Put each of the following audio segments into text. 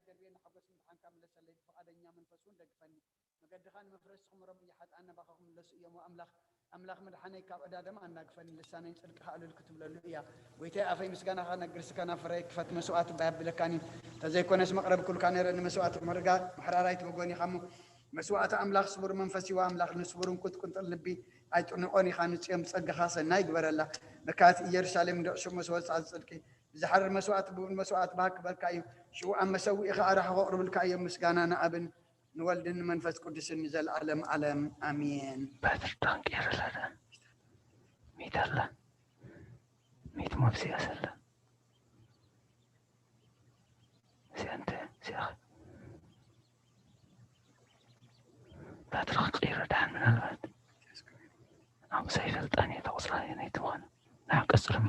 ደርብየኒ ሓጎስ ምድሓንካ ምለሰለይ፣ ብፍቓደኛ መንፈስ እውን ደግፈኒ። መገድኻ ንመፍረስቲ ክምሮም እየ፣ ሓጥኣን ናባኻ ክምለሱ እዮም። ኣምላኽ ኣምላኽ መድሓነይ ካብ ዕዳ ደም ኣናግፈኒ፣ ልሳነይ ጽድቅኻ እልል ክትብለሉ እያ። ጎይታይ ኣፈይ ምስጋናኻ ክነግር፣ ስከና ፍረይ ክፈት፣ መስዋእቲ እባ የብለካን እዩ። እንተዘይኮነስ መቕረቢ ኩልካ ነይረ፣ ንመስዋእቲ ምሕርጋ ምሕራራይ ትብጎን ኢኻ እሞ። መስዋእቲ ኣምላኽ ስቡር መንፈስ ይዋ ኣምላኽ ንስቡር እንኩት ቁንጥል ልቢ ኣይጥንቆን ኢኻ፣ ንጽዮን ብጸጋኻ ሰናይ ግበረላ። መካት ኢየሩሳሌም እንደ ዕሹቕ መስዋእቲ ጽድቂ ብዝሓርር መስዋእቲ ብውን መስዋእቲ ባህ ክበልካ እዩ። ሽኡ ኣብ መሰዊእኻ ኣራሕኾ ኣቕርብልካ እዮም። ምስጋና ንኣብን ንወልድን ንመንፈስ ቅዱስን ንዘለዓለም ዓለም ኣሜን። ባትሪ ዳንቄረላ ዳ ሚት ኣላ። ሚት መብስያ ሰላ። እዚኣ እንተ እዚኣ ባትሪ ክቅይሮ ደሓን ምናልባት ኣብ ዘይፈልጣን እየ ተቁፅራ እየ ናይ ትኾነ። ንዓ ቀፅሎ እሞ።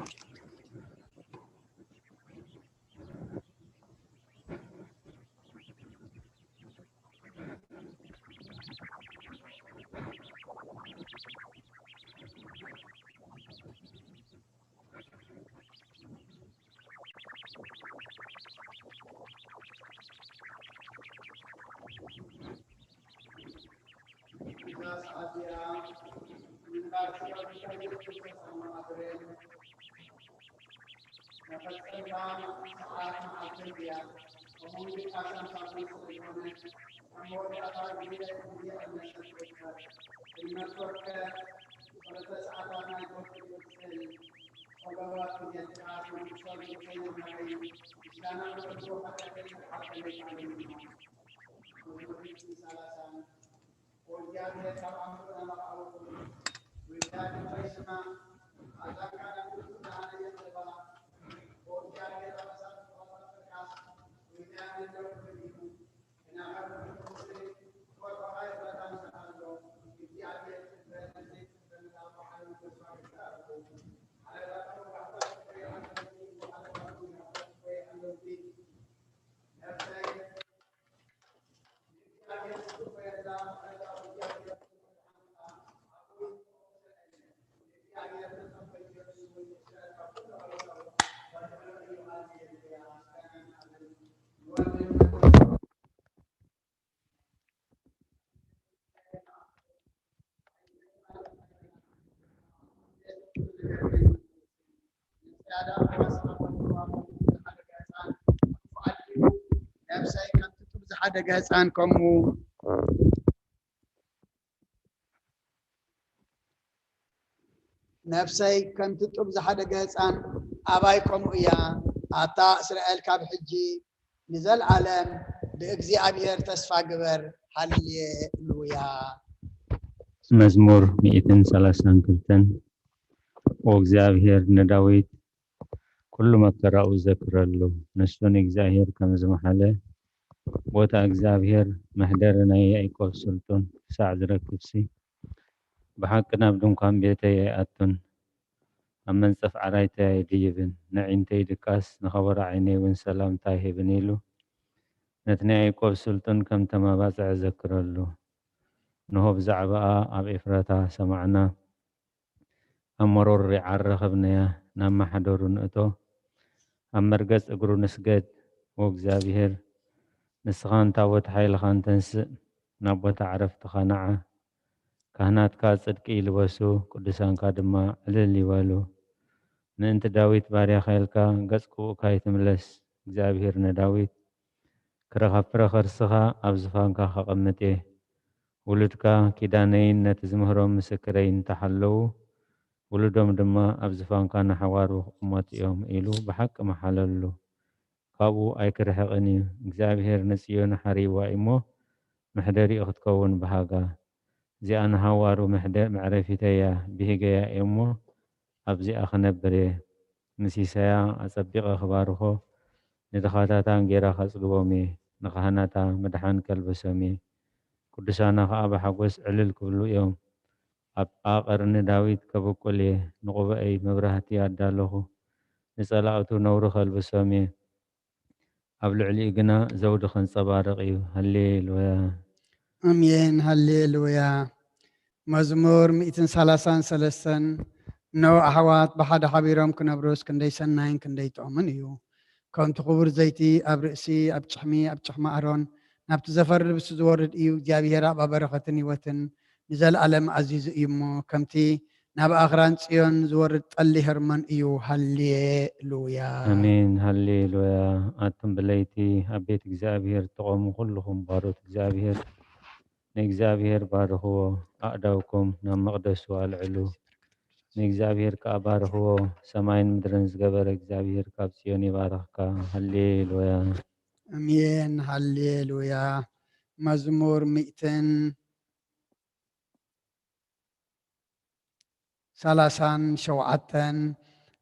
ነብሰይ ከምቲ ጡብ ዝሓደገ ህፃን ከምኡ ነብሰይ ከምቲ ጡብ ዝሓደገ ህፃን ኣባይ ከምኡ እያ። ኣታ እስራኤል ካብ ሕጂ ንዘልዓለም ብእግዚኣብሔር ተስፋ ግበር። ሃሌሉያ። መዝሙር ሚእትን ሰላሳን ክልተን። ኦ እግዚኣብሔር ንዳዊት ኩሉ መከራኡ ዘክረሉ። ንሱ ንእግዚኣብሔር ከም ዝመሓለ፣ ቦታ እግዚኣብሔር መሕደሪ ናይ ያዕቆብ ስልጡን ክሳዕ ዝረክብሲ፣ ብሓቂ ናብ ድንኳን ቤተይ ኣይኣቱን፣ ኣብ መንጸፍ ዓራይተይ ኣይድይብን። ነዒንተይ ድቃስ ንኸበሮ ዓይነይ እውን ሰላምታ ኣይህብን ኢሉ፣ ነቲ ናይ ያዕቆብ ስልጡን ከም ተመባጽዐ ዘክረሉ። ንሆ ብዛዕባኣ ኣብ ኤፍራታ ሰማዕና፣ ኣብ መሮር ሪዓ ረኸብናያ፣ ናብ ማሕደሩ ንእቶ፣ ኣብ መርገጽ እግሩ ንስገድ። ኦ እግዚኣብሔር፣ ንስኻን ታቦት ሓይልኻን ተንስእ፣ ናብ ቦታ ዕረፍትኻ ንዓ። ካህናትካ ጽድቂ ይልበሱ፣ ቅዱሳንካ ድማ ዕልል ይበሉ። ምእንቲ ዳዊት ባርያኻ ኢልካ ገጽ ክቡእካ ኣይትምለስ። እግዚኣብሔር ንዳዊት ክረኻፍረ ከርስኻ ኣብ ዝፋንካ ከቐምጥ እየ። ውሉድካ ኪዳነይን ነቲ ዝምህሮም ምስክረይን እንተሓለዉ፣ ውሉዶም ድማ ኣብ ዝፋንካ ንሓዋሩ ክቕመጡ እዮም ኢሉ ብሓቂ መሓለሉ። ካብኡ ኣይክርሕቕን እዩ። እግዚኣብሔር ንጽዮን ሓሪይዋ እዩ'ሞ፣ መሕደሪኡ ክትከውን ብሃጋ። እዚኣ ንሃዋሩ መሕደ-፣ መዕረፊተይ እያ፣ ብሂገያ እየ'ሞ፣ ኣብዚኣ ክነብር እየ። ንሲሳያ ኣጸቢቐ ክባርኾ፣ ንድኻታታ እንጌራ ከጽግቦም እየ፣ ንኻህናታ ምድሓን ከልብሶም እየ። ቅዱሳና ኸኣ ብሓጎስ ዕልል ክብሉ እዮም። ኣብ ጥቓ ቀርኒ ዳዊት ከብቁል እየ፣ ንቑባኣይ መብራህቲ ኣዳለኹ፣ ንጸላእቱ ነውሪ ከልብሶም እየ፣ ኣብ ልዕሊኡ ግና ዘውዲ ከንጸባርቕ እዩ። ሃሌሉያ። ኣሜን፣ ሃሌሉያ። መዝሙር ሚእትን ሰላሳን ሰለስተን። እነሆ ኣሕዋት ብሓደ ሓቢሮም ክነብሩስ ክንደይ ሰናይን ክንደይ ጥዑምን እዩ። ከምቲ ክቡር ዘይቲ ኣብ ርእሲ፣ ኣብ ጭሕሚ፣ ኣብ ጭሕሚ ኣሮን ናብቲ ዘፈሪ ልብሱ ዝወርድ እዩ። እግዚኣብሔር ኣባ በረኸትን ህይወትን ንዘለኣለም ኣዚዙ እዩ እሞ፣ ከምቲ ናብ ኣኽራን ጽዮን ዝወርድ ጠሊ ሄርሞን እዩ። ሃሌሉያ። ኣሜን። ሃሌሉያ። ኣቱም ብለይቲ ኣብ ቤት እግዚኣብሔር እትቖሙ ኩልኹም ባሮት እግዚኣብሔር፣ ንእግዚኣብሔር ባርኽዎ። ኣእዳውኩም ናብ መቕደሱ ኣልዕሉ፣ ንእግዚኣብሔር ከኣ ባርኽዎ። ሰማይን ምድርን ዝገበረ እግዚኣብሔር ካብ ጽዮን ይባርኽካ። ሃሌሉያ። ኣሜን። ሃሌሉያ። መዝሙር ሚእትን ሰላሳን ሸውዓተን።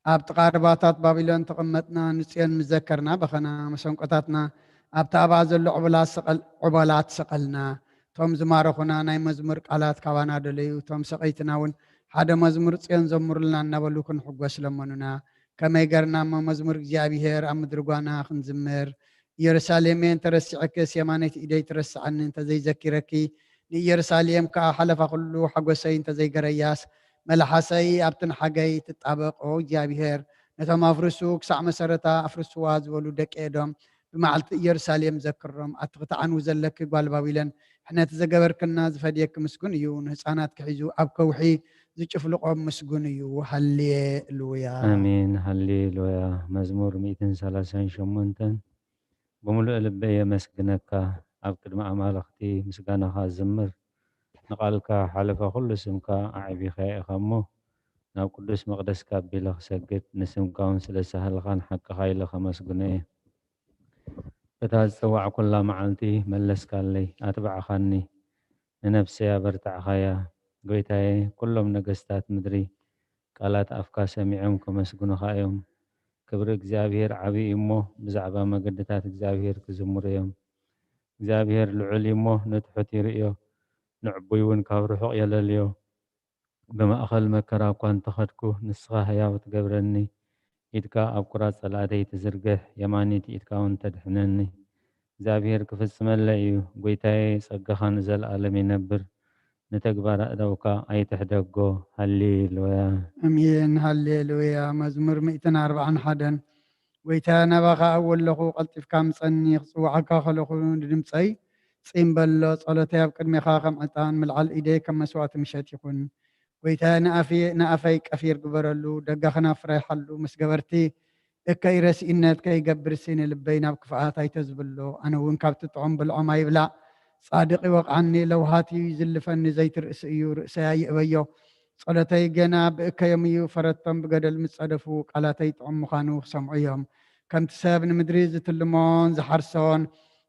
ኣብ ጥቓ ርባታት ባቢሎን ተቐመጥና፣ ንጽዮን ምስ ዘከርና በኸና፣ መሰንቆታትና ኣብቲ ኣብኣ ዘሎ ዑበላት ሰቐል-፣ ዑበላት ሰቐልና። እቶም ዝማረኹና ናይ መዝሙር ቃላት ካባና ደለዩ፣ እቶም ሰቐይትና እውን ሓደ መዝሙር ጽዮን ዘምሩልና እናበሉ ክንሕጎስ ለመኑና። ከመይ ገርና እሞ መዝሙር እግዚኣብሔር ኣብ ምድሪ ጓና ክንዝምር? ኢየሩሳሌመይ እንተረሲዐክስ፣ የማነይቲ ኢደይ ትረስዓኒ እንተዘይዘኪረኪ፣ ንኢየሩሳሌም ከኣ ሓለፋ ኩሉ ሓጎሰይ እንተዘይገረያስ፣ መልሓሰይ ኣብቲ ንሓገይ ትጣበቕ። ኦ እግዚኣብሔር፣ ነቶም ኣፍርሱ ክሳዕ መሰረታ ኣፍርስዋ ዝበሉ ደቂ ኤዶም፣ ብመዓልቲ ኢየሩሳሌም ዘክሮም። ኣቲ ክትዓንዊ ዘለኪ ጓል ባቢሎን፣ ሕነቲ ዘገበርክና ዝፈድየኪ ምስጉን እዩ። ንህፃናት ክሒዙ ኣብ ከውሒ ዝጭፍልቖም ምስጉን እዩ። ሃሌሉያ። ኣሜን። ሃሌሉያ። መዝሙር ሚእትን ሰላሳን ሸሞንተን። ብምሉእ ልበይ የመስግነካ፣ ኣብ ቅድሚ ኣማልኽቲ ምስጋናኻ እዝምር። ንቓልካ ሓለፋ ኩሉ ስምካ ኣዕቢኻ ኢኻ እሞ፣ ናብ ቅዱስ መቕደስካ ኣቢለ ክሰግድ፣ ንስምካ እውን ስለ ሳህልኻን ሓቅኻ ኢለ ከመስግኖ እየ። በታ ዝጸዋዕኩላ መዓልቲ መለስካለይ፣ ኣትባዕኻኒ፣ ንነፍሰይ ኣበርታዕኻያ። ጐይታየ፣ ኩሎም ነገስታት ምድሪ ቃላት ኣፍካ ሰሚዖም ከመስግኑኻ እዮም። ክብሪ እግዚኣብሔር ዓቢ እዩ እሞ፣ ብዛዕባ መገድታት እግዚኣብሔር ክዝምሩ እዮም። እግዚኣብሔር ልዑል እዩ እሞ፣ ንትሑት ይርእዮ፣ ንዕቡይ እውን ካብ ርሑቕ የለልዮ። ብማእከል መከራ እኳ እንተኸድኩ፣ ንስኻ ህያው ትገብረኒ። ኢድካ ኣብ ቁራጽ ጸላእተይ ትዝርግሕ፣ የማኒት ኢድካ እውን ተድሕነኒ። እግዚኣብሔር ክፍጽመለይ እዩ። ጐይታየ፣ ጸጋኻ ንዘለኣለም ይነብር። ንተግባር ኣእዳውካ ኣይትሕደጎ። ሃሌሉያ። ኣሜን። ሃሌሉያ። መዝሙር ሚእትን ኣርባዓን ሓደን። ጐይታ፣ ናባኻ እወ ኣለኹ፣ ቀልጢፍካ ምጸኒ። ክጽውዓካ ከለኹ ንድምጸይ ጽን በሎ። ጸሎተይ ኣብ ቅድሜኻ ከም ዕጣን፣ ምልዓል ኢደይ ከም መስዋእቲ ምሸት ይኹን። ጐይታ፣ ንኣፈይ፣ ንኣፈይ ቀፊር ግበረሉ፣ ደጋኺ ናብ ፍረ ይሓሉ። ምስ ገበርቲ እከይ ረሲእነት ከይገብርሲ ንልበይ ናብ ክፍኣት ኣይተዝብሎ። ኣነ እውን ካብቲ ጥዑም ብልዖም ኣይብላዕ፣ ጻድቕ ይወቕዓኒ፣ ለውሃት እዩ ይዝልፈኒ፣ ዘይቲ ርእሲ እዩ፣ ርእሰይ ኣይእበዮ። ጸሎተይ ገና ብእከዮም እዩ፣ ፈረቶም ብገደል ምስ ጸደፉ፣ ቃላተይ ጥዑም ምዃኑ ክሰምዑ እዮም። ከምቲ ሰብ ንምድሪ ዝትልሞን ዝሓርሶን፣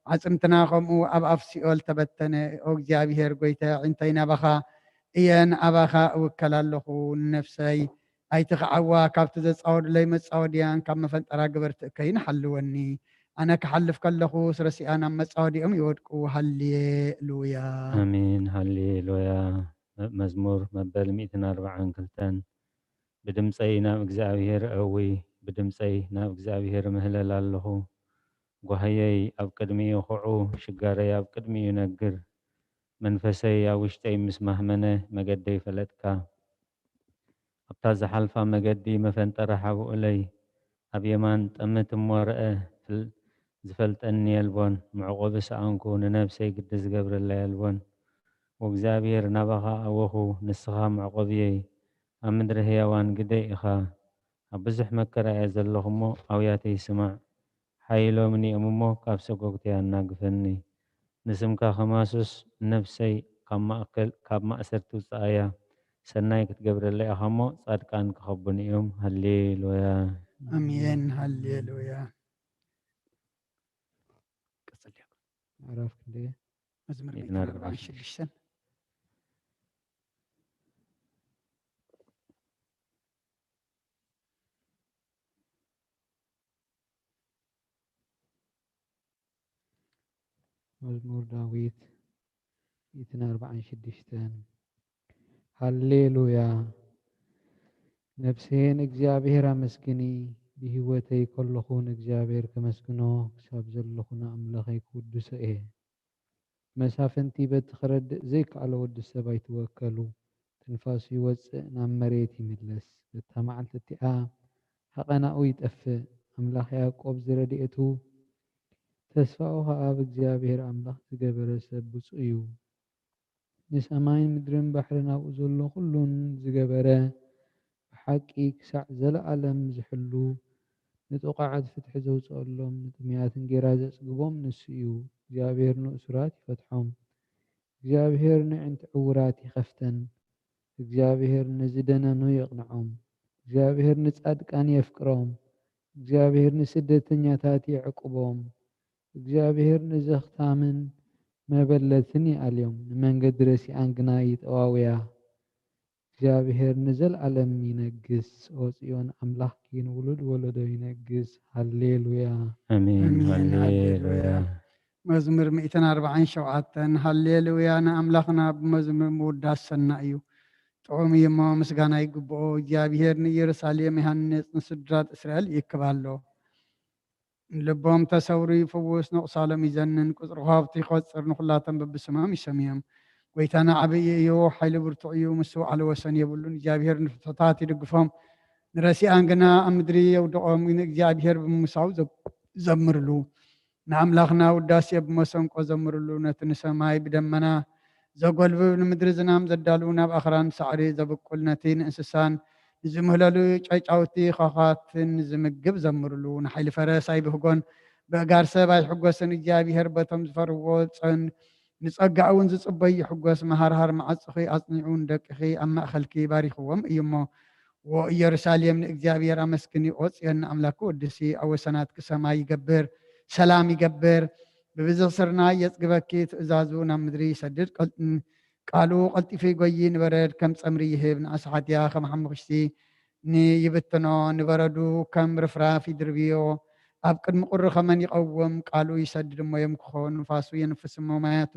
ኣዕጽምትና ከምኡ ኣብ ኣፍ ሲኦል ተበተነ። ኦ እግዚኣብሄር ጐይታይ፣ ኣዒንተይ ናባኻ እየን፣ ኣባኻ እውከል ኣለኹ። ንነፍሰይ ኣይትኽዓዋ፣ ካብቲ ዘጻወዱለይ መጻወድያን ካብ መፈንጠራ ገበርቲ እከይን ሓልወኒ። ኣነ ክሓልፍ ከለኹስ ረሲኣን ኣብ መጻወዲኦም ይወድቁ። ሃሌሉያ። ኣሜን። ሃሌሉያ። መ-፣ መዝሙር መበል ሚእትን ኣርባዓን ክልተን። ብድምጸይ ናብ እግዚኣብሄር እእዊ፣ ብድምጸይ ናብ እግዚኣብሄር እምህለል ኣለኹ። ጓህየይ ኣብ ቅድሚኡ ኹዑ፣ ሽጋረይ ኣብ ቅድሚኡ ነግር። መንፈሰይ ኣብ ውሽጠይ ምስ ማህመነ፣ መገደይ ፈለጥካ። ኣብታ ዝሓልፋ መገዲ መፈንጠራ ሓብኡለይ። ኣብ የማን ጠምት እሞ ርአ፣ ፍል-፣ ዝፈልጠኒ የልቦን። መዕቆቢ ሰኣንኩ፣ ንነብሰይ ግዲ ዝገብረላ የልቦን። ወእግዚኣብሔር፣ ናባኻ ኣወኹ፣ ንስኻ መዕቆብየይ፣ ኣብ ምድሪ ህያዋን ግደይ ኢኻ። ኣብ ብዙሕ መከራ እየ ዘለኹ እሞ፣ ኣውያተይ ስማዕ። ሓይሎምኒ እዮም እሞ፣ ካብ ሰጎግተይ ኣናግፈኒ። ንስምካ ከማሱስ፣ ነፍሰይ ካብ ማእከል፣ ካብ ማእሰርቲ ውጽኣያ። ሰናይ ክትገብረለይ ኢኻ እሞ፣ ጻድቃን ክኸቡኒ እዮም። ሃሌሉያ። ኣሜን። ሃሌሉያ። ቀጽል። ምዕራፍ ክንደይ? መዝሙር ሚእትን ኣርባዓን ሽዱሽተን። መዝሙር ዳዊት ሚእትን ኣርባዓን ሽዱሽተን። ሃሌሉያ። ነፍሰየ ንእግዚኣብሔር ኣመስግኒ፣ ብህይወተይ ከለኹ ንእግዚኣብሔር ከመስግኖ፣ ክሳብ ዘለኹ ንኣምላኸይ ክውድሶ እየ። መሳፍንቲ በቲ ክረድእ ዘይከኣሎ ወዲ ሰብ ኣይትወከሉ። ትንፋሱ ይወጽእ፣ ናብ መሬት ይምለስ። በታ መዓልቲ እቲኣ ሃቐናኡ ይጠፍእ። ኣምላኽ ያዕቆብ ዝረድኤቱ፣ ተስፋኡ ኸኣ ኣብ እግዚኣብሔር ኣምላኽ ዝገበረ ሰብ ብፁዕ እዩ። ንሰማይን ምድርን ባሕርን ኣብኡ ዘሎ ኹሉን ዝገበረ፣ ብሓቂ ክሳዕ ዘለኣለም ዝሕሉ፣ ንጥቑዓት ፍትሒ ዘውፅኣሎም፣ ንጥሙያት እንጌራ ዘፅግቦም ንሱ እዩ። እግዚኣብሔር ንእሱራት ይፈትሖም። እግዚኣብሔር ነዕንቲ ዕውራት ይኸፍተን። እግዚኣብሔር ንዝደነኑ የቕንዖም። እግዚኣብሔር ንጻድቃን የፍቅሮም። እግዚኣብሔር ንስደተኛታት የዕቁቦም። እግዚኣብሔር ንዘኽታምን መበለትን ይኣልዮም፣ ንመንገዲ ረሲኣን ግና ይጠዋውያ። እግዚኣብሔር ንዘለኣለም ይነግስ። ኦ ጽዮን፣ ኣምላኽኪ ንውሉድ ወለዶ ይነግስ። ሃሌሉያ። ኣሜን። ኣሜን። ሃሌሉያ። ሃሌሉያ። መዝሙር ሚእትን ኣርባዓን ሸውዓተን። ሃሌሉያ፣ ንኣምላኽና ብመዝሙር ምውዳስ ሰናይ እዩ። ጥዑም እዩ እሞ ምስጋና ይግብኦ። እግዚኣብሔር ንኢየሩሳሌም ይሃንጽ፣ ንስድራት እስራኤል ይእክብ ኣሎ። ልቦም ተሰውሩ ይፍውስ፣ ንቑሳሎም ይዘንን፣ ቁጽሪ ኮኸብቲ ይቖጽር፣ ንኹላቶም በብስሞም ይሰምዮም። ጐይታና ዓብዪ እዩ፣ ሓይሉ ብርቱዕ እዩ፣ ምስትውዓሉ ወሰን የብሉን። እግዚኣብሔር ንፍትሑታት ይድግፎም፣ ንረሲኣን ግና ኣብ ምድሪ የውድቖም። ንእግዚኣብሔር ብምሳው ዘ-፣ ዘምርሉ፣ ንኣምላኽና ውዳሴ ብመሰንቆ ዘምርሉ። ነቲ ንሰማይ ብደመና ዘጎልብብ፣ ንምድሪ ዝናም ዘዳሉ፣ ናብ ኣኽራን ሳዕሪ ዘብቁል፣ ነቲ ንእንስሳን ንዝምህለሉ ጨጫውቲ ዃዃትን ዝምግብ ዘምርሉ። ንሓይሊ ፈረስ ኣይብህጎን፣ ብእጋር ሰብ ኣይሕጎስን። እግዚኣብሔር በቶም ዝፈርዎ ጸን-፣ ንጸጋኡ እውን ዝጽበይ ይሕጎስ። መሃርሃር መዓጽኺ ኣጽኒዑ፣ ንደቅኺ ኣብ ማእከልኪ ባሪኽዎም እዩ እሞ። ዎ ኢየሩሳሌም ንእግዚኣብሔር ኣመስግኒ፣ ኦ ጽዮን ንኣምላኪ ወድሲ። ኣብ ወሰናትኪ ሰማይ ይገብር፣ ሰላም ይገብር። ብብዝሒ ስርናይ የጽግበኪ፣ ትእዛዙ ናብ ምድሪ ይሰድድ። ቀል-፣ ቃሉ ቀልጢፉ ይጎዪ፣ ንበረድ ከም ጸምሪ ይህብ፣ ንኣስሓትያ ከም ሓሙኽሽቲ ንይብትኖ፣ ንበረዱ ከም ርፍራፍ ይድርብዮ። ኣብ ቅድሚ ቁሪ ኸመን ይቐውም፣ ቃሉ ይሰድድ እሞ የምክኾ፣ ንፋሱ የንፍስ እሞ ማያቱ፣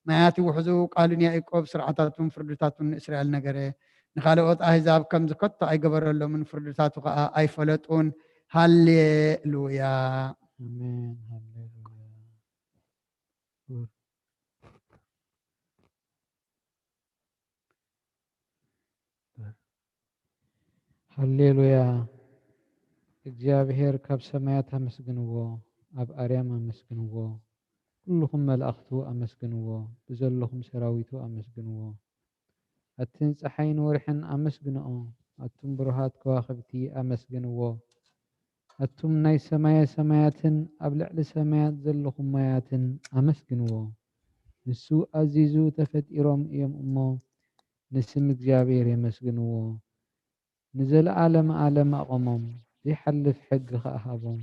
ማያት ይውሕዙ። ቃሉ ንያዕቆብ ስርዓታቱን ፍርድታቱን ንእስራኤል ነገረ። ንኻልኦት ኣህዛብ ከምዚ ከቶ ኣይገበረሎምን፣ ፍርድታቱ ኸኣ ኣይፈለጡን። ሃሌሉያ። ኣሜን። ሃሌሉያ። ሃሌሉያ። እግዚኣብሔር ካብ ሰማያት ኣመስግንዎ፣ ኣብ ኣርያም ኣመስግንዎ፣ ኩልኹም መላእኽቱ ኣመስግንዎ፣ ብዘለኹም ሰራዊቱ ኣመስግንዎ። ኣትን ጸሓይን ወርሕን ኣመስግንኦ፣ ኣቱም ብሩሃት ከዋኽብቲ ኣመስግንዎ። ኣቱም ናይ ሰማየ ሰማያትን ኣብ ልዕሊ ሰማያት ዘለኹም ማያትን ኣመስግንዎ። ንሱ ኣዚዙ ተፈጢሮም እዮም እሞ፣ ንስም እግዚኣብሔር የመስግንዎ። ንዘለዓለመ ዓለም ኣቖሞም፣ ዘይሓልፍ ሕጊ ኸኣ ሃቦም።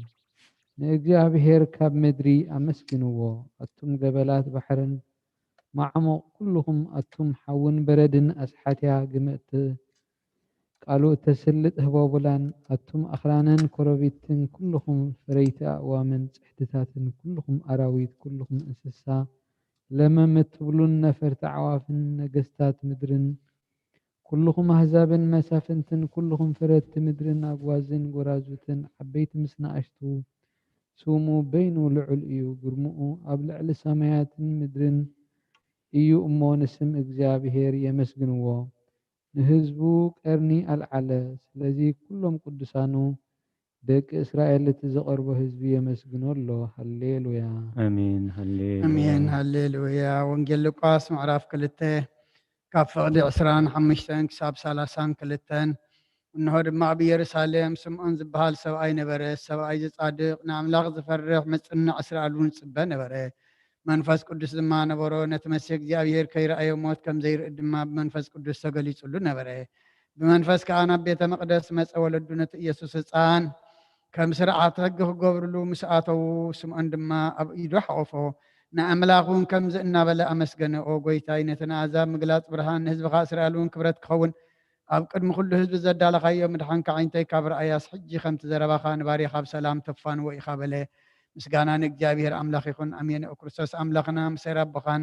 ንእግዚኣብሔር ካብ ምድሪ ኣመስግንዎ፣ ኣቱም ገበላት ባሕርን ማዕሙቕ ኩልኹም ኣቱም ሓውን በረድን ኣስሓትያ ግመ እተ-፣ ቃሉ እተስልጥ ህቦቡላን ኣቱም ኣኽራንን ኮረቢትን ኩልኹም ፈረይቲ ኣእዋምን ጽሕድታትን ኩልኹም ኣራዊት ኩልኹም እንስሳ ለመም እትብሉን ነፈርቲ ኣዕዋፍን ነገስታት ምድርን ኩልኹም ኣህዛብን መሳፍንትን፣ ኩልኹም ፈረድቲ ምድርን ኣግዋዝን ጐራዙትን፣ ዓበይቲ ምስ ንኣሽቱ፣ ስሙ በይኑ ልዑል እዩ፣ ግርምኡ ኣብ ልዕሊ ሰማያትን ምድርን እዩ እሞ፣ ንስም እግዚኣብሔር የመስግንዎ። ንህዝቡ ቀርኒ ኣልዓለ፣ ስለዚ ኩሎም ቅዱሳኑ ደቂ እስራኤል እቲ ዝቐርቦ ህዝቢ የመስግኖ ኣሎ። ሃሌሉያ። ኣሜን። ሃሌሉያ። ኣሜን። ሃሌሉያ። ወንጌል ሉቃስ ምዕራፍ ክልተ ካብ ፍቕዲ ዕስራን ሓሙሽተን ክሳብ ሰላሳን ክልተን። እንሆ ድማ ኣብ ኢየሩሳሌም ስምዖን ዝበሃል ሰብኣይ ነበረ። ሰብኣይ እዚ ጻድቕ፣ ንኣምላኽ ዝፈርሕ፣ መጽንዕ እስራኤል እውን ዝጽበ ነበረ። መንፈስ ቅዱስ ድማ ነበሮ። ነቲ መሲሕ እግዚኣብሔር ከይረኣዮ ሞት ከም ዘይርኢ ድማ ብመንፈስ ቅዱስ ተገሊጹሉ ነበረ። ብመንፈስ ከኣ ናብ ቤተ መቕደስ መጸ። ወለዱ ነቲ ኢየሱስ ህጻን ከም ስርዓት ሕጊ ክገብርሉ ምስ ኣተዉ፣ ስምዖን ድማ ኣብ ኢዱ ሓቖፎ። ንኣምላኽ እውን ከምዚ እናበለ ኣመስገነ፣ "ኦ ጐይታይ፣ ነቲ ንኣሕዛብ ምግላጽ ብርሃን፣ ንህዝብኻ እስራኤል እውን ክብረት ክኸውን፣ ኣብ ቅድሚ ኩሉ ህዝቢ ዘዳለኻዮ ምድሓንካ፣ ኣዒንተይ ካብ ረኣያስ፣ ሕጂ ከምቲ ዘረባኻ ንባርያኻ ብሰላም ተፋንዎ ኢኻ" በለ። ምስጋና ንእግዚኣብሔር ኣምላኽ ይኹን። ኣሜን። ኦ ክርስቶስ ኣምላኽና፣ ምስ ኣቦኻን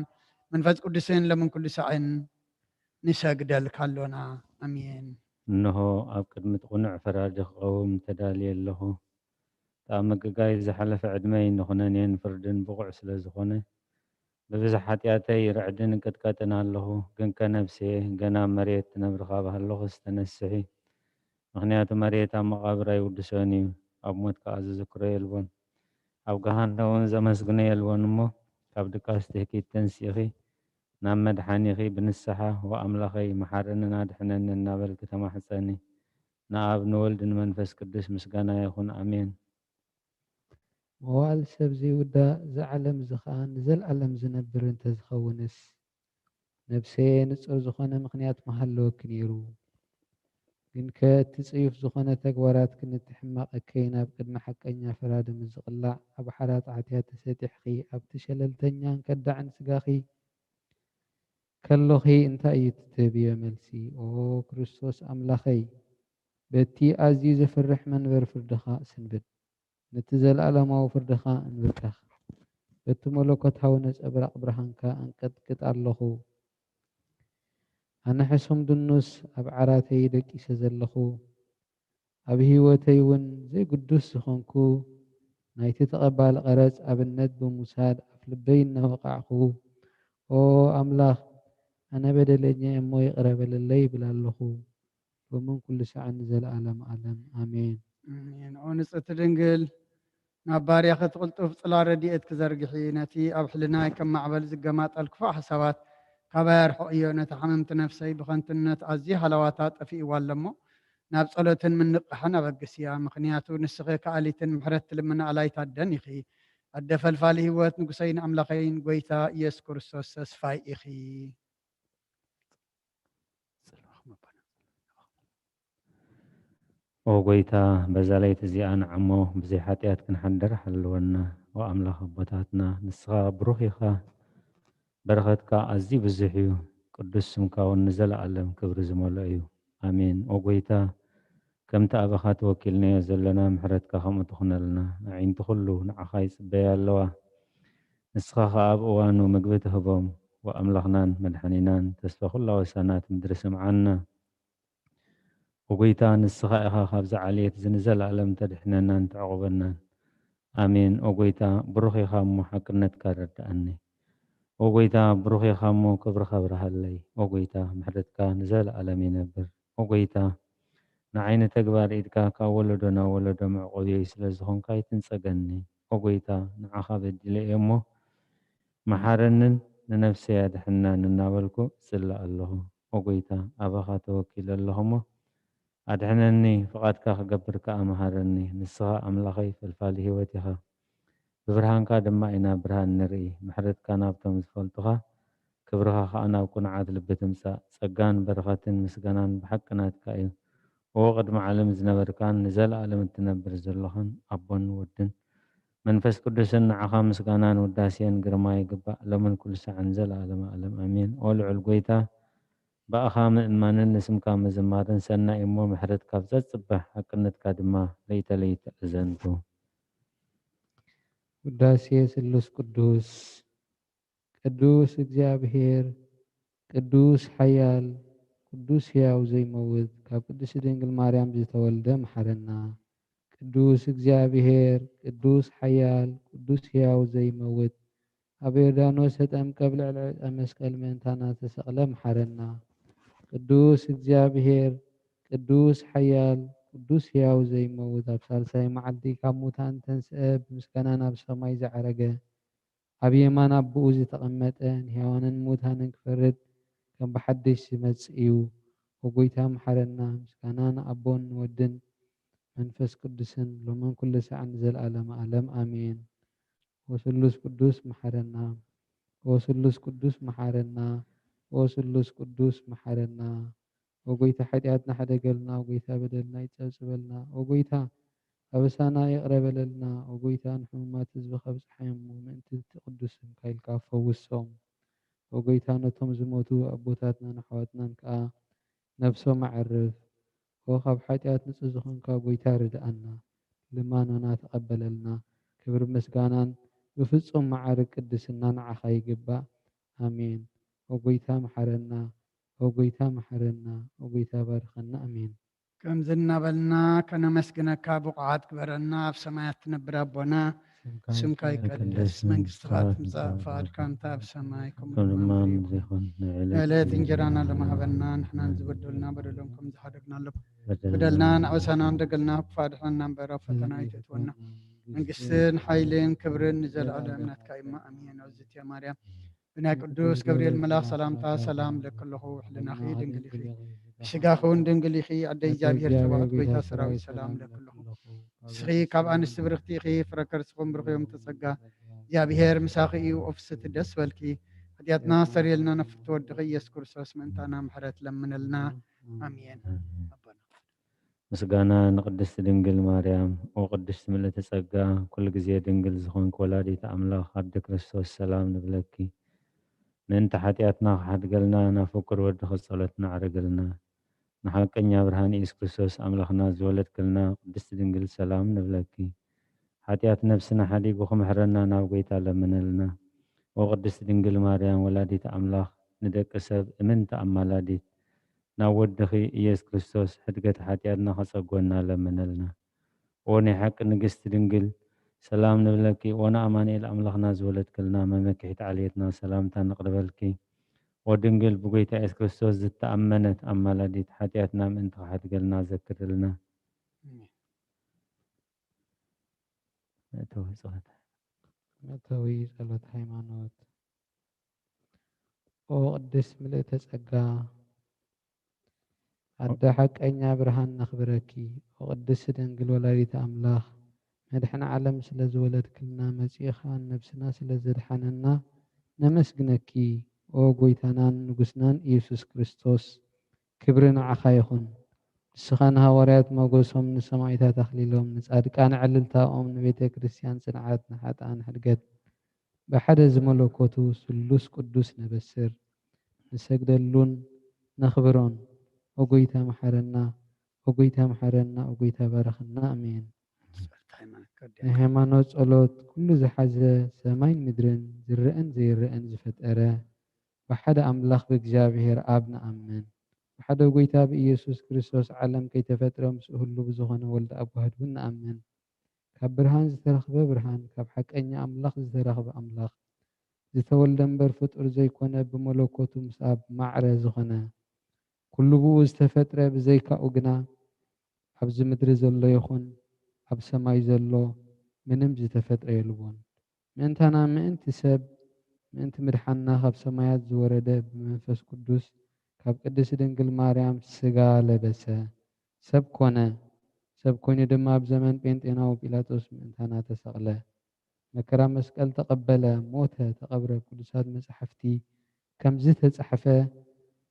መንፈስ ቅዱስን ሎምን ኩሉ ሳዕን ንሰግደልካ ኣሎና። ኣሜን። እንሆ፣ ኣብ ቅድሚ እቲ ቅኑዕ ፈራዲ ክቐውም ተዳልየ ኣለኹ። እቲ ኣብ ምግጋይ ዝሓለፈ ዕድመይ ንኹነኔን ፍርድን ብቑዕ ስለ ዝኾነ፣ ብብዝሒ ሓጢኣተይ ርዕድን ቅጥቀጥን ኣለኹ። ግንከ ነፍሰየ፣ ገና ኣብ መሬት ትነብሪ ካብ ሃለኹስ ተነስሒ። ምኽንያቱ መሬት ኣብ መቓብር ኣይውድሶን እዩ። ኣብ ሞት ከኣ ዝዝክሮ የልቦን። ኣብ ገሃነም እውን ዘመስግኖ የልቦን እሞ፣ ካብ ድቃስ ትህኪት ተንሲእኺ ናብ መድሓኒኺ ብንስሓ፣ "ወኣምላኸይ መሓረንን ኣድሕነንን" እናበልኪ ተማሕጸኒ። ንኣብ ንወልድ ንመንፈስ ቅዱስ ምስጋና ይኹን፣ ኣሜን። መዋእል ሰብ ዘይውዳእ፣ እዚ ዓለም እዚ ኸኣ ንዘለኣለም ዝነብር እንተ ዝኸውንስ፣ ነብሰየ ንጹር ዝኾነ ምኽንያት ምሃለወኪ ነይሩ። ግንከ እቲ ጽዩፍ ዝኾነ ተግባራትክን እቲ ሕማቕ እከይን ኣብ ቅድሚ ሓቀኛ ፈራዲ ምስ ዝቕላዕ፣ ኣብ ሓራት ዓትያ ተሰጢሕኺ፣ ኣብቲ ሸለልተኛን ከዳዕን ስጋኺ ከሎኺ እንታይ እዩ እቲ ትህብዮ መልሲ? ኦ ክርስቶስ ኣምላኸይ፣ በቲ ኣዝዩ ዘፍርሕ መንበር ፍርድኻ ስንብድ። ነቲ ዘለኣለማዊ ፍርድኻ እንብርከኽ። በቲ መለኮታዊ ነጸብራቕ ብርሃንካ ኣንቀጥቅጥ ኣለኹ። ኣነ ሕሱም ድኑስ ኣብ ዓራተይ ደቂሰ ዘለኹ፣ ኣብ ህይወተይ እውን ዘይግዱስ ዝኾንኩ፣ ናይቲ ተቐባሊ ቀረጽ ኣብነት ብምውሳድ ኣፍ ልበይ እናወቓዕኹ፣ "ኦ ኣምላኽ፣ ኣነ በደለኛ እየ እሞ ይቕረ በለለይ" ይብል ኣለኹ። ሎምን ኩሉ ሰዓን ንዘለኣለም ኣለም። ኣሜን። ኣሜን። ኦ ንጽሕቲ ድንግል፣ ናብ ባርያኺ እቲ ቅልጡፍ ጽላ ረድኤት ክዘርግሒ፣ ነቲ ኣብ ሕልናይ ከም ማዕበል ዝገማጠል ክፉእ ሓሳባት ካባይ ኣርሕቕዮ። ነታ ሓመምቲ ነፍሰይ ብኸንቱነት ኣዝዩ ሃለዋታ ጠፊእዋ ኣሎ እሞ፣ ናብ ጸሎትን ምንቕቓሕን ኣበግስያ። ምኽንያቱ ንስኺ ከኣሊትን ምሕረት ትልምኒ ኣላይት ኣደን ኢኺ። ኣደ ፈልፋሊ ህይወት፣ ንጉሰይን ኣምላኸይን ጐይታ ኢየሱስ ክርስቶስ ተስፋይ ኢኺ። ጽልዋኹም ኣቦና። ኦ ጐይታ፣ በዛ ለይቲ እዚኣ ንዓሞ ብዘይ ሓጢኣት ክንሓድር ሓልወና። ኦ ኣምላኽ ኣቦታትና፣ ንስኻ ብሩኽ ኢኻ፣ በረኸትካ ኣዝዩ ብዙሕ እዩ፣ ቅዱስ ስምካ እውን ንዘለኣለም ክብሪ ዝመልኦ እዩ። ኣሜን። ኦ ጐይታ፣ ከምቲ ኣባኻ ተወኪልናዮ ዘለና ምሕረትካ ከምኡ ትኹነልና። ኣዒንቲ ኩሉ ንዓኻ ይጽበያ ኣለዋ። ንስኻ ኸኣ ኣብ እዋኑ ምግቢ ትህቦም። ወኣምላኽናን መድሓኒናን ተስፋ ኩላ ወሳናት ምድሪ ስምዓና። ኦ ጐይታ፣ ንስኻ ኢኻ ካብዚ ዓሌት እዚ ንዘለኣለም ተድሕነናን ተዕቑበናን። ኣሜን። ኦ ጐይታ፣ ብሩኽ ኢኻ እሞ ሓቅነትካ ረድኣኒ። ኦ ጐይታ፣ ብሩኽ ኢኻ እሞ ክብርኻ ኣብርሃለይ። ኦ ጐይታ፣ ምሕረትካ ንዘለኣለም ይነብር። ኦ ጐይታ፣ ንዓይ ንተግባር ኢድካ ካብ ወለዶ ናብ ወለዶ መዕቆብየይ ስለ ዝኾንካ ኣይትንጸገኒ። ኦ ጐይታ፣ ንዓኻ በዲለ እየ እሞ መሓረንን ንነፍሰይ ኣድሕናን እናበልኩ እጽሊ ኣለኹ። ኦ ጐይታ፣ ኣባኻ ተወኪለ ኣለኹ እሞ ኣድሕነኒ፣ ፍቓድካ ክገብር ከኣ መሃረኒ። ንስኻ ኣምላኸይ ፈልፋሊ ህይወት ኢኻ። ብብርሃንካ ድማ ኢና ብርሃን ንርኢ። ምሕረትካ ናብቶም ዝፈልጡኻ፣ ክብርኻ ኸኣ ናብ ቅኑዓት ልቢ ትምጻእ። ጸጋን በረኸትን ምስጋናን ብሓቂ ናትካ እዩ። ኦ ቅድሚ ዓለም ዝነበርካን ንዘለኣለም እትነብር ዘለኻን ኣቦን ወድን መንፈስ ቅዱስን ንዓኻ ምስጋናን ውዳሴን ግርማ ይግባእ፣ ሎምን ኩሉ ሳዕን ዘለኣለመ ዓለም። ኣሜን። ኦ ልዑል ጐይታ፣ ብኣኻ ምእማንን ንስምካ ምዝማርን ሰናይ እሞ፣ ምሕረትካ ኣብ ዘጽብሕ፣ ሓቅነትካ ድማ ለይተ ለይተ ኣዘንቱ። ውዳሴ ስሉስ ቅዱስ። ቅዱስ እግዚኣብሔር፣ ቅዱስ ሓያል፣ ቅዱስ ሕያው ዘይመውት፣ ካብ ቅድስቲ ድንግል ማርያም ዝተወልደ መሓረና። ቅዱስ እግዚኣብሔር፣ ቅዱስ ሓያል፣ ቅዱስ ሕያው ዘይመውት፣ ኣብ ዮርዳኖስ ተጠምቀ፣ ኣብ ልዕሊ ዕፀ መስቀል ምእንታና ተሰቕለ፣ መሓረና። ቅዱስ እግዚኣብሔር፣ ቅዱስ ሓያል፣ ቅዱስ ሕያው ዘይመውት፣ ኣብ ሳልሳይ መዓልቲ ካብ ሙታን ተንስአ፣ ብምስጋና ናብ ሰማይ ዝዓረገ፣ ኣብ የማን ኣቦኡ ዝተቐመጠ፣ ንሕያዋንን ሙታንን ክፈርድ ከም ብሓድሽ ዝመጽእ እዩ። ኦ ጐይታ፣ መሓረና። ምስጋና ንኣቦን ንወድን መንፈስ ቅዱስን፣ ሎምን ኩሉ ሳዕን ንዘለኣለመ ዓለም። ኣሜን። ኦ ስሉስ ቅዱስ፣ መሓረና። ኦ ስሉስ ቅዱስ፣ መሓረና። ኦ ስሉስ ቅዱስ፣ መሓረና። ኦ ጐይታ፣ ሓጢኣትና ሕደገልና። ኦ ጐይታ፣ በደልና ይጸብጽበልና። ኦ ጐይታ፣ ኣበሳና ይቕረ በለልና። ኦ ጐይታ፣ ንሕሙማት ህዝብኻ ኣብጽሓዮም፣ ምእንቲ እቲ ቅዱስ ስምካ ኢልካ ፈውሶም። ኦ ጐይታ፣ ነቶም ዝሞቱ ኣቦታትናን ኣሕዋትናን ከኣ ነፍሶም ኣዕርፍ። ኦ ካብ ሓጢኣት ንጹህ ዝኾንካ ጐይታ፣ ርድኣና፣ ልማኖና ተቐበለልና። ክብሪ ምስጋናን ብፍጹም መዓርግ ቅድስና ንዓኻ ይግባእ። ኣሜን። ኦ ጐይታ፣ መሓረና። ኦ ጐይታ፣ መሓረና። ኦ ጐይታ፣ ባርኸና። ኣሜን። ከምዚ እናበልና ከነመስግነካ ብቑዓት ግበረና። ኣብ ሰማያት ትነብር ኣቦና፣ ስምካ ይቀደስ፣ መንግስትኻ ትምጻእ፣ ፍቓድካ እንተ ኣብ ሰማይ ከምኡ ድማ ኣብ ምድሪ ይኹን። ንዕለት እንጀራና ሎሚ ሃበና፣ ንሕናን ዝበደሉና በደሎም ከም ዝሓደግናሎም በደልና ንዕበሳና፣ ንደገልና ክፉእ ኣድሕነና እምበር፣ ኣብ ፈተና ኣይተእትወና። መንግስትን ሓይልን ክብርን ንዘለኣለም ናትካ እዩ እሞ፣ ኣሜን። ኣዝእቲ ማርያም፣ ብናይ ቅዱስ ገብርኤል መልኣኽ ሰላምታ ሰላም እብለኪ ኣለኹ። ሕልናኺ ድንግል ኢኺ፣ ብስጋኺ እውን ድንግል ኢኺ። ኣደ እግዚኣብሔር ጸባኦት፣ ጎይታ ሰራዊት፣ ሰላም እብለኪ ኣለኹ። ንስኺ ካብ ኣንስቲ ብርኽቲ ኢኺ፣ ፍረ ከርስኹም ብሩኽ እዮም ተጸጋ፣ እግዚኣብሔር ምሳኺ እዩ። ኦፍስቲ ደስ በልኪ፣ ሓጢኣትና ኣስተርየልና፣ ነፍቲ ወድኺ ኢየሱስ ክርስቶስ ምእንታና ምሕረት ለምነልና። ኣሜን። ኣቦና። ምስጋና ንቅድስቲ ድንግል ማርያም። ኦ ቅድስቲ ምልእቲ ጸጋ፣ ኩሉ ግዜ ድንግል ዝኾንኪ ወላዲት ኣምላኽ፣ ኣደ ክርስቶስ፣ ሰላም ንብለኪ። ምእንቲ ሓጢኣትና ክሓድገልና፣ ናብ ፍቁር ወድኺ ጸሎትና ኣዕርግልና። ንሓቀኛ ብርሃን ኢየሱስ ክርስቶስ ኣምላኽና ዝወለድክልና ቅድስቲ ድንግል፣ ሰላም ንብለኪ። ሓጢኣት ነፍስና ሓዲጉ ክምሕረና ናብ ጎይታ ለምነልና። ኦ ቅድስቲ ድንግል ማርያም ወላዲት ኣምላኽ፣ ንደቂ ሰብ እምንቲ ኣማላዲት፣ ናብ ወድኺ ኢየሱስ ክርስቶስ ሕድገት ሓጢኣትና ከጸጎና ለምነልና። ኦ ናይ ሓቂ ንግስቲ ድንግል፣ ሰላም ንብለኪ። ኦ ንኣማኑኤል ኣምላኽና ዝወለድክልና፣ መመክሒት ዓሌትና፣ ሰላምታ ነቕርበልኪ። ኦ ድንግል፣ ብጎይታ ኢየሱስ ክርስቶስ ዝተኣመነት ኣማላዲት፣ ሓጢኣትና ምእንቲ ክሓድገልና ዘክርልና። ኣሜን። መእተዊ ጸሎት። መእተዊ ጸሎት ሃይማኖት። ኦ ቅድስት ምልእተ ጸጋ፣ ኣደ ሓቀኛ ብርሃን ነኽብረኪ። ኦ ቅድስት ድንግል ወላዲተ ኣምላኽ፣ መድሕን ዓለም ስለ ዝወለድክልና፣ መጺእኻ ነብስና ስለ ዘድሓነና ነመስግነኪ። ኦ ጎይታናን ንጉስናን ኢየሱስ ክርስቶስ፣ ክብሪ ንዓኻ ይኹን። ንስኻ ንሃዋርያት ሞገሶም፣ ንሰማዕታት ኣኽሊሎም፣ ንጻድቃን ዕልልታኦም፣ ንቤተ ክርስቲያን ጽንዓት፣ ንሓጥኣን ሕድገት፣ ብሓደ ዝመለኮቱ ስሉስ ቅዱስ ነበስር፣ ንሰግደሉን ነኽብሮን። ኦ ጎይታ መሓረና፣ ኦ ጎይታ መሓረና፣ ኦ ጎይታ ባረኸና። ኣሜን። ናይ ሃይማኖት ጸሎት ኩሉ ዝሓዘ፣ ሰማይን ምድርን ዝረአን ዘይረአን ዝፈጠረ፣ ብሓደ ኣምላኽ ብእግዚኣብሔር ኣብ ንኣምን። ብሓደ ጎይታ ብኢየሱስ ክርስቶስ ዓለም ከይተፈጥረ ምስኡ ህሉ ብዝኾነ ወልድ ኣብ ዋህድ እውን ንኣምን። ካብ ብርሃን ዝተረኽበ ብርሃን፣ ካብ ሓቀኛ ኣምላኽ ዝተረኽበ ኣምላኽ፣ ዝተወልደ እምበር ፍጡር ዘይኮነ፣ ብመለኮቱ ምስ ኣብ ማዕረ ዝኾነ፣ ኩሉ ብኡ ዝተፈጥረ፣ ብዘይካኡ ግና ኣብዚ ምድሪ ዘሎ ይኹን ኣብ ሰማይ ዘሎ ምንም ዝተፈጥረ የልቦን። ምእንታና፣ ምእንቲ ሰብ፣ ምእንቲ ምድሓንና ካብ ሰማያት ዝወረደ፣ ብመንፈስ ቅዱስ ካብ ቅድስቲ ድንግል ማርያም ስጋ ለበሰ፣ ሰብ ኮነ። ሰብ ኮይኑ ድማ ኣብ ዘመን ጴንጤናዊ ጲላጦስ ምእንታና ተሰቕለ። መከራ መስቀል ተቐበለ፣ ሞተ፣ ተቐብረ። ቅዱሳት መጻሕፍቲ ከም ዝተጻሕፈ፣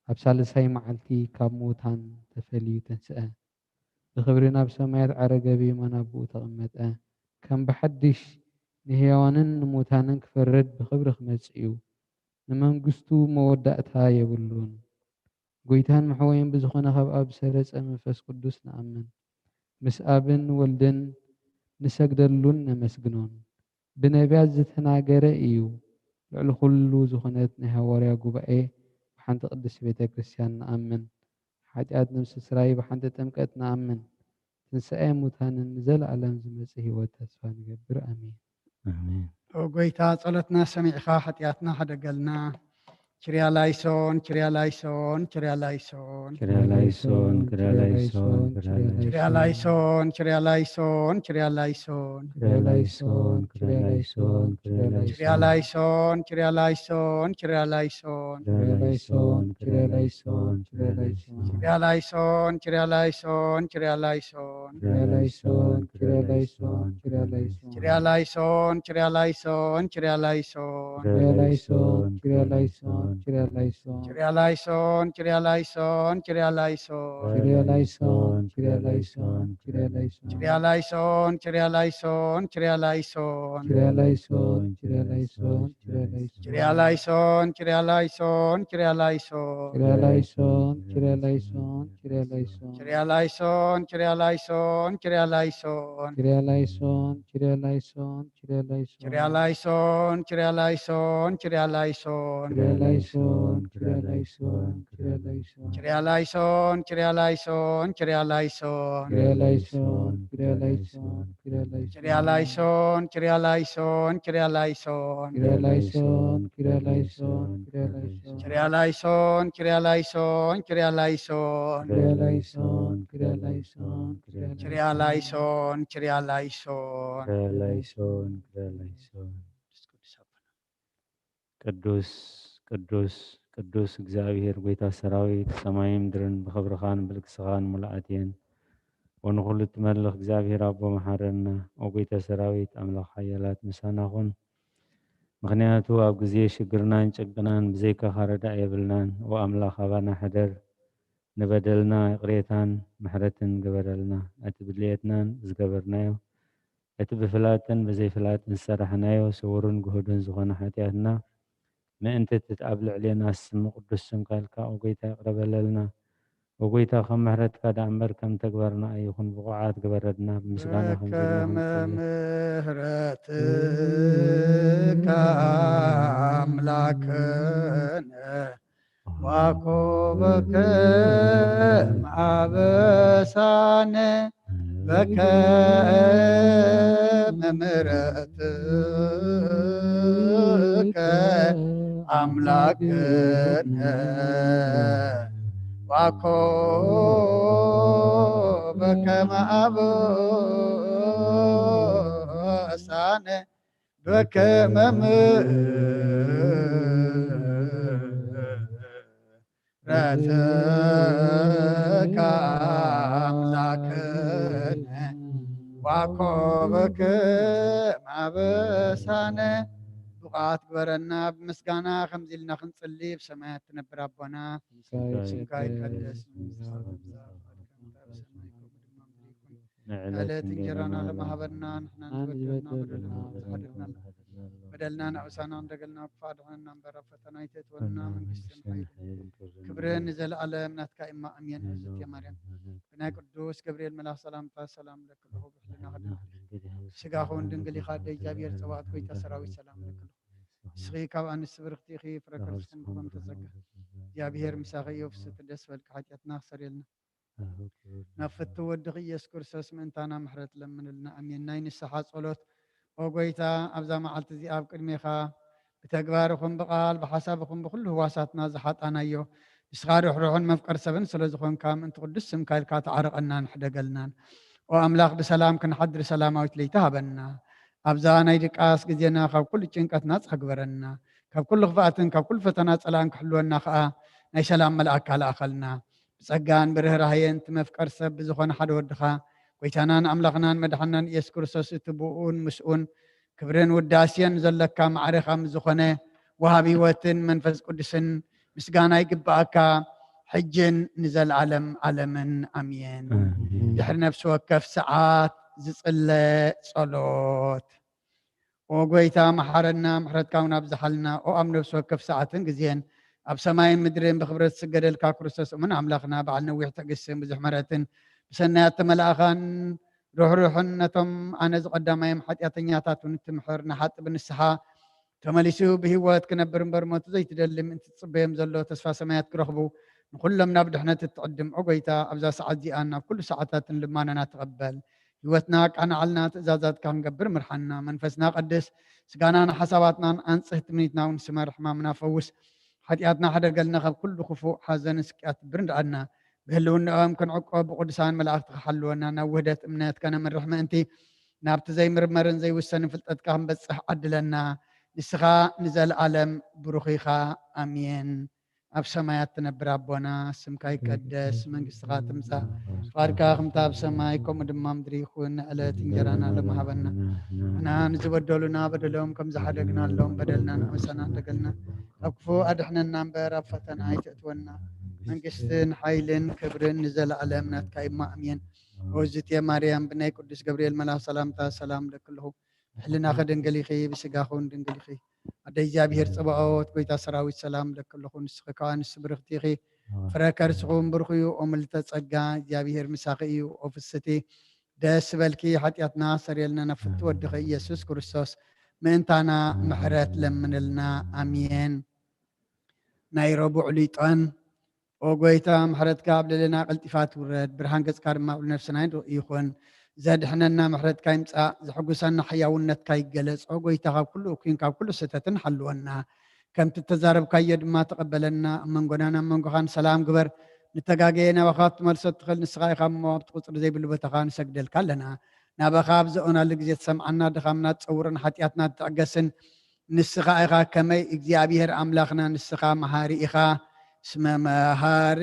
ኣብ ሳልሳይ መዓልቲ ካብ ምዉታን ተፈልዩ ተንስአ። ብኽብሪ ናብ ሰማያት ዓረገ፣ ብየማን ኣቦኡ ተቐመጠ። ከም ብሓድሽ ንሕያዋንን ንሙታንን ክፈርድ ብኽብሪ ክመጽእ እዩ። ንመንግስቱ መወዳእታ የብሉን። ጎይታን መሕወይን ብዝኾነ ካብ ኣብ ዝሰረጸ መንፈስ ቅዱስ ንኣምን። ምስ ኣብን ወልድን ንሰግደሉን ነመስግኖን። ብነቢያት ዝተናገረ እዩ። ልዕሊ ኩሉ ዝኾነት ናይ ሃዋርያ ጉባኤ፣ ብሓንቲ ቅድስቲ ቤተ ክርስቲያን ንኣምን። ሓጢኣት ነብሲ ስራይ፣ ብሓንቲ ጥምቀት ንኣምን። ትንሳኤ ሙታንን ንዘለኣለም ዝመጽእ ህይወት ተስፋ ንገብር። ኣሜን። ኣሜን። ኦ ጎይታ፣ ጸሎትና ሰሚዕኻ ሓጢኣትና ሓደገልና። ኪርያ ላይሶን፣ ኪርያ ላይሶን፣ ኪርያ ላይሶን። ኪርያ ላይሶን፣ ኪርያ ላይሶን፣ ኪርያ ላይሶን። ኪርያ ላይሶን፣ ኪርያ ላይሶን፣ ኪርያ ላይሶን። ኪርያ ላይሶን፣ ኪርያ ላይሶን፣ ኪርያ ላይሶን። ኪርያ ላይሶን፣ ኪርያ ላይሶን፣ ኪርያ ላይሶን። ኪርያ ላይሶን፣ ኪርያ ላይሶን፣ ኪርያ ላይሶን። ኪርያ ላይሶን፣ ኪርያ ላይሶን፣ ኪርያ ላይሶን። ኪርያ ላይሶን፣ ኪርያ ላይሶን፣ ኪርያ ላይሶን። ኪርያ ላይሶን፣ ኪርያ ላይሶን፣ ኪርያ ላይሶን። ኪርያ ላይሶን፣ ኪርያ ላይሶን፣ ኪርያ ላይሶን። ኪርያ ላይሶን፣ ኪርያ ላይሶን፣ ኪርያ ላይሶን። ኪርያ ላይሶን፣ ኪርያ ላይሶን፣ ኪርያ ላይሶን። ኪርያ ላይሶን፣ ኪርያ ላይሶን፣ ኪርያ ላይሶን። ኪርያ ላይሶን፣ ኪርያ ላይሶን፣ ኪርያ ላይሶን። ኪርያ ላይሶን፣ ኪርያ ላይሶን፣ ኪርያ ላይሶን። ኪርያ ላይሶን፣ ኪርያ ላይሶን፣ ኪርያ ላይሶን። ኪርያ ላይሶን፣ ኪርያ ላይሶን፣ ላይሶን፣ ኪርያ ላይሶን። ኪርያ ላይሶን፣ ኪርያ ላይሶን፣ ኪርያ ላይሶን። ኪርያ ላይሶን፣ ኪርያ ላይሶን፣ ኪርያ ላይሶን። ኪርያ ላይሶን፣ ኪርያ ላይሶን፣ ኪርያ ላይሶን። ኪርያ ላይሶን፣ ኪርያ ላይሶን፣ ኪርያ ላይሶን። ኪርያ ላይሶን፣ ኪርያ ላይሶን፣ ኪርያ ላይሶን። ኪርያ ላይሶን፣ ኪርያ ላይሶን፣ ኪርያ ላይሶን። ኪርያ ላይሶን፣ ኪርያ ላይሶን፣ ኪርያ ላይሶን። ኪርያ ላይሶን፣ ኪርያ ላይሶን፣ ኪርያ ላይሶን። ኪርያ ላይሶን፣ ኪርያ ላይሶን፣ ኪርያ ላይሶን። ኪርያ ላይሶን፣ ኪርያ ላይሶን። ኪርያ ላይሶን፣ ኪርያ ላይሶን። ቅዱስ፣ ቅዱስ፣ ቅዱስ እግዚኣብሔር ጐይታ ሰራዊት፣ ሰማይን ምድርን ብኽብርኻን ብልግስኻን ምሉኣት እየን። ወንኹሉ እትመልኽ እግዚኣብሔር ኣቦ መሓረና፣ ኦ ጐይታ ሰራዊት፣ ኣምላኽ ሓያላት ምሳና ኹን። ምኽንያቱ ኣብ ግዜ ሽግርናን ጭንቅናን ብዘይካኻ ረዳኢ የብልናን። ኦ ኣምላኽ ኣባና ሕደር፣ ንበደልና ይቕሬታን ምሕረትን ግበረልና። እቲ ብድልየትናን ዝገበርናዮ፣ እቲ ብፍላጥን ብዘይፍላጥን ዝሰራሕናዮ ስውርን ግሁድን ዝኾነ ሓጢኣትና ምእንቲ እቲ ኣብ ልዕሌና ስም ቅዱስ ስምካ ኢልካ ኦ ጐይታ ይቕረ በለልና። ኦ ጐይታ ከም ምሕረትካ ደኣ እምበር ከም ተግባርና ኣይኹን፣ ብቑዓት ግበረልና። ብምስጋና ከም በከመ ዘለኹም ጸልዩ። ምሕረትከ ኣምላክነ ዋኮበከ ማበሳነ በከመ ምሕረትከ ኣምላክነ ዋኮበከ ማበሳነ በከመ ምሕረትከ ኣምላክነ ዋኮበከ ማበሳነ። ብቕዓት ግበረና። ብምስጋና ከምዚ ኢልና ክንጽሊ፣ ብሰማያት ትነብር ኣቦና፣ ስምካ ይቀደስ፣ መንግስትኻ ትምጻእ፣ ፍቓድካ ከምቲ ኣብ ሰማይ ከምኡ ድማ ኣብ ምድሪ ይኹን። ንዕለት እንጀራና ሎሚ ሃበና፣ ንሕና ንዝበደልና በደልና ንዝበደልና በደልና ንሓድግና ንሓድግና በደልና ንኣውሳና እንደገልና ክፉእ ኣድሕነና እምበር፣ ኣብ ፈተና ኣይተእትወና፣ መንግስትን ሓይልን ክብርን ንዘለኣለም ናትካ እማ፣ ኣሜን። እዝእትየ ማርያም፣ ብናይ ቅዱስ ገብርኤል መልኣኽ ሰላምታ ሰላም እለኪ ኣለኹ፣ ብሕልናኺ ድንግል፣ ስጋኺ እውን ድንግል ኢኻ፣ ኣደ እግዚኣብሔር ጸባኦት፣ ጐይታ ሰራዊት ሰላም እለኪ ኣለኹ። ንስኺ ካብ ኣንስቲ ብርኽቲ ኢኺ፣ ፍረ ከርስኺ እውን ክቡር ተጸጋ። እግዚኣብሔር ምሳኺ እዩ፣ ፍስሕቲ ደስ በልኪ፣ ሓጢኣትና ክሰርየልና፣ ናብ ፍትው ወድኺ ኢየሱስ ክርስቶስ ምእንታና ምሕረት ለምንልና። ኣሜን። ናይ ንስሓ ጸሎት። ኦ ጐይታ፣ ኣብዛ መዓልቲ እዚኣ ኣብ ቅድሜኻ ብተግባር ይኹን ብቓል፣ ብሓሳብ ይኹን ብኹሉ ህዋሳትና ዝሓጣናዮ፣ ንስኻ ርሕሩሕን መፍቀር ሰብን ስለ ዝኾንካ፣ ምእንቲ ቅዱስ ስምካ ኢልካ ተዓረቐናን ሕደገልናን። ኦ ኣምላኽ፣ ብሰላም ክንሓድር ሰላማዊት ለይቲ ሃበና። ኣብዛ ናይ ድቃስ ግዜና ካብ ኩሉ ጭንቀት ናጻ ግበረና። ካብ ኩሉ ክፍኣትን ካብ ኩሉ ፈተና ጸላእን ክሕልወና ከኣ ናይ ሰላም መልኣካ ለኣኸልና። ብጸጋን ብርህራሄን እቲ መፍቀር ሰብ ብዝኾነ ሓደ ወድኻ፣ ጐይታናን ኣምላኽናን መድሓናን ኢየሱስ ክርስቶስ፣ እቲ ብኡን ምስኡን ክብርን ውዳሴን ዘለካ ማዕረኻ ምስ ዝኾነ፣ ወሃቢ ህይወትን መንፈስ ቅዱስን ምስጋና ይግብኣካ፣ ሕጅን ንዘለኣለም ዓለምን። ኣሜን። ኣሜን። ድሕሪ ነፍሲ ወከፍ ሰዓት ዝጽለ ጸሎት። ኦ ጐይታ፣ መሓረና፣ ምሕረትካ እውን ኣብዝሓልና። ኦ ኣብ ነፍሲ ወከፍ ሰዓትን ግዜን ኣብ ሰማይን ምድርን ብኽብረት ዝስገደልካ ክርስቶስ እሙን ኣምላኽና፣ በዓል ነዊሕ ትዕግስትን ብዙሕ ምሕረትን፣ ብሰናያት ተመላእኻን ርሕሩሕን፣ ነቶም ኣነ ዝቐዳማዮም ሓጢኣተኛታት እውን እትምሕር፣ ንሓጢ ብንስሓ ተመሊሱ ብህይወት ክነብር እምበር ሞቱ ዘይትደሊ፣ ምእንቲ ትጽበዮም ዘሎ ተስፋ ሰማያት ክረኽቡ፣ ንኹሎም ናብ ድሕነት እትዕድም። ኦ ጐይታ፣ ኣብዛ ሰዓት እዚኣን ኣብ ኩሉ ሰዓታትን ልማናና ተቐበል። ህይወትና ኣቃንዓልና፣ ትእዛዛትካ ክንገብር ምርሓና። መንፈስና ቀድስ፣ ስጋናን ሓሳባትናን ኣንጽህ፣ ትምኒትና እውን ስመር፣ ሕማምና ፈውስ፣ ሓጢኣትና ሕደገልና፣ ካብ ኩሉ ክፉእ፣ ሓዘንን ስቅያት ብርንድኣና። ብህልውናኦም ክንዕቆብ፣ ብቅዱሳን መላእኽትኻ ሓልወና። ናብ ውህደት እምነት ከነምርሕ ምእንቲ፣ ናብቲ ዘይምርመርን ዘይውሰንን ፍልጠትካ ክንበጽሕ ዓድለና። ንስኻ ንዘለኣለም ብሩኽ ኢኻ። ኣሜን። ኣብ ሰማያት ትነብር ኣቦና፣ ስምካ ይቀደስ፣ መንግስትኻ ትምጻእ፣ ፍቓድካ ከምታ ኣብ ሰማይ ከምኡ ድማ ምድሪ ይኹን። ዕለት እንጀራና ሎሚ ሃበና። ንሕና ንዝበደሉና በደሎም ከም ዝሓደግናሎም በደልና ንኣምሳና እንደገልና፣ ካብ ክፉእ ኣድሕነና እምበር፣ ኣብ ፈተና ኣይተእትወና። መንግስትን ሓይልን ክብርን ንዘለኣለም ናትካ እዩ። ኣሜን። ኦዝቴ ማርያም፣ ብናይ ቅዱስ ገብርኤል መልኣኽ ሰላምታ ሰላም እለኪ ኣለኹ። ብሕልናኺ ድንግል ኢኺ፣ ብስጋኺ እውን ድንግል ኢኺ። ኣደ እግዚኣብሔር ጸባኦት፣ ጐይታ ሰራዊት፣ ሰላም እለኪ ኣለኹ። ንስኺ ከኣ ኣንስቲ ብርኽቲ ኢኺ፣ ፍረ ከርስኺ እውን ብሩኽ እዩ። ኦ ምልዕተ ጸጋ፣ እግዚኣብሔር ምሳኺ እዩ። ኦ ፍስቲ ደስ በልኪ፣ ሓጢኣትና ሰሪየልና፣ ናብ ፍትው ወድኺ ኢየሱስ ክርስቶስ ምእንታና ምሕረት ለምንልና። ኣሜን። ናይ ረቡዕ ሊጦን። ኦ ጎይታ፣ ምሕረትካ ኣብ ልዕሌና ቀልጢፋ ትውረድ፣ ብርሃን ገጽካ ድማ ኣብ ልዕሊ ነፍስና ይኹን። ዘድሕነና ምሕረትካ ይምጻእ፣ ዘሕጉሰና ሕያውነትካ ይገለጽ። ኦ ጎይታ፣ ካብ ኩሉ እኩይን ካብ ኩሉ ስህተትን ሓልወና። ከምቲ እተዛረብካዮ ድማ ተቐበለና። ኣብ መንጎናን ኣብ መንጎኻን ሰላም ግበር። ንተጋገየ ናባኻ ክትመልሶ እትኽእል ንስኻ ኢኻ እሞ፣ ኣብቲ ቁጽሪ ዘይብሉ ቦታኻ ንሰግደልካ ኣለና። ናባኻ ኣብ ዘእናሉ ግዜ ትሰምዓና፣ ድኻምና ትጸውርን ሓጢኣትና ትዕገስን ንስኻ ኢኻ። ከመይ እግዚኣብሔር ኣምላኽና፣ ንስኻ መሃሪ ኢኻ። እስመ መሃሪ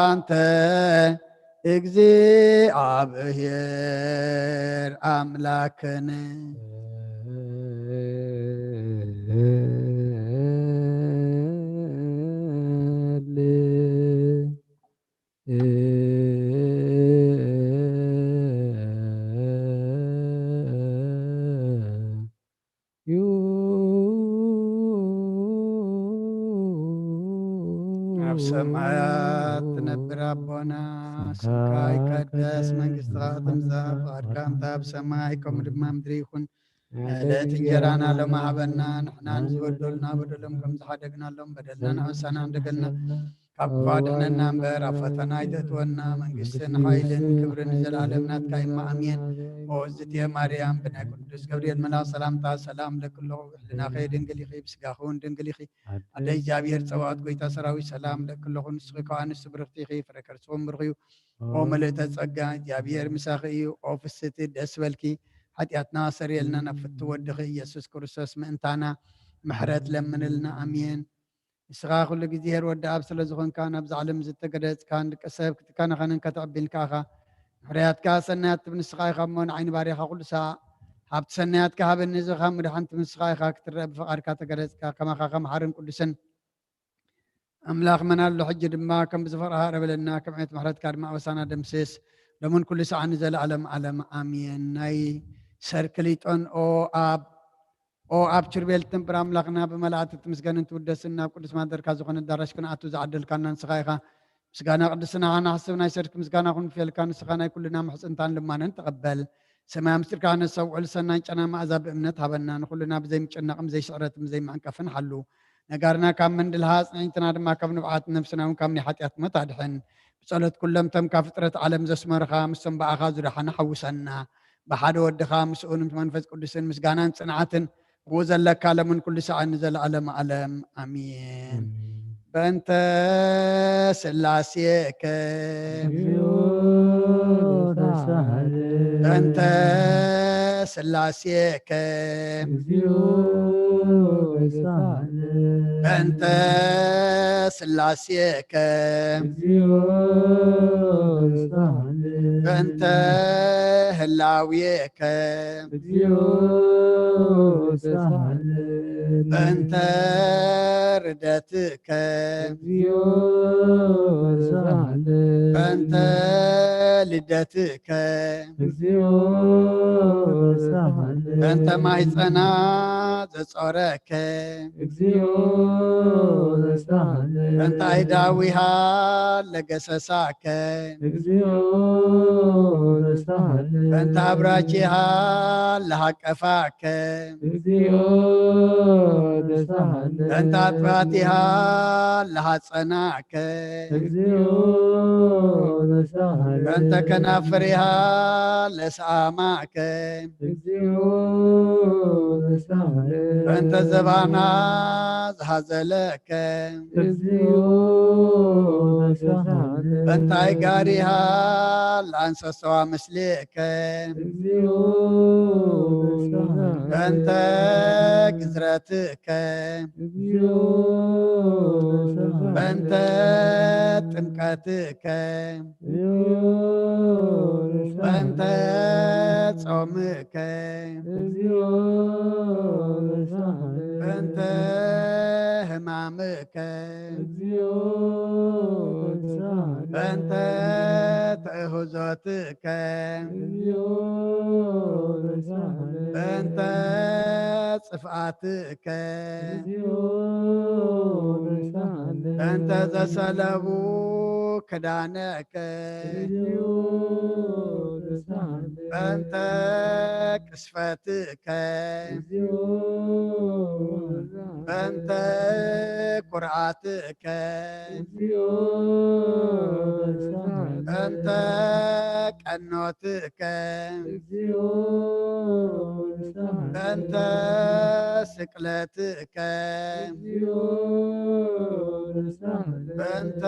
ኣንተ እግዚኣብሔር ኣምላክነ። ኣብ ሰማያት ትነብር ኣቦና፣ ስምካ ይቀደስ፣ መንግስትኻ ትምጻእ፣ ፍቓድካ እንተ ኣብ ሰማይ ከምኡ ድማ ምድሪ ይኹን። ዕለት እንጀራና ሎሚ ሃበና፣ ንሕናን ዝበደሉና በደሎም ከም ዝሓደግናሎም በደልና ንሕሰና እንደገልና ካብ ክፉእ ኣድሕነና እምበር፣ ኣብ ፈተና ኣይተእትወና፣ መንግስትን ሓይልን ክብርን ንዘለኣለም ናትካ እማ፣ ኣሜን። ኦ እግዝእትየ ማርያም፣ ብናይ ቅዱስ ገብርኤል መልኣኽ ሰላምታ ሰላም እለኪ ኣለኹ። ብሕልናኺ ድንግል ኢኺ፣ ብስጋኺ እውን ድንግል ኢኺ። ኣደ እግዚኣብሔር ጸባኦት፣ ጎይታ ሰራዊት፣ ሰላም እለኪ ኣለኹ። ንስኺ ከኣ ኣንስቲ ብርኽቲ ኢኺ፣ ፍረ ከርስኺ እውን ብሩኽ እዩ። ኦ ምልእተ ጸጋ፣ እግዚኣብሔር ምሳኺ እዩ። ኦ ፍስቲ፣ ደስ በልኪ፣ ሓጢኣትና ሰሪየልና፣ ናብ ፍትው ወድኺ ኢየሱስ ክርስቶስ ምእንታና ምሕረት ለምንልና። ኣሜን። ንስኻ ኩሉ ግዜ ሄር ወዲ ኣብ ስለ ዝኾንካ፣ ናብዛ ዓለም ዝተገለጽካን ደቂ ሰብ ክትከናኸንን ከተዕቢን ከኣኻ፣ ምሕረያትካ ሰናያት ትብል ንስኻ ኢኻ እሞ፣ ንዓይ ንባርያኻ ኩሉ ሳዕ ሃብቲ ሰናያትካ ሃበኒ፣ እዚ ኸኣ ምድሓን ትብል ንስኻ ኢኻ፣ ክትረአ ብፍቓድካ ተገለጽካ፣ ከማኻ ከ መሓርን ቅዱስን ኣምላኽ መን ኣሎ? ሕጂ ድማ ከም ብዝፈርሃ ረበለና፣ ከም ዕቤት ምሕረትካ ድማ ኣበሳና ደምስስ። ሎምን ኩሉ ሰዓት ንዘለኣለም ዓለም ኣሜን። ናይ ሰርክሊጦን ኦ ኣብ ኦ ኣብ ችርቤል ትንብር ኣምላኽና፣ ብመላእክቲ ትምስገንን ትውደስን፣ ናብ ቅዱስ ማደርካ ዝኾነ ኣዳራሽ ክንኣቱ ዝዓደልካና ንስኻ ኢኻ። ምስጋና ቅድስናኻ ንሓስብ፣ ናይ ሰርክ ምስጋና ክንውፍየልካ፣ ንስኻ ናይ ኩልና ምሕጽንታን ልማነን ተቐበል። ሰማያዊ ምስጢርካ ክነስተውዕል፣ ሰናይ ጨና መኣዛ ብእምነት ሃበና። ንኹልና ብዘይምጭናቕን ብዘይስዕረትን ብዘይምዕንቀፍን ሓሉ። ነጋርና ካብ ምንድልሃ፣ ኣጽንዕትና ድማ ካብ ንብዓት፣ ነፍስና እውን ካብ ናይ ሓጢኣት ሞት ኣድሕን። ብጸሎት ኩሎም እቶም ካብ ፍጥረት ዓለም ዘስመሩኻ፣ ምስቶም ብኣኻ ዝደሓኑ ሓውሰና። ብሓደ ወድኻ ምስኡን ምስ መንፈስ ቅዱስን ምስጋናን ጽንዓትን ብኡ ዘለካ ለምን ኩሉ ሰዓት ንዘለዓለም ዓለም ኣሜን። በእንተ ስላሴከ በእንተ ስላሴከ በእንተ ስላሴከ በእንተ ህላዌከ በእንተ ርደትከ በእንተ ልደትከ በእንተ ማህፀና ዘጾረከ በእንተ ኣይዳዊሃ ለገሰሳከ በእንተ ኣብራቺሃ ለሃቀፋከ በእንተ ኣጥባቲሃ ለሃጸናከ በእንተ ከናፍሪሃ ለሰኣማከ በእንተ ዘባና ዝሃዘለከ በእንተ ኣይጋሪሃ ለኣንሰሰዋ ምስሌከ በእንተ ግዝረትከ በእንተ ጥምቀትከ በእንተ ጾምከ በእንተ ሕማምከ በእንተ ትእህዞትከ በእንተ ጽፍ ፍኣትከ፣ በእንተ ዘሰለቡ ክዳነከ፣ በእንተ ቅስፈትከ፣ በእንተ ኩርዓትከ፣ በእንተ ቀኖትከ፣ በእንተ ስቅለትከ፣ በእንተ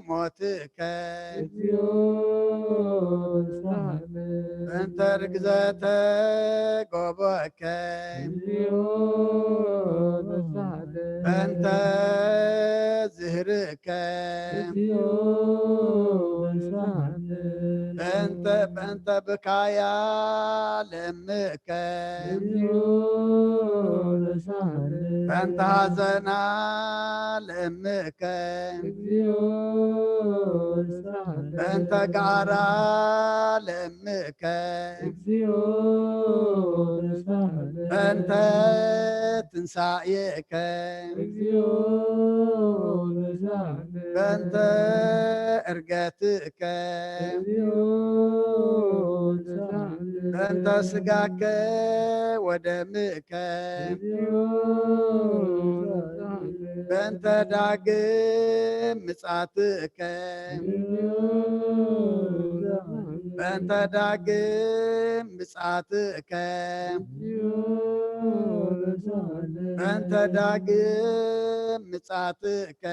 ሞትከ፣ በእንተ ርግዘተ ጎቦከ፣ በእንተ ዝህርከ፣ በእንተ በእንተ ብካያ ለምከ፣ በእንተ ሃዘና ለምከ፣ በእንተ ጋራ ለምከ፣ በእንተ ትንሳኤከ፣ በእንተ እርገትከ፣ በእንተ ስጋከ ወደምከ፣ በእንተ ዳግም ምጻትከ፣ በእንተ ዳግም ምጻትከ፣ በእንተ ዳግም ምጻትከ፣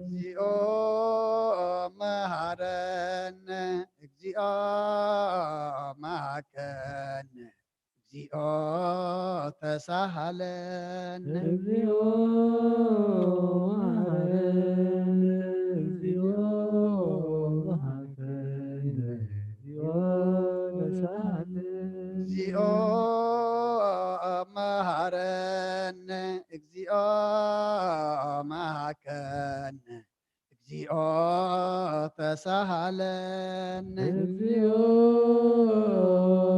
እግዚኦ መሃረነ፣ እግዚኦ መሃከነ፣ እግዚኦ ተሳሃለነ። እግዚኦ መሃረነ፣ እግዚኦ መሃከነ፣ እግዚኦ ተሳሃለነ። እግዚኦ መሃረነ፣ እግዚኦ መሃከነ፣ እግዚኦ ተሳሃለነ። እግዚኦ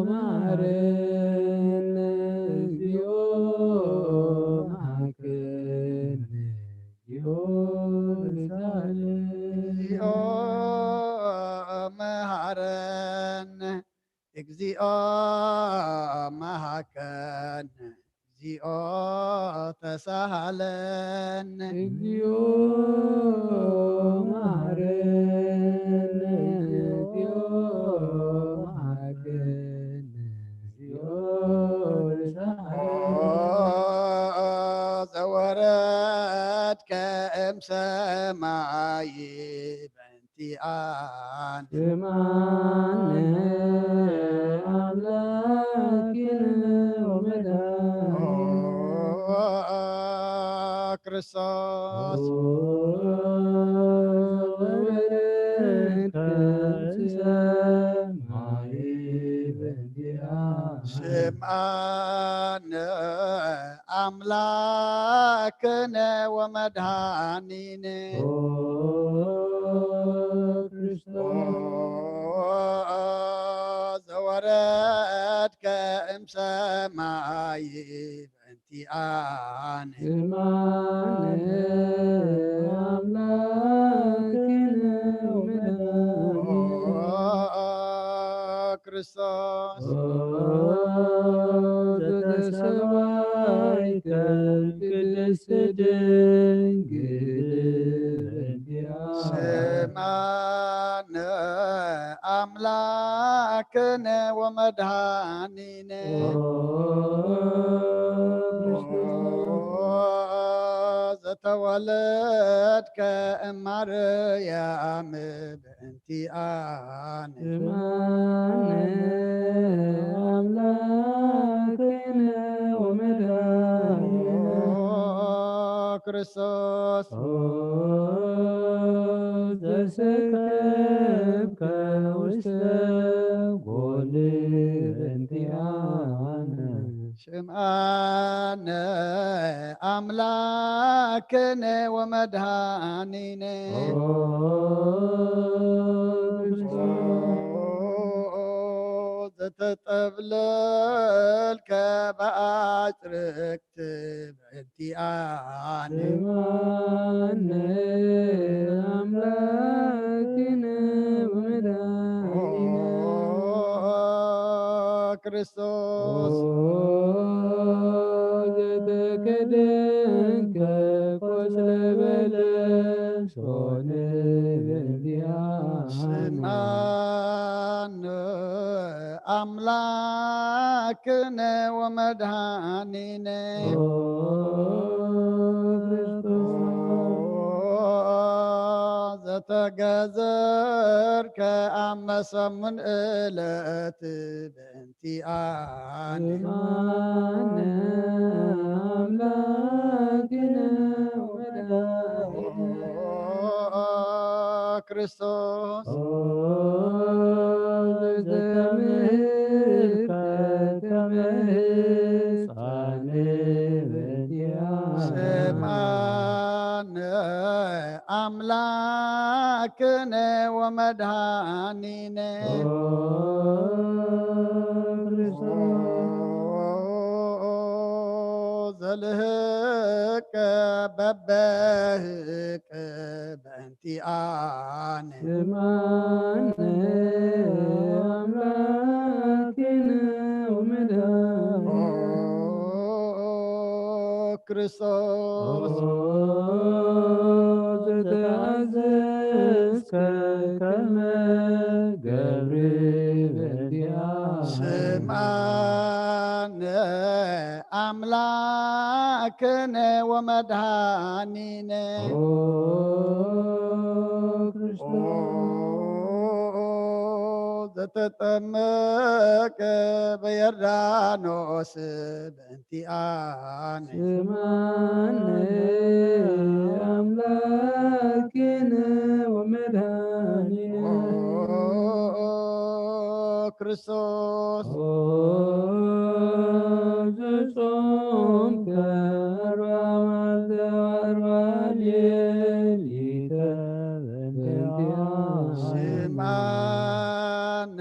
መሃረነ፣ እግዚኦ መሃከነ፣ እግዚኦ ተሳሃለነ። እግዚኦ መሃረነ፣ እግዚኦ መሃከነ፣ እግዚኦ ተሳሃለነ። እግዚኦ መሃረነ፣ እግዚኦ መሃከነ፣ እግዚኦ ተሳሃለነ። ኦ ዘወረድከ እምሰማይ በእንቲኣነ። ስምዓነ ኣምላክነ ወመድኃኒነ። ኦ ክርስቶስ። ኦ ዘወረድከ እምሰማይ በእንቲኣነ። ስምዓነ ኣምላክነ ወመድኃኒነ። ኦ ክርስቶስ። ኦ ዘወረድከ እምሰማይ በእንቲኣነ። ስምዓነ ኣምላክነ ወመድኃኒነ። ኦ ክርስቶስ። ኦ ዘተሰዋይከ ቅድስት ድንግል በእንቲኣ። ስምዓነ ኣምላክነ ወመድኃኒነ። ኦ ክርስቶስ። ኦ ዘተወለድከ እማርያም በእንቲኣነ። ስምዓነ ኣምላክነ ወመድኃኒነ። ኦ ክርስቶስ። ኦ ዘሰከብከ ውስተ ጎል በእንቲኣነ። ስምዓነ ኣምላክነ ወመድኃኒነ። ኦ ክርስቶስ። ኦ ዘለልከ ብኣጽርቅቲ ብእንቲኣነ። ስምዓነ ኣምላክነ ወመድኃኒነ። ኦ ክርስቶስ ኦ ዘተከደንከ ቆጽለ በለስ ሆነ በእንቲኣነ። ስምዓነ ኣምላክነ ወመድኃኒነ። ኦ ክርስቶስ ዘተገዘርከ ኣብ መሰሙን እለት በእንቲኣነ። ስምዓነ ኣምላክነ ወመድኃኒነ። ክርስቶስ ኦ ዘተምህርከ ከመ ሕፃን በእንቲኣነ። ስምዓነ ኣምላክነ ወመድኃኒነ። ኦ ክርስቶስ ዘልህቀ በበህቅ በእንቲኣነ። ስምዓነ ኣምላክነ ወመድኃኒነ። ኦ ክርስቶስ ኦ ዘተኣዘዝከ ከመ ገብር በእንቲኣነ። ስምዓነ ኣምላክነ ወመድኃኒነ። ኦ ክርስቶስ ዘተጠመቀ በዮርዳኖስ በእንቲኣነ። ስምዓነ ኣምላክነ ወመድኃኒነ። ክርስቶስ ኦ ዘጾምከ ኣርብዓ መዓልተ ወኣርብዓ ሌሊተ በእንቲኣነ። ስምዓነ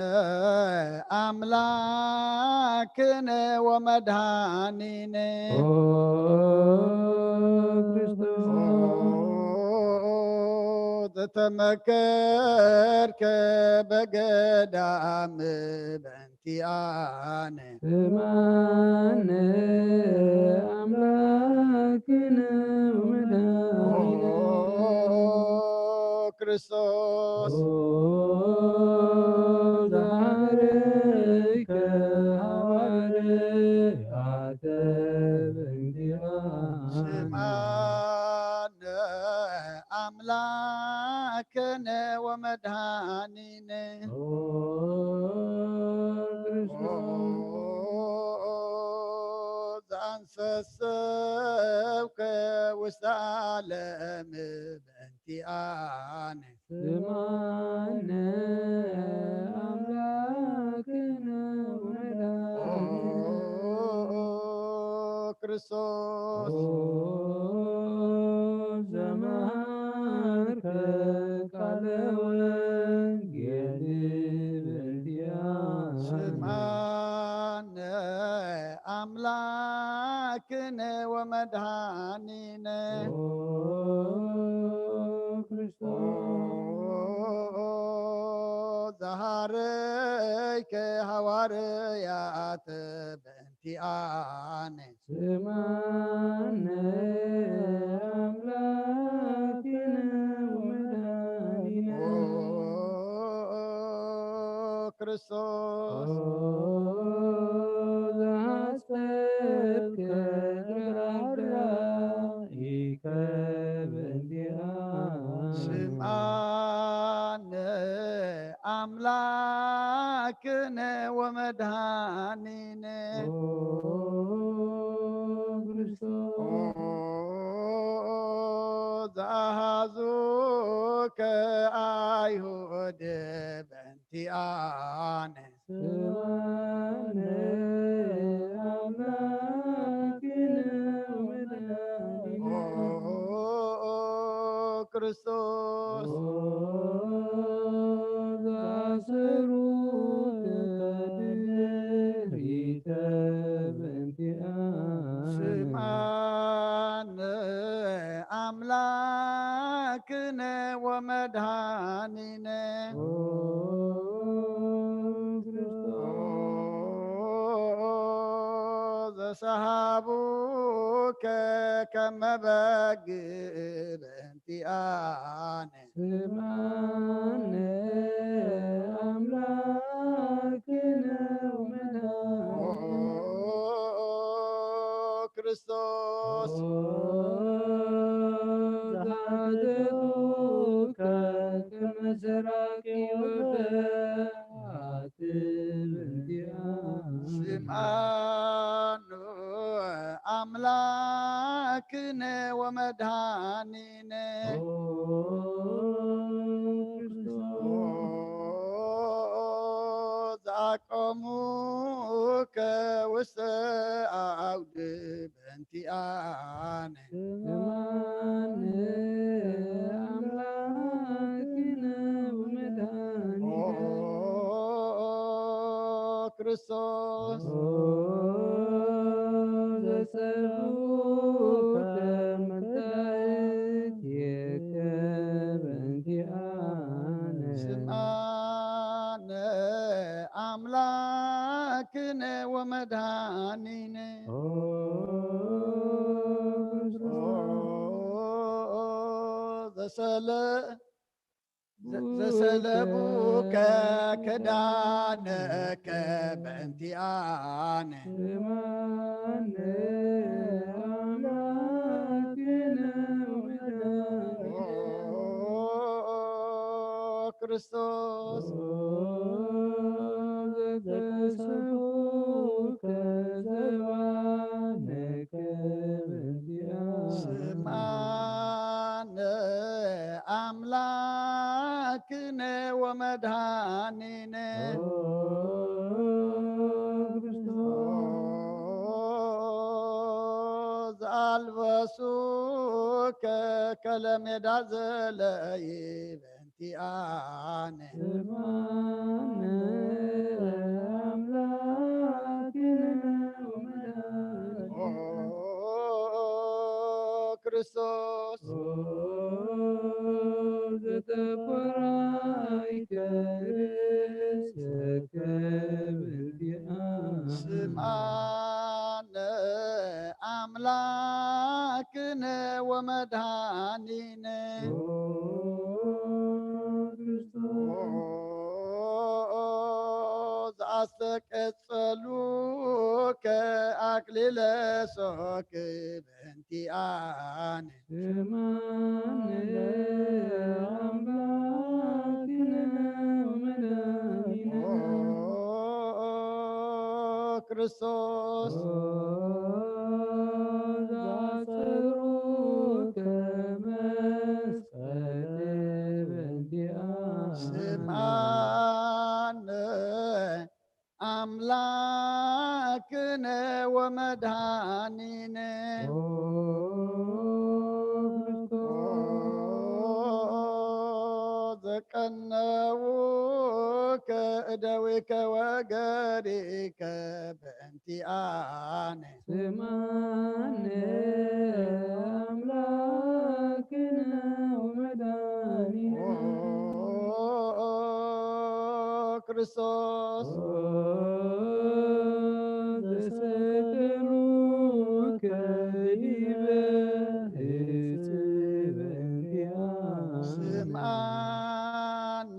ኣምላክነ ወመድኃኒነ። ኦ ክርስቶስ ዘተመከርከ በገዳም በእንቲኣነ። ስምዓነ ኣምላክነ ወመድኃኒነ። ክርስቶስ ኦ ዘዓረይከ ሃዋርያተ በእንቲኣነ። ስምዓነ ኣምላክነ ወመድኃኒነ። ኦ ክርስቶስ ዘኣንሰሰብከ ውስተ ዓለም በእንቲኣነ። ስምዓነ ኣምላክነ ወመድኃኒነ። ክርስቶስ ኦ ዘመሃርከ ቃለ ወንጌል በእንቲኣነ። ስምዓነ ኣምላክነ ወመድኃኒነ። ኦ ክርስቶስ ዘሃረይከ ሃዋርያት በእንቲኣነ። ስምዓነ ኣምላክነ ወመድኃኒነ። ክርስቶስ ኦ ዘሐሰብከ ግብረ ኣድራኢከ በእንቲኣነ። ስምዓነ ኣምላክነ ወመድኃኒነ። ኦ ክርስቶስ ዘኣሃዙከ ኣይሁድ በእንቲኣነ። ስምዓነ ኣምላክነ ወመድኃኒነ። ክርስቶስ ኦ ዘኣሰሩከ ድንግል ሰሃቡከ ከመ በግ በእንቲኣነ። ስምዓነ ኣምላክነ ወመድኃኒነ። ኦ ክርስቶስ። ኦ ዘሓተትኩከ ከመ ሰራቂ ወበ ስምዓኑ ኣምላክነ ወመድኃኒነ። ዘኣቆሙከ ውስተ ኣውድ በእንቲኣነ። ስምዓነ ኣምላክነ ወመድኃኒነ። ኦ ክርስቶስ። ኦ ዘጸልኡከ መታየት የከ በእንቲኣነ። ስምዓነ ኣምላክነ ወመድኃኒነ። ኦ ክርስቶስ። ኦ ዘሰለ-፣ ዘ-፣ ዘሰለቡከ ክዳነከ በእንቲኣነ። ስምዓነ ኣምላክነ ወመድኃኒነ። ኦ ክርስቶስ። ዘተሰውከ ዘባነከ በእንቲኣነ። ስምዓነ ኣምላክነ ወመድኃኒነ። ኦ ክርስቶስ። ዘኣልበሱከ ከለሜዳ ዘለይ በእንቲኣነ። ስምዓነ ኣምላክነ ወመድኃኒነ። ኦ ክርስቶስ። ኦ ዘተኮራይከ ርእሰከ በእንቲኣነ። ስምዓነ ኣምላክነ ወመድኃኒነ። ኦ ክርስቶስ። ኦ ዘኣስተቀጸሉከ ኣክሊለ ሶክ በእንቲኣነ። ስምዓነ ኣምላክነ ወመድኃኒነ። ኦ ክርስቶስ። ኦ ዘኣሰሩከ መስቀል በእንቲኣነ። ስምዓነ ኣምላክነ ወመድኃኒነ። ኦ ክርስቶስ። ዘቀነውከ እደዊከ ወገሪከ በእንቲኣነ። ስምዓነ ኣምላክነ ወመድኃኒነ። ኦ ክርስቶስ። ኦ ዘሰቀሉከ ዲበ ዕፅ በእንቲኣነ። ስምዓነ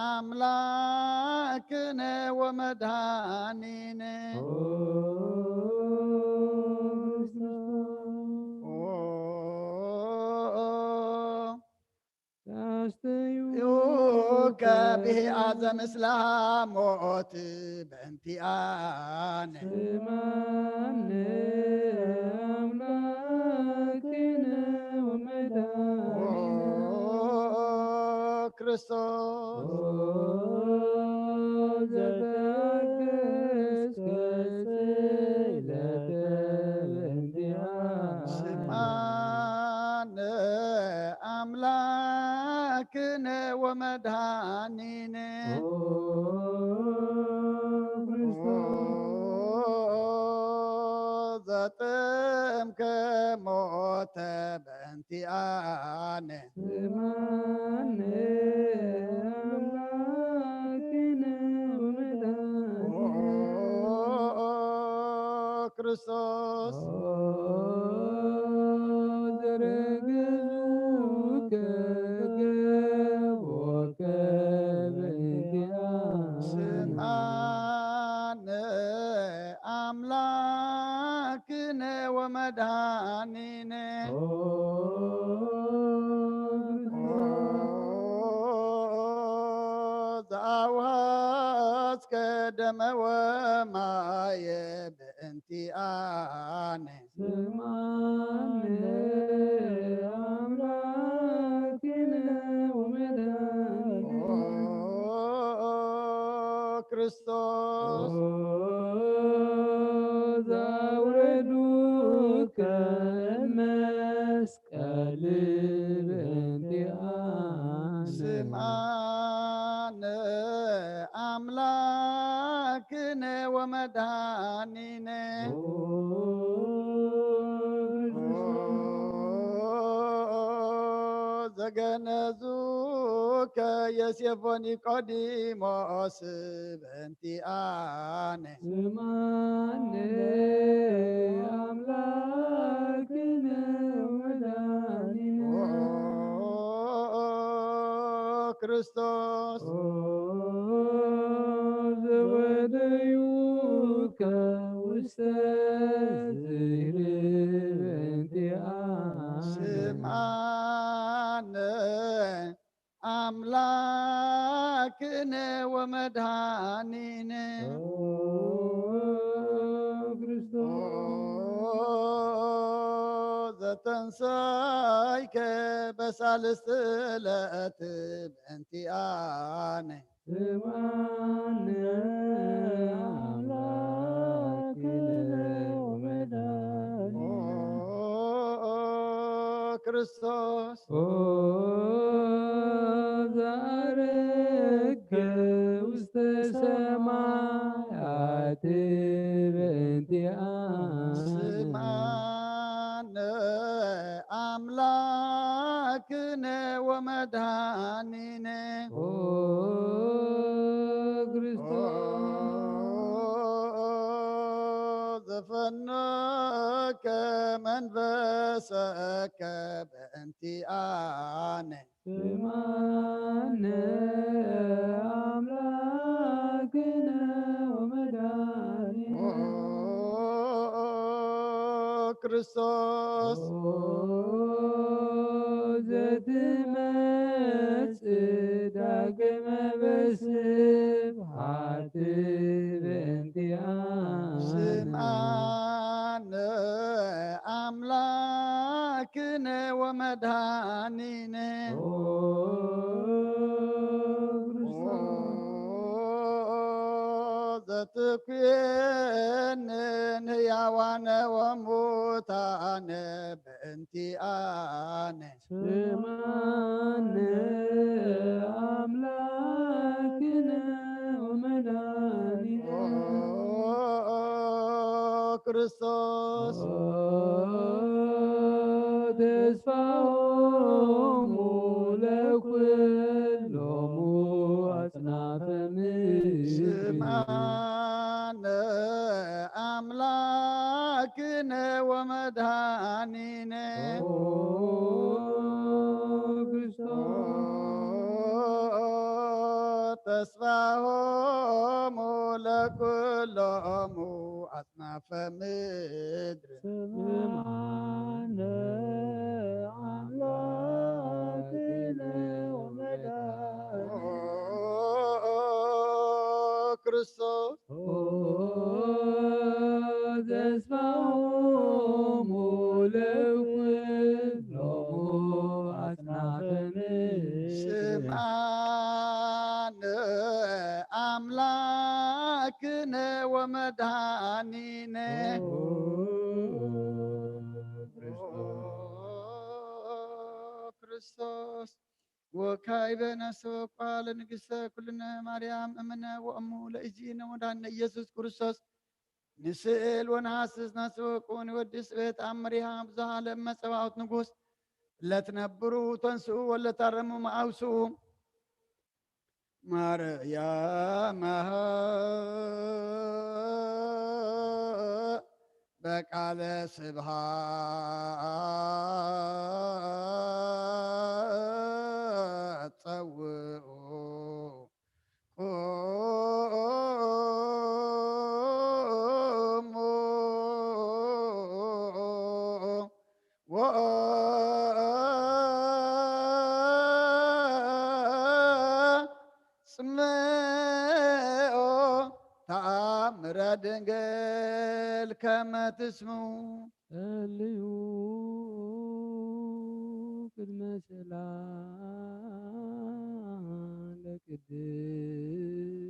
ኣምላክነ ወመድኃኒነ። ኦ ክርስቶስ። ኦ ዩከ ብሂኣዘ ምስለ ሞት በእንቲኣነ። ስምዓነ ኣምላክነ ወመድኃኒነ። ኦ ክርስቶስ። ኦ ዘተኣገስከ ስእለተ በእንቲኣነ። ስምዓነ ኣምላክነ ወመድኃኒነ። ኦ ክርስቶስ። ኦ ዘጥምከ ሞተ በእንቲኣነ። ስምዓነ ኣምላክነ ወመድኃኒነ። ኦ ክርስቶስ ዘረገዙከ ገቦከ በእንቲኣነ ስምዓነ ኣምላክነ ወመድኃኒነ ዘኣውሃዝከ ደመ ወማየ በእንቲኣነ ስምዓነ ኣምላክነ ወመድኃኒነ ክርስቶስ ዘውረዱከ መስቀል በእንቲኣነ ስምዓነ ኣምላክነ ወመድኃኒነ ዘገነዙከ ዮሴፍ ወኒቆዲሞስ በእንቲኣነ ስምዓነ ኣምላክነ ወመድኃኒነ ክርስቶስ ዘወደዩከ ውስተ ዝህሪ በእንቲኣነ ስምዓነ ኣምላክነ ወመድኃኒነ ክርስቶስ ዘተንሳይከ በሳልስት ዕለት በእንቲኣነ ስምዓነ ኣምላክነ ወመድኃኒነ ክርስቶስ ዛረከ ውስተ ሰማያት በእንቲኣነ ስምዓነ ኣምላክነ ወመድኃኒነ ኦ ክርስቶስ ዘፈኖከ መንፈሰከ በእንቲኣነ ስምዓነ ኣምላክነ ወመድኃኒነ ክርስቶስ ኦ ዘትመጽእ ዳግመ በስብሐት በእንቲኣነ ስምዓነ ኣምላክነ ወመድኃኒነ ኦ ክርስቶስ ዘትኩንን ሕያዋነ ወሙታነ በእንቲኣነ ስምዓነ ኣምላክነ ወመድኃኒነ ክርስቶስ ተስፋሆሙ ለኩሎሙ ኣጽናፈ ምድር ስምዓነ ኣምላክነ ወመድኃኒነ ክርስቶስ ተስፋሆሙ ለኩሎሙ ኣጽናፈ ምድር ስምዓነ ኣምላክነ ወመድኃኒነ ክርስቶስ ተስፋሆሙ ለኩሎሙ ኣጽናፈ ምድር ስምዓነ ኣምላክነ ወመድኃኒነ ክርስቶስ ወካዕበ ነሰወቋ ለንግሥተ ኩልነ ማርያም እምነ ወእሙ ለእግዚእነ ወመድኃኒነ ኢየሱስ ክርስቶስ ንስእል ወንሓስስ ነሰወቁ ንወዲ ስበት ኣብ መሪሃ ብዙሃ ለመጸባኦት ንጉሥ ለትነብሩ ተንስኡ ወለታረሙ መኣውስኡ ማርያም በቃለ ስብሃት ጸውዑ ቁሙ ወአጽምዑ ተአምረ ድንግል ከመ ትስምዑ። ጸልዩ ቅድመ ስእላ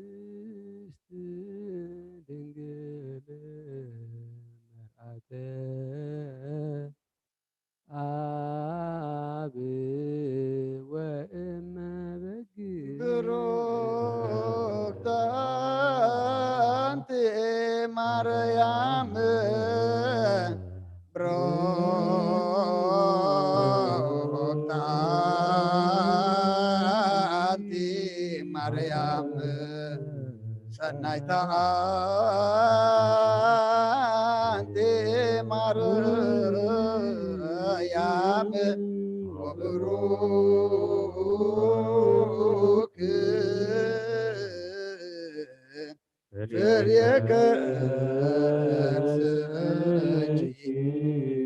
ለቅድስት ድንግል መርዓተ አብ ወእመ በግ። ብሩክት አንቲ ማርያም ብሩክት አንቲ ማርያም ሰናይታ አንቲ ማርያም ወብሩክ ፍሬ ከርስኪ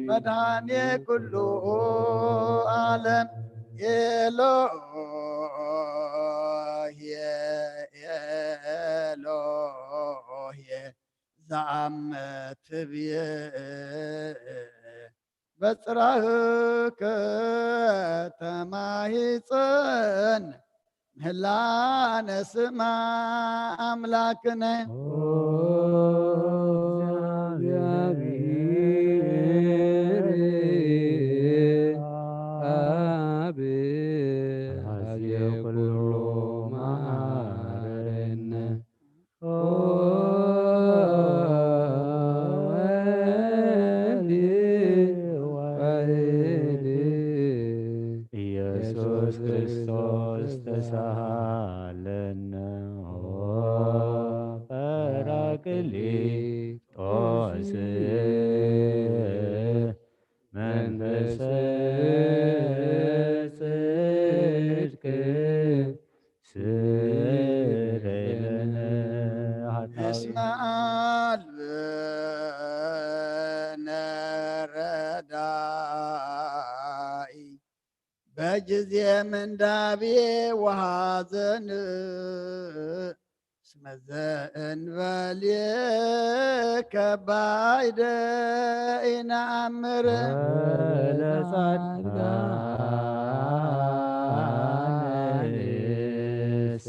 መድኃኔ ኩሉ ዓለም ኤሎሄ ኤሎሄ ዘአመ ትብዬ በጽራህከ ተማሂጸን ምህላነ ስማ አምላክነ። እግዚአብሔር አብ አዜ ኩሉ መሐረነ ወልድ ዋሕድ ኢየሱስ ክርስቶስ ተሳሃለነ ኦ ጳራቅሊጦስ መንፈስ ጽድቅ ስረይ ለነ ኃጣውእ። እስመ አልብነ ረዳኢ በጊዜ ምንዳቤ ወሐዘን እስመ ዘእንበሌከ ባይደ ኢነአምር። ወለጻድቃንሰ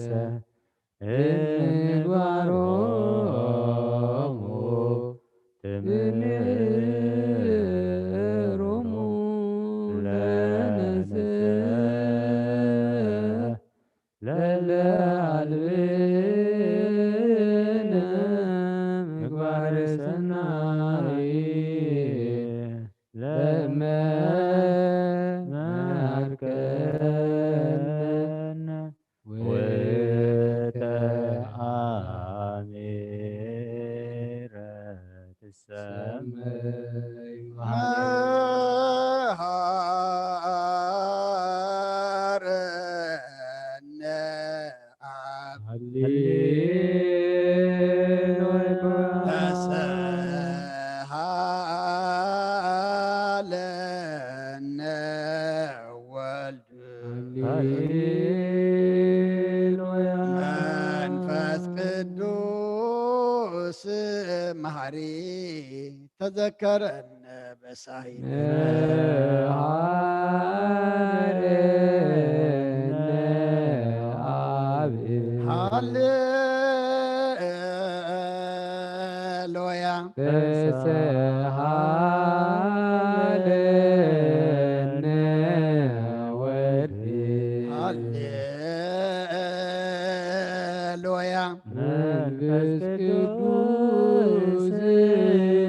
እምግባሮሙ ትምህሮሙ ለነሰ ለለአልብነ ምግባር ሰናይ ለመ መሃርከነ ውእተ አሜረ ትሰመይ መሃረነ አብ ሃሌሉያ። ተሰሃለነ ወልድ ሃሌሉያ። መንፈስ ቅዱስ መሐሪ ተዘከረነ በሳይል መሐረነ አብ ሃሌሉያ። ተሰሃለነ ወልድ ሃሌሉያ። መንፈስ ቅዱስ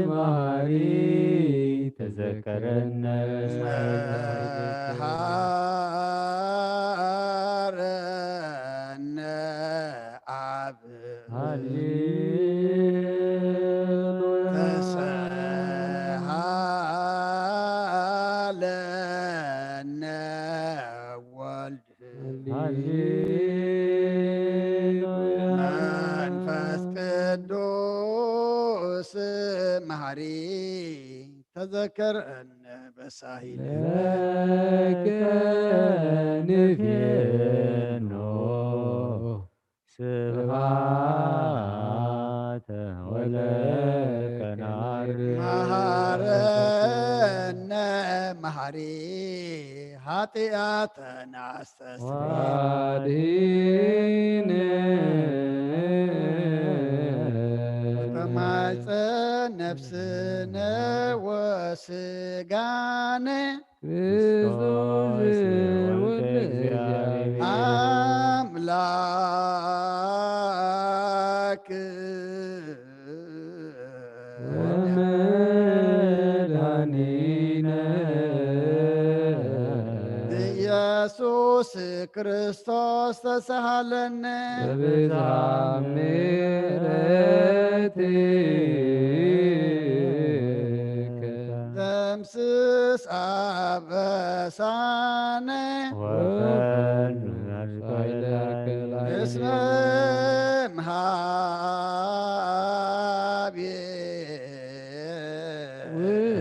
መሐሪ ተዘከረነ መሐረነ አብ ሃሌሉያ። ተሰ ተዘከረነ በሳሂለ ለከ ንፌኖ ስብሃተ ወለከ ናርግ መሃረነ መሃሪ ኃጢአተና አስተስሪ ዋዲነ ተማይፀ ነፍስነ ወስጋነ ክርስቶስ ወልደ እግዚአብሔር አምላክ ወመድኃኒነ ኢየሱስ ክርስቶስ ተሳሃለነ በብዝሃ ምሕረትከ ደምስስ አበሳነ ወፈኑ እስመ እምሃቤ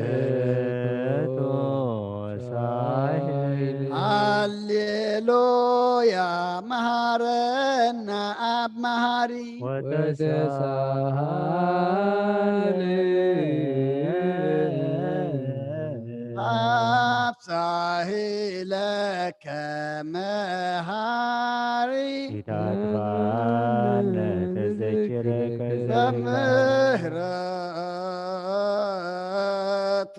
ውእቱ ሳይል ሃሌሉያ መሃረና አብ መሃሪ ወተሳሃለ አብ ሳሂለከ መሃሪ ኢታጥፋነ ተዘኪረከ በምህረት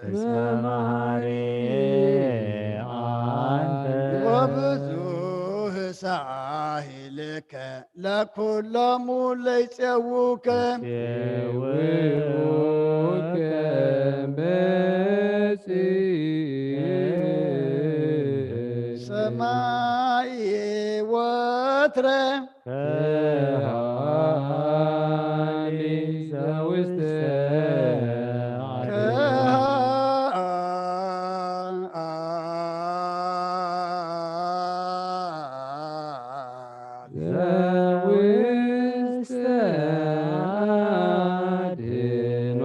እስመ መሃሪ አንተ ወብዙህ ሳሂልከ ለኩሎሙ ለይጼውከ ጼውከ በጽ ሰማይ ወትረ ከሃሊ ዘውስተ ከሃ ዘውስተ አድኖ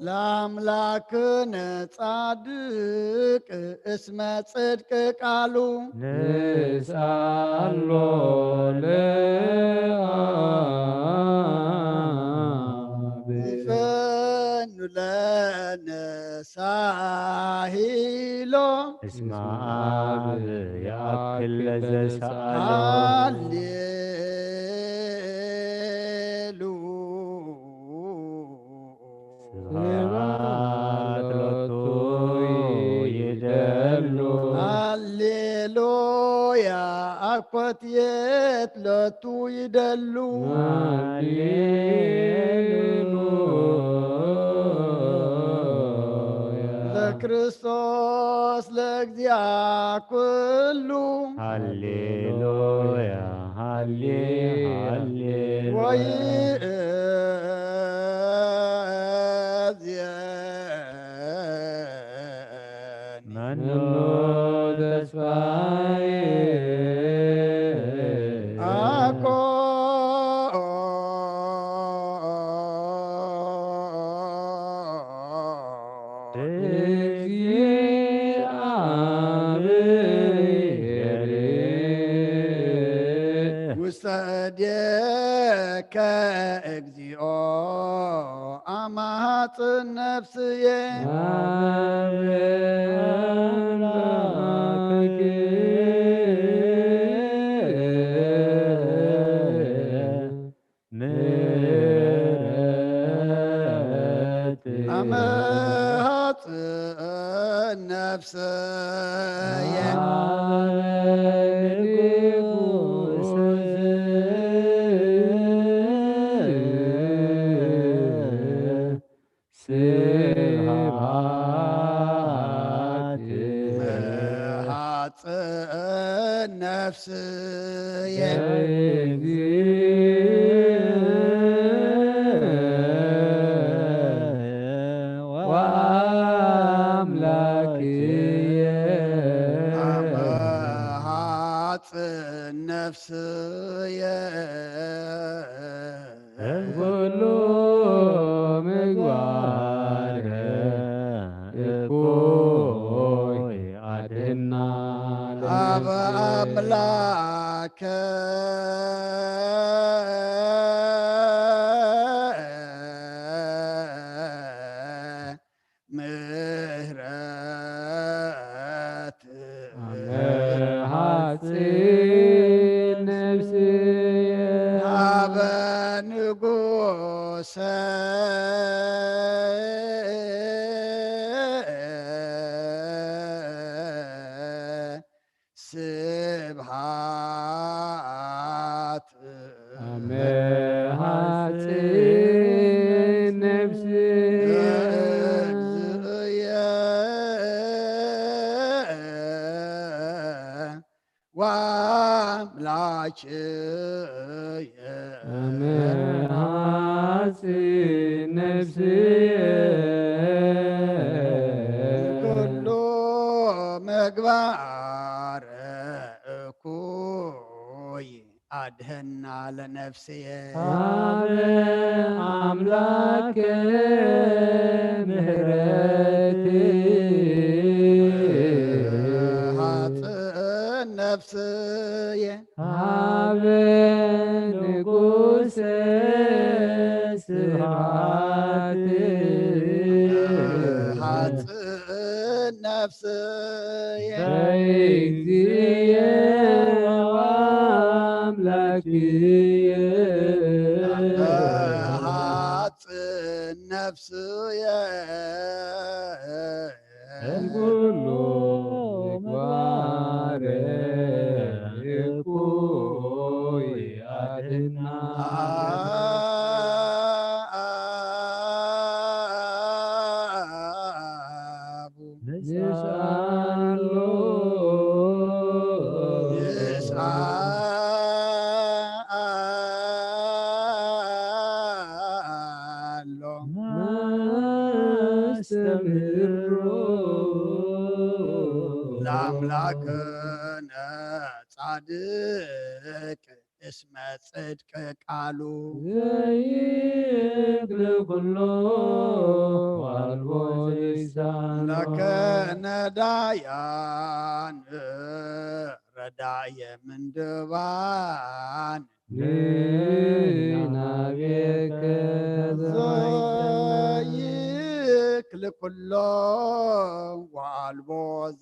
ለአምላክነ ጻድቅ እስመ ጽድቅ ቃሉ ንስአሎ ለአብ ይፈኑ ለነ ሳሂሎ እስመ አብ የአክል ለዘሰአሎ ሃሌሉ ስብሐት ሎቱ ይደሉ ሃሌሉያ አኮትየት ሎቱ ይደሉ ሃሌሉያ ለክርስቶስ ለእግዚአ ኩሉ ሃሌሉያ ሃሌ ሃሌ ወይእዜኒ መኑ ተስፋዬ አኮ እግዚአብሔር ውስተ እዴከ እግዚኦ አማጽን ነፍስዬ አምላክ ምሕረት አመሃጽን ነፍስዬ ንጉሥ ስብሐት መሃጽን ነፍስዬ ለእግዚእ ወአምላክየ አመሃጽን ነፍስዬ እምኩሉ ምግባር እኩይ ኣድህና ኣብ ኣምላከ ምሕረት ኣመ ሃጽን ነፍስየ ሃበ ንጉሰ ስብሃት ኣመ ሃጽን ነፍስየ እግዝእየ ወአምላክየ ኣመ ሃጽን ነፍስየ ኩሉ ምግባር እኩይ ኣድህና ለነፍስየ ሃበ ኣምላክ ምህረት ሃጽን ነፍስየ ሃበ ንጉሰ ስብሃት ሃጽን ነፍስየ ዘይግዝየ ኣምላክየ ሃጽን ነፍስየ ኩሉ ምግባር እኩይ ኣድህና ንስኣሎ ንስኣሎ ናስተምህሮ ለኣምላክነ ጻድቅ እስመ ጽድቅ ቃሉ ዘይክል ኩሎ ዋልቦ ዘይሳኖ ለከነ ዳያን ረዳየ ምንድባን ንናቤከ ዘይክል ኩሎ ዋልቦ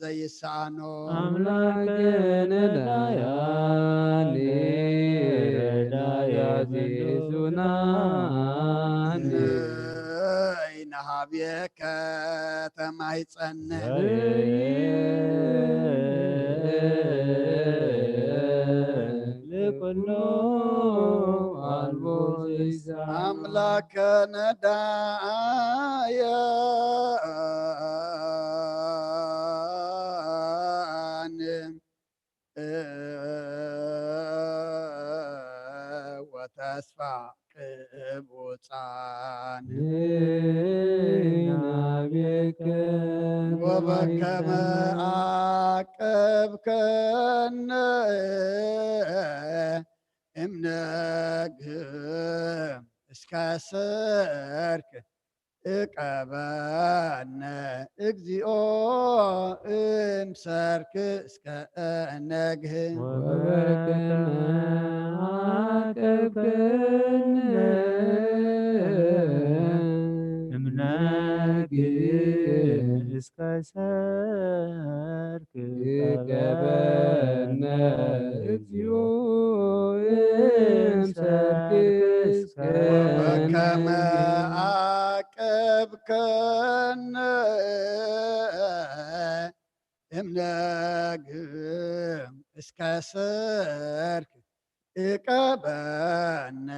ዘይሳኖ ኣምላክ ነዳያን ረዳያ ዝዙናን ንሃብየከ ተማይጸነ ለኩሎ ኣልቦ ዘይሳ ኣምላክ ነዳያን ወተስፋ ቅቡጻን ናቤከ ወበከመ ዓቀብከነ እምነግህ እስከ ሰርክ እቀበነ እግዚኦ እምሰርክ እስከ እነግህ ወበከመ ዓቀብከነ እምነግህ እስከ ሰርክ እቀበነ እግዚኦ እምሰርክ እስከ እነግህ ከመ ዓቀብከነ እምነግህ እስከ ሰርክ እቀበነ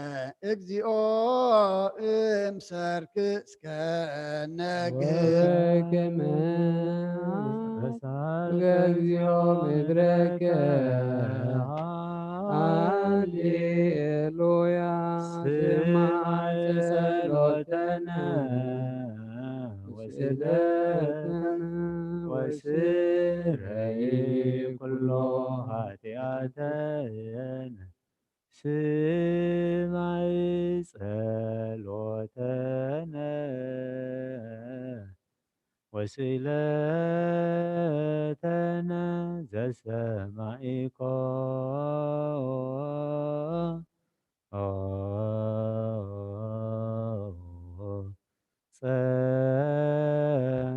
እግዚኦ እምሰርክ እስከ ነግህ ወበከመ አበሳልከ እግዚኦ ምድረከ ሃሌሉያ ስማዕ ጸሎተነ ወስእለተነ ወስረይ ኩሎ ኃጢአተነ ስማዕ ጸሎተነ ወስእለተነ ዘሰማዒኮ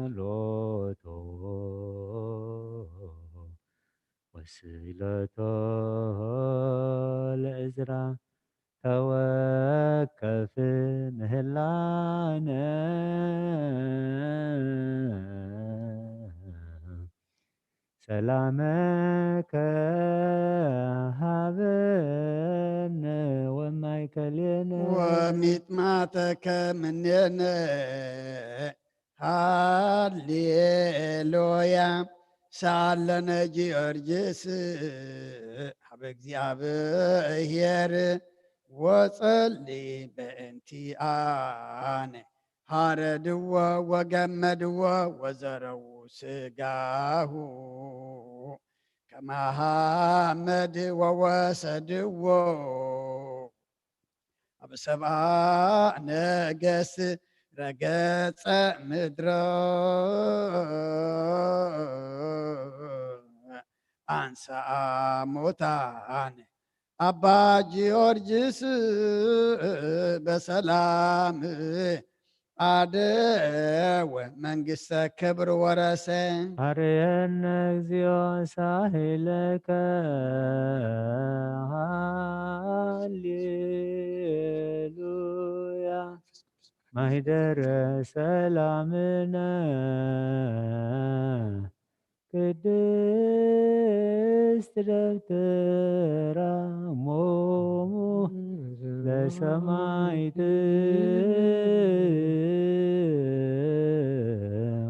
ጸሎቶ ወስእለቶ ለእዝራ ተወከፍ ምህላነ ሰላመከ ሃበነ ወማእከሌነ ወሚጥማተከ ምኔነ። ሃሌሉያ ሳለነ ጊዮርጊስ ሀበ እግዚኣብሔር ወጸሊ በእንቲኣነ። ሃረድዎ ወገመድዎ ወዘረዉ ስጋሁ ከመ ሓመድ ወወሰድዎ ኣብ ሰብኣ ነገስ ረገጸ ምድሮ ኣንሰኣ ሙታን። ኣባ ጊዮርጊስ በሰላም ኣደወ መንግስተ ክብር ወረሰ። ሀረየነ እግዚኦ ሳህለከ ሃሌሉያ ማህደረ ሰላምነ ቅድስት ደብተራ ሞሙ ለሰማይት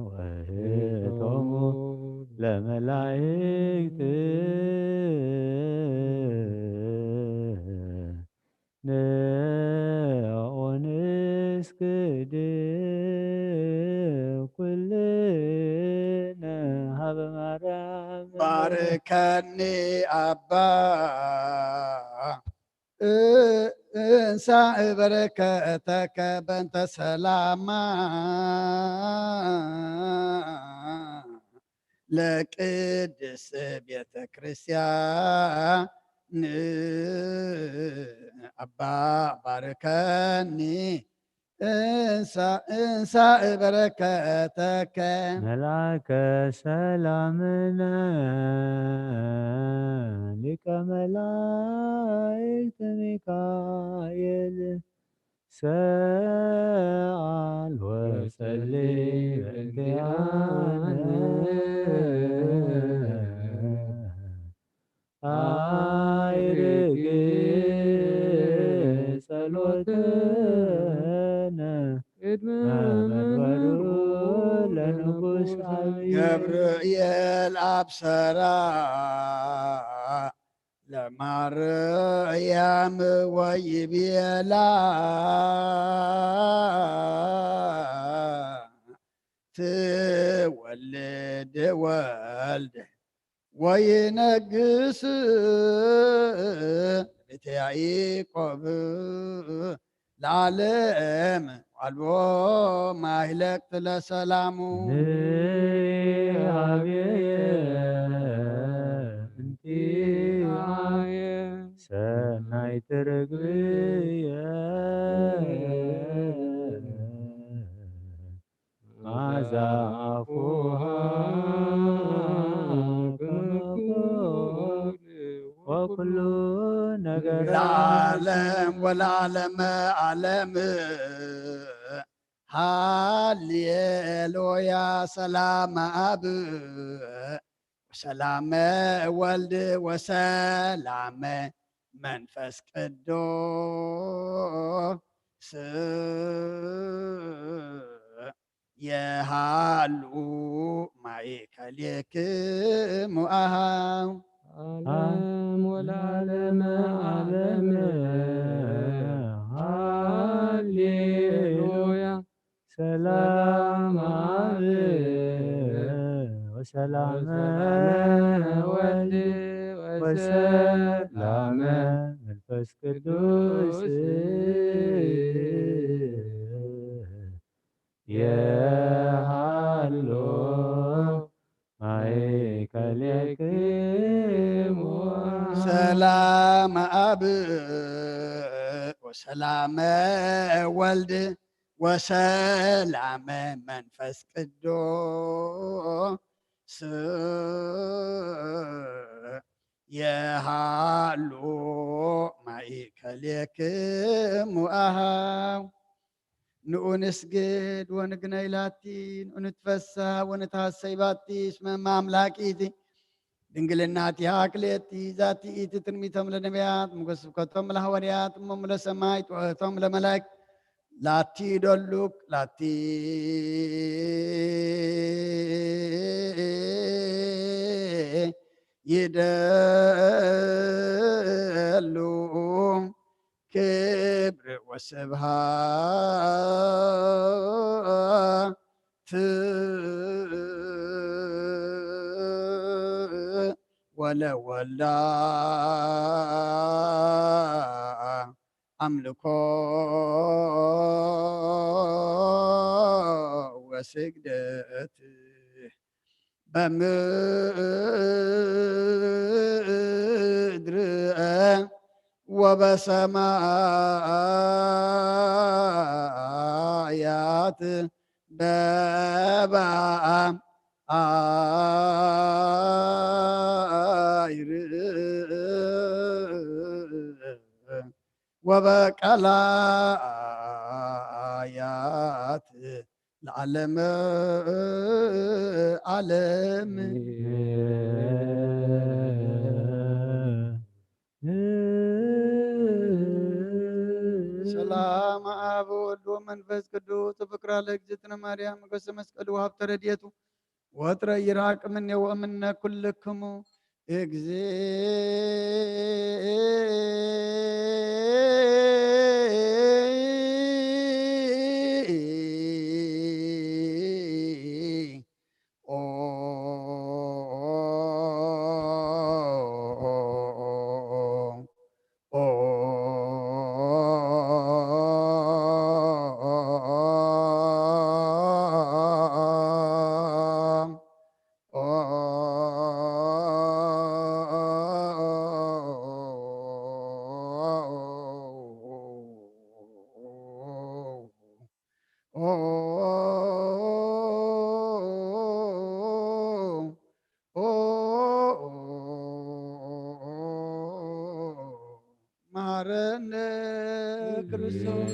ወህቶሙ ለመላይክት ንዑ ንስግድ ኩልነ ሀበ ማርያም። ባርከኒ ኣባ እ- እንሳእ በረከተከ በንተ ሰላማ ለቅድስ ቤተ ክርስቲያን። ኣባ ባርከኒ እንሳ እንሳ በረከተከ። መልአከ ሰላምነ ሊቀ መላእክት ሚካኤል ሰአል ወጸሊ በእንቲአነ። አይርግ ጸሎትነ ቅድመ መንበሩ ለንጉሥ አብይ። ገብርኤል አብሰራ ለማርያም ወይቤላ ትወልድ ወልድ ወይነግስ ቤተ ያዕቆብ ለዓለም ዋልቦ ማይለቅት ለሰላሙ። ንሃብየ እንቲአየ ሰናይት ርግብየ ማዛ አፉሃ ከመ ኩሉ ወኩሉ ነገር ለዓለም ወለዓለመ ዓለም። ሃሌሉያ ሰላም አብ ወሰላመ ወልድ ወሰላመ መንፈስ ቅዱስ የሃሉ ማእከሌክሙ አሃው። ዓለም ወለዓለመ ዓለም። ሃሌሉያ። ሰላም አብ ወሰላመ ወልድ ወሰላመ መንፈስ ቅዱስ የሃሎ ማእከሌክሙ። ሰላም አብ ወሰላም ወልድ ወሰላም መንፈስ ቅዱስ የሃሉ ማእከሌክሙ አሃው። ንኡ ንስግድ ወንግነይ ላቲ፣ ንኡ ንትፈሳህ ወንትሃሰይ ባቲ፣ እስመ እመ አምላክ ኢቲ ድንግልናቲሃ ክልኤቲ። ዛቲ ኢቲ ትንቢቶም ለነቢያት፣ ሞገስ ስብከቶም ለሐዋርያት፣ እሞም ለሰማዕት፣ ወእቶም ለመላእክት፣ ላቲ ይደሉክ፣ ላቲ ይደሉ። ክብር ወስብሃት ወለወልዳ፣ አምልኮ ወስግደት በምድር ወበሰማያት በበአይር ወበቀላያት ለዓለመ ዓለም። ሰላም አብ ወወልድ ወመንፈስ ቅዱስ። ፍቅራ ለእግዝእትነ ማርያም፣ ሞገሰ መስቀሉ ወሀብተ ረድኤቱ ወጥረ ይራቅ እምኔ ወእምነ ኩልክሙ። እግዚኦ መሐረነ ክርስቶስ።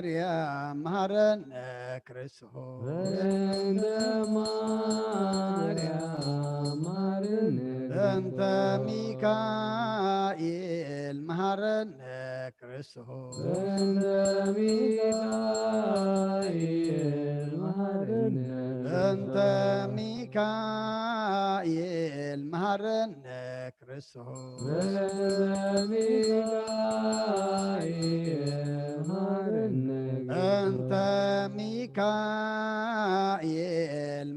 ማርያም መሃረነ ክርስቶስ። በእንተ ማርያም መሃረነ። በእንተ ሚካኤል መሃረነ ክርስቶስ። በእንተ ሚካኤል መሃረነ። በእንተ ሚካኤል መሃረነ ክርስቶስ። በእንተ ሚካኤል መሃረነ። በእንተ ሚካኤል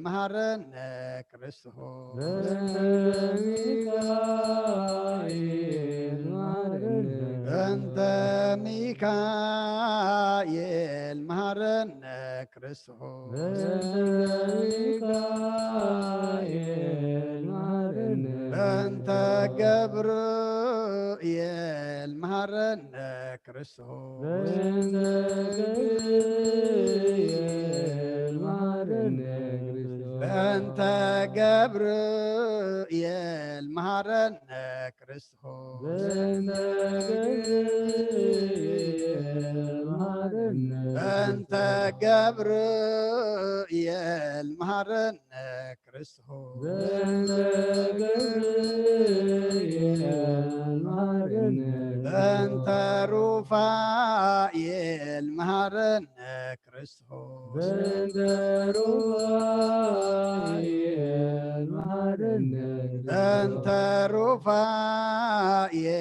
መሃረነ ክርስቶስ። በእንተ ሚካኤል መሃረነ። በእንተ ሚካኤል መሃረነ ክርስቶስ። በእንተ ሚካኤል መሃረነ። በእንተ ገብርኤል መሃረነ ክርስቶስ። በእንተ ገብርኤል መሃረነ ክርስቶስ። በእንተ ገብርኤል መሃረነ ክርስቶስ። በእንተ ገብርኤል መሃረነ። በእንተ ገብርኤል መሃረነ ክርስቶስ። በእንተ ገብርኤል መሃረነ። በእንተ ሩፋኤል መሃረነ ክርስቶስ። በእንተ ሩፋኤል መሃረነ። በእንተ ሩፋኤል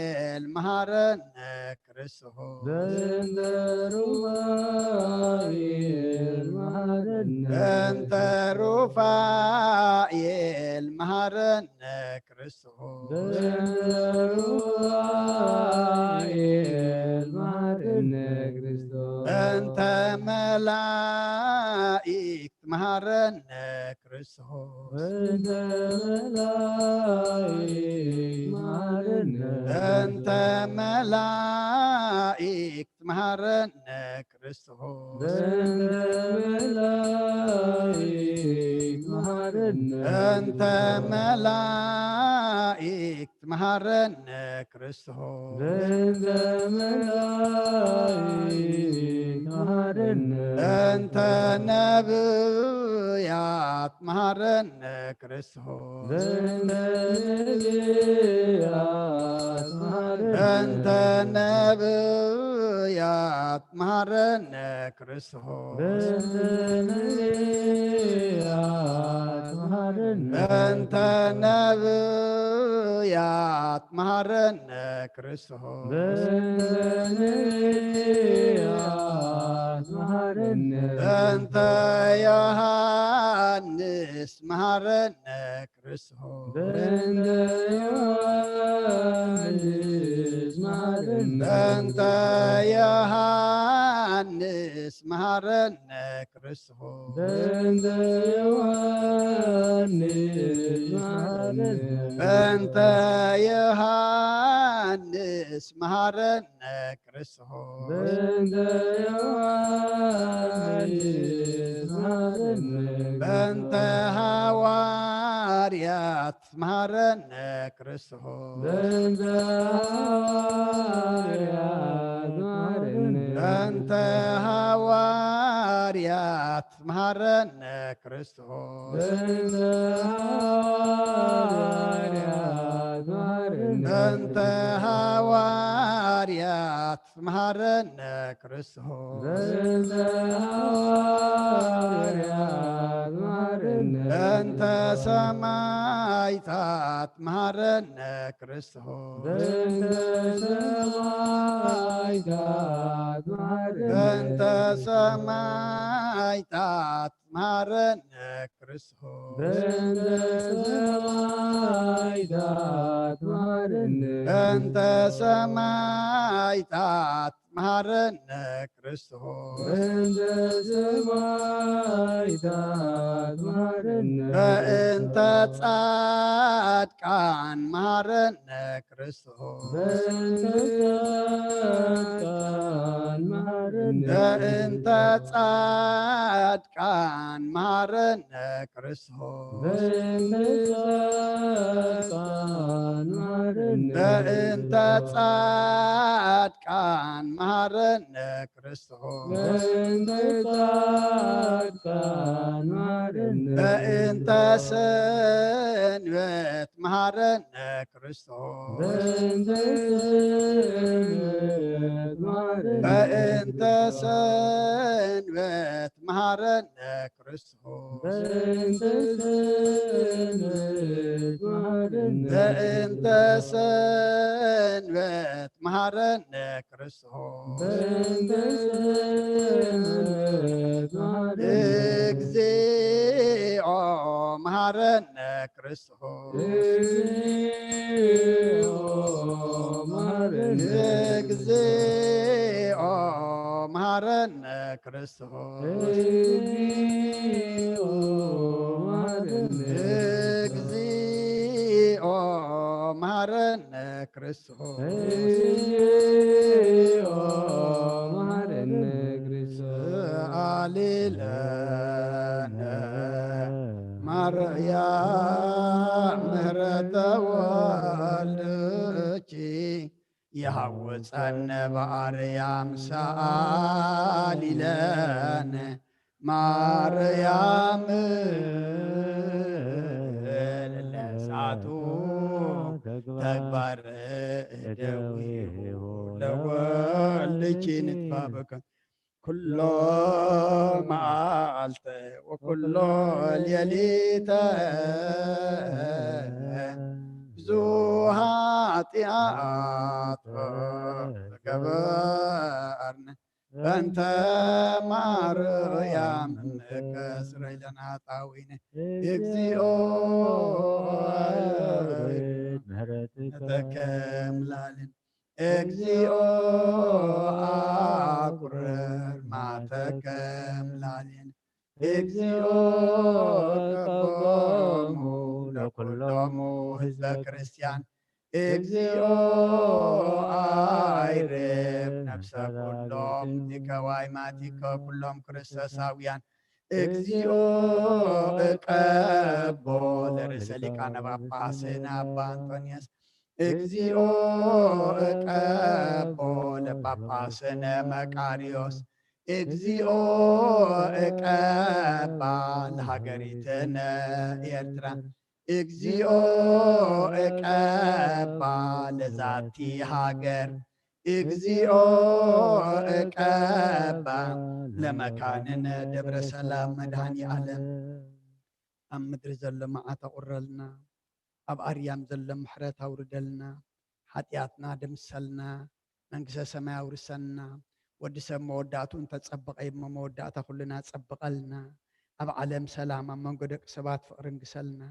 መሃረነ ክርስቶስ። በእንተ ሩፋኤል መሃረነ። በእንተ ሩፋኤል መሃረነ ክርስቶስ። በእንተ ሩፋኤል መሃረነ ክርስቶስ። በእንተ መላእክት መሃረነ ክርስቶስ። በእንተ መላእክት መሃረነ። በእንተ መላእክት መሃረነ ክርስቶስ። በእንተ መላእክት መሃረነ። በእንተ መላእክት መሃረነ ክርስቶስ። በእንተ መላእክት መሃረነ። በእንተ ነብያት መሃረነ ክርስቶስ። በእንተ ነብያት መሃረነ። በእንተ ነብያት መሃረነ ክርስቶስ። በእንተ ነብያት መሃረነ። በእንተ ነብያት መሃረነ ክርስቶስ። በእንተ ነብያት መሃረነ። በእንተ ዮሐንስ መሃረነ ክርስቶስ። በእንተ ዮሐንስ መሃረነ። በእንተ ዮሐንስ መሃረነ ክርስቶስ። በእንተ ዮሐንስ መሃረነ። በእንተ ዮሐንስ መሃረነ ክርስቶስ። በእንተ ዮሐንስ መሃረነ። በእንተ ሐዋርያት መሃረነ ክርስቶስ። በእንተ ሐዋርያት መሃረነ። በእንተ ሐዋርያት መሃረነ ክርስቶስ። በእንተ ሐዋርያት መሃረነ። በእንተ ሐዋርያት መሃረነ ክርስቶስ። በእንተ ሐዋርያት መሃረነ። በእንተ ሰማዕታት መሃረነ ክርስቶስ። በእንተ ሰማዕታት መሃረነ። በእንተ ሰማዕታት መሃረነ ክርስቶስ። በእንተ ሰማዕታት መሃረነ። በእንተ ሰማዕታት መሃረነ ክርስቶስ። በእንተ ሰማዕታት መሃረነ። በእንተ ጻድቃን መሃረነ ክርስቶስ። በእንተ ጻድቃን መሃረነ። በእንተ ጻድቃን መሃረነ ክርስቶስ። በእንተ ጻድቃን መሃረነ። በእንተ ጻድቃን መሃረነ ክርስቶስ። በእንተ ጻድቃን መሃረነ በእንተ ሰንበት መሃረነ ክርስቶስ። በእንተ ሰንበት መሃረነ በእንተ ክርስቶስ። ሰንበት መሃረነ ክርስቶስ። በእንተ ሰንበት መሃረነ በእንተ ሰንበት መሃረነ ክርስቶስ። በእንተ ሰንበት መሃረነ እግዚኦ መሃረነ ክርስቶስ። እግዚኦ መሃረነ እግዚኦ መሃረነ ክርስቶስ። እግዚኦ መሃረነ እግዚኦ መሃረነ ክርስቶስ። እግዚኦ መሃረነ ክርስቶስ። አሌለነ ማርያም ምህረተ ወልድኪ የሐውፀነ በአርያም ሰአሊለነ ማርያም ለሳቱ ተግባር እደዊሁ ለወልድኪ ንትፋበከ ኩሎ መዓልተ ወኩሎ ሌሊተ ብዙ ኃጢአት ተገበርነ በእንተ ማርያም እምከ ስረይ ለነ ኃጣውኢነ። እግዚኦ ምህረትከ ተከምላልን እግዚኦ አቁርር ማተከምላልን እግዚኦ ቀቦሙ ለኩሎሙ ህዝበ ክርስቲያን እግዚኦ አይርብ ነፍሰ ኩሎም ቲከዋይ ማቲከ ኩሎም ክርስቶሳውያን እግዚኦ እቀቦ ለርእሰ ሊቃነ ጳጳስና አባ አንጦንዮስ እግዚኦ እቀቦ ለጳጳስነ መቃርዮስ እግዚኦ እቀባ ለሃገሪትነ ኤርትራ እግዚኦ እቀባ ለዛቲ ሃገር እግዚኦ እቀባ ለመካንነ ደብረ ሰላም መድኃኒ ዓለም ኣብ ምድሪ ዘሎ መዓት ኣቑረልና፣ ኣብ ኣርያም ዘሎ ምሕረት ኣውርደልና፣ ሓጢኣትና ደምሰልና፣ መንግስተ ሰማይ ኣውርሰና። ወዲ ሰብ መወዳእትኡ እንተጸበቐ እሞ መወዳእታ ኩልና ጸብቐልና። ኣብ ዓለም ሰላም፣ ኣብ መንጎ ደቂ ሰባት ፍቕሪ ንግሰልና።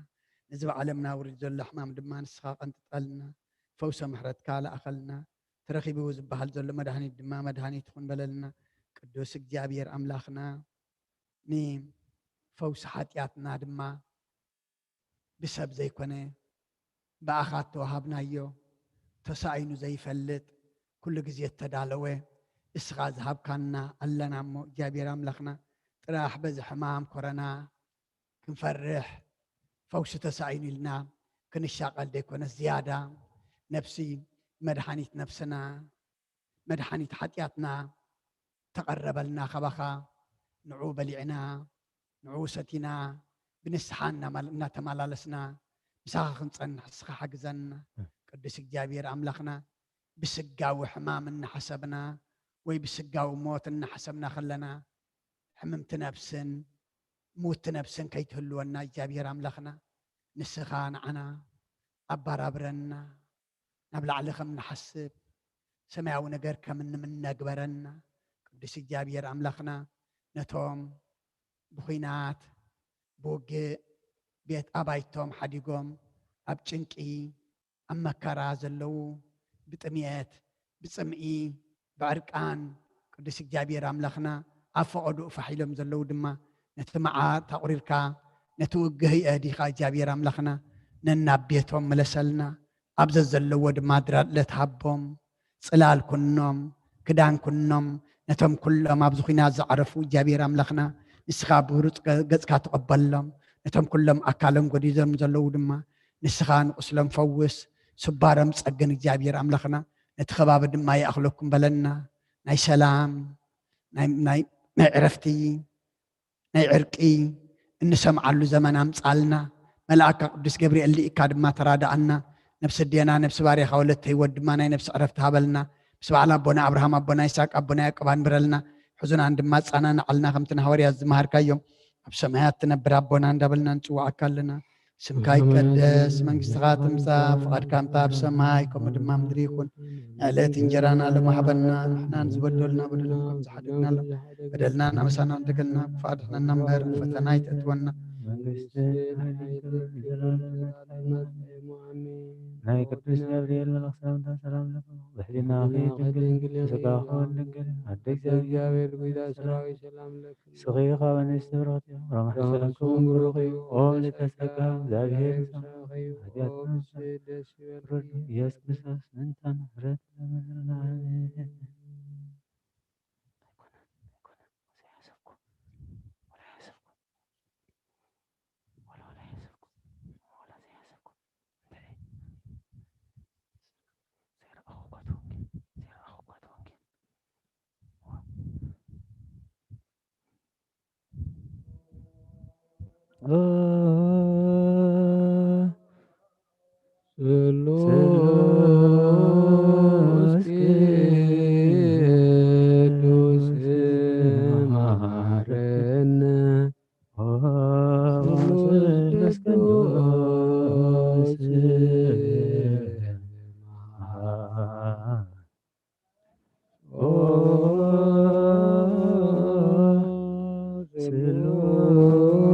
ነዚ ኣብ ዓለምና ውሪድ ዘሎ ሕማም ድማ ንስኻ ቀንጥጠልና። ፈውሰ ምሕረትካ ለኣኸልና። ተረኺቡ ዝበሃል ዘሎ መድሃኒት ድማ መድሃኒት ይኹን በለልና። ቅዱስ እግዚኣብሔር ኣምላኽና ንፈውሲ ሓጢኣትና ድማ ብሰብ ዘይኮነ ብኣኻ እተዋሃብናዮ ተሳኢኑ ዘይፈልጥ ኩሉ ግዜ እተዳለወ እስኻ ዝሃብካና ኣለና እሞ እግዚኣብሔር ኣምላኽና ጥራሕ በዚ ሕማም ኮረና ክንፈርሕ ፈውሲ ተሳኢኑ ኢልና ክንሻቐል ዘይኮነስ ዝያዳ ነፍሲ መድሓኒት ነፍስና መድሓኒት ሓጢኣትና ተቐረበልና ካባኻ ንዑ በሊዕና ንዑ ሰቲና ብንስሓ እናተመላለስና ምሳኻ ክንፀንሕ እስኻ ሓግዘና። ቅዱስ እግዚኣብሔር ኣምላኽና ብስጋዊ ሕማም እናሓሰብና ወይ ብስጋዊ ሞት እናሓሰብና ከለና ሕምምቲ ነብስን ምውቲ ነብስን ከይትህልወና እግዚኣብሔር ኣምላኽና ንስኻ ንዓና ኣባራብረና። ናብ ላዕሊ ከም ንሓስብ ሰማያዊ ነገር ከም እንምነ ግበረና። ቅዱስ እግዚኣብሔር ኣምላኽና ነቶም ብኹናት ብውግእ ቤት ኣባይቶም ሓዲጎም ኣብ ጭንቂ ኣብ መከራ ዘለዉ ብጥምየት ብጽምኢ ብዕርቃን ቅዱስ እግዚኣብሔር ኣምላኽና ኣብ ፈቐድኡ ፋሕ ኢሎም ዘለዉ ድማ ነቲ መዓት ኣቑሪርካ ነቲ ውግእ የእዲኻ እግዚኣብሔር ኣምላኽና ነናብ ቤቶም ምለሰልና። ኣብ ዘዘለዎ ድማ ድራድለት ሃቦም፣ ጽላል ኩኖም፣ ክዳን ኩኖም፣ ነቶም ኩሎም ኣብዚ ኹናት ዝዓረፉ እግዚኣብሔር ኣምላኽና ንስኻ ብሩጽ ገጽካ ተቐበሎም። ነቶም ኩሎም ኣካሎም ጎዲዞም ዘለዉ ድማ ንስኻ ንቁስሎም ፈውስ፣ ስባሮም ጸግን እግዚኣብሔር ኣምላኽና ነቲ ከባቢ ድማ ይኣኽለኩም በለና። ናይ ሰላም፣ ናይ፣ ናይ፣ ናይ ዕረፍቲ፣ ናይ ዕርቂ እንሰምዓሉ ዘመን ኣምጻልና። መልኣካ ቅዱስ ገብርኤል ልኢካ ድማ ተራድኣና። ነፍሲ ኣዴና፣ ነፍሲ ባርያኻ ወለተ ህይወት ድማ ናይ ነፍሲ ዕረፍቲ ሃበልና። ምስ በዓል ኣቦና ኣብርሃም፣ ኣቦና ይስሐቅ፣ ኣቦና ያዕቆብ ኣንብረልና። ሕዙናን ድማ ኣጸናንዓልና፣ ከምቲ ንሃዋርያት ዝመሃርካዮም። ኣብ ሰማያት ትነብር ኣቦና እንዳበልና ንጽውዓካ ኣለና። ስምካ ይቀደስ፣ መንግስትኻ ትምጻእ፣ ፍቓድካ ከምታ ኣብ ሰማይ ከምኡ ድማ ምድሪ ይኹን። ዕለት እንጀራና ሎሚ ሃበና፣ ንሕና ንዝበደሉና በደሎም ከም ዝሓደግናሎም፣ በደልና እናመሳና እንተገልና፣ ክፉእ ኣድሕነና እምበር፣ ፈተና ኣይተእትወና። መንግስቲ፣ ሓይሊ፣ ክብሪ፣ ዘለኣለም፣ ዘለኣለም፣ ኣሜን። ናይ ቅዱስ ገብርኤል መልእኽቲ ሰላምታ ሰላም ለኪ፣ ብሕሊናኺ ድንግል፣ ስጋኺ ድንግል፣ ኣደ እግዚኣብሔር፣ ጎይታ ሰራዊት፣ ሰላም ለኪ። ስኺ ካብ ኣንስቲ ብርኽቲ ኢኺ፣ ፍረ ማሕፀንኪ እውን ብሩኽ እዩ። ኦ ልደተ ጸጋ፣ እግዚኣብሔር ምሳኺ እዩ። ሓጢኣትና ደስ ይበልኪ። ኢየሱስ ክርስቶስ ምእንታና ምሕረት ለምሕረና። ኣሜን። ኣይኮነን፣ ኣይኮነን። ዘይሓሰብኩ፣ ወላ ሓሰብኩ። ወላ፣ ወላ ሓሰብኩ። ወላ ዘይሓሰብኩ። እንታይ? ዘይረኣኹ እኳ ተወንጌል፣ ዘይረኣኹ እኳ ተወንጌል። ስሉስ ቅዱስ መሐረነ። ስሉስ ቅዱስ መሐረነ። ኦ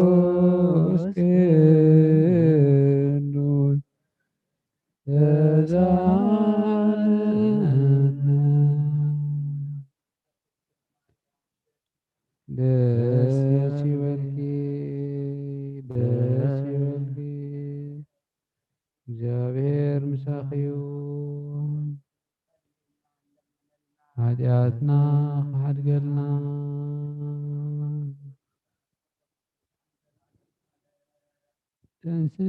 ስሉስ ቅዱስ ተዛረበነ። ደስ ይበልኪ፣ ደስ ይበልኪ፣ እግዚኣብሔር ምሳኺ ይኹን። ሓጢኣትና ክሓድገልና። ተንስእ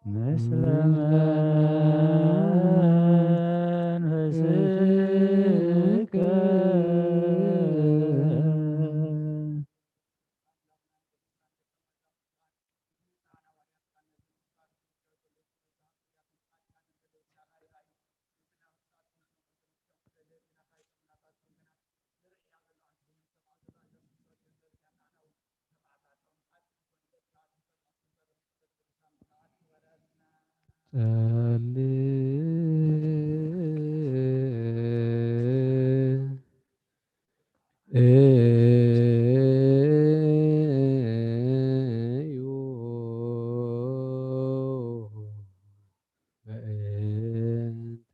ምስለ መንፈስከ። ጸልእ እዩ በእንተ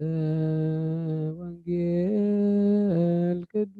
ወንጌል ቅዱስ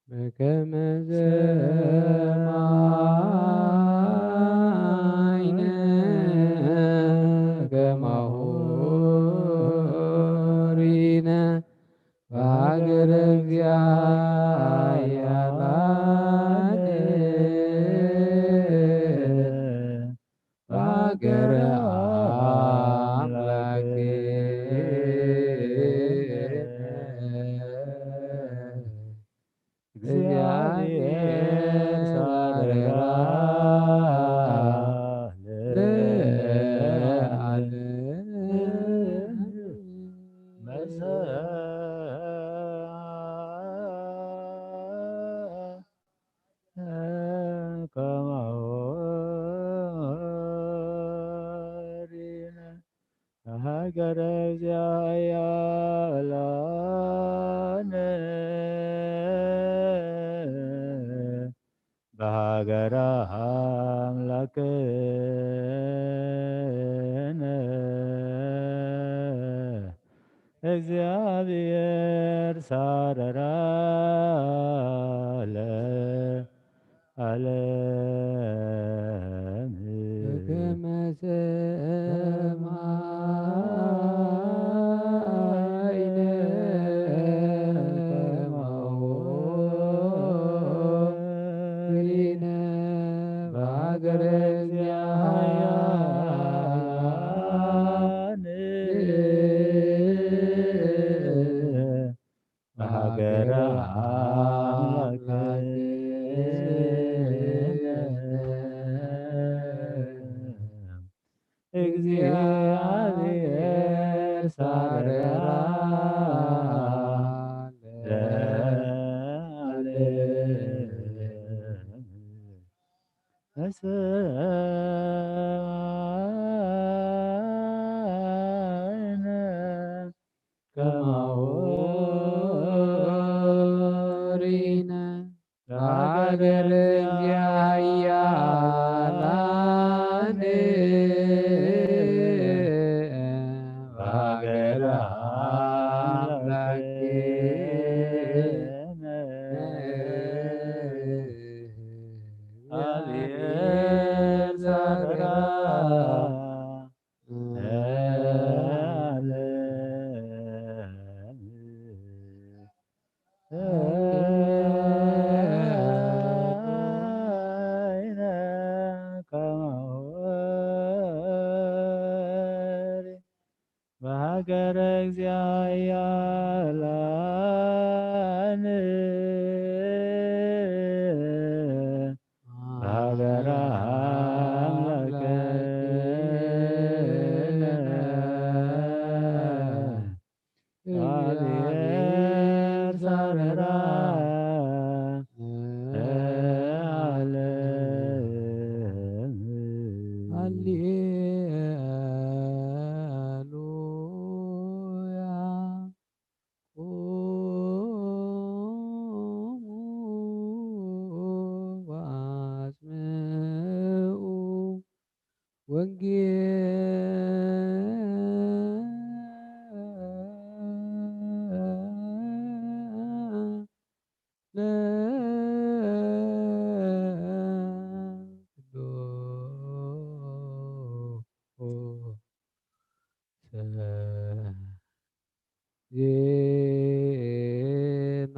በከመ ሰማዕነ ከማሁ ርኢነ በሀገረ እግዚአ ኃያላን። ሀገረ አምላክ እግዚአብሔር ሳረራ ለዓለም መሰ ከማሁ ሪነ ሀገረ እግዚአ ኃያላነ በሀገረ አምላክነ እግዚአብሔር ሳረራ ለዓለም። በከመ ሰማይነ ከማሁ ሪነ በሀገረ እግዚአ ኃያላነ በሀገረ አምላክነ እግዚአብሔር ሳረራ ለዓለም። ሰማይነ ከማሁ ሪነ በሀገረ እግዚአ ኃያላነ በሀገረ አምላክነ እግዚአብሔር ሳረራ ለዓለም። በሀገረ እግዚአ ኃያላነ በሀገረ አምላክነ እግዚአብሔር ሳረራ ለዓለም። ሃሌሉያ። ቁሙ ወአስምዑ ወንጌል ለቅዱስ ዜና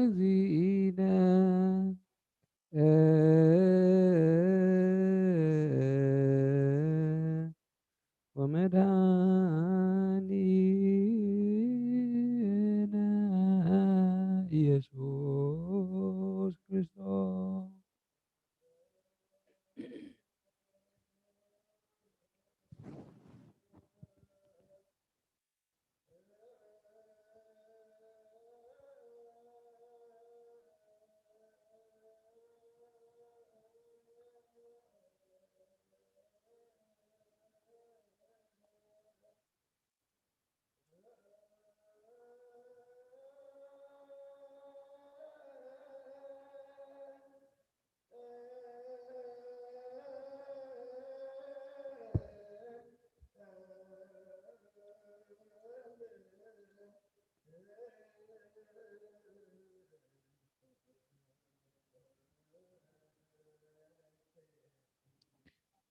ለእግዚእነ ወመድኃኒነ ኢየሱስ ክርስቶስ።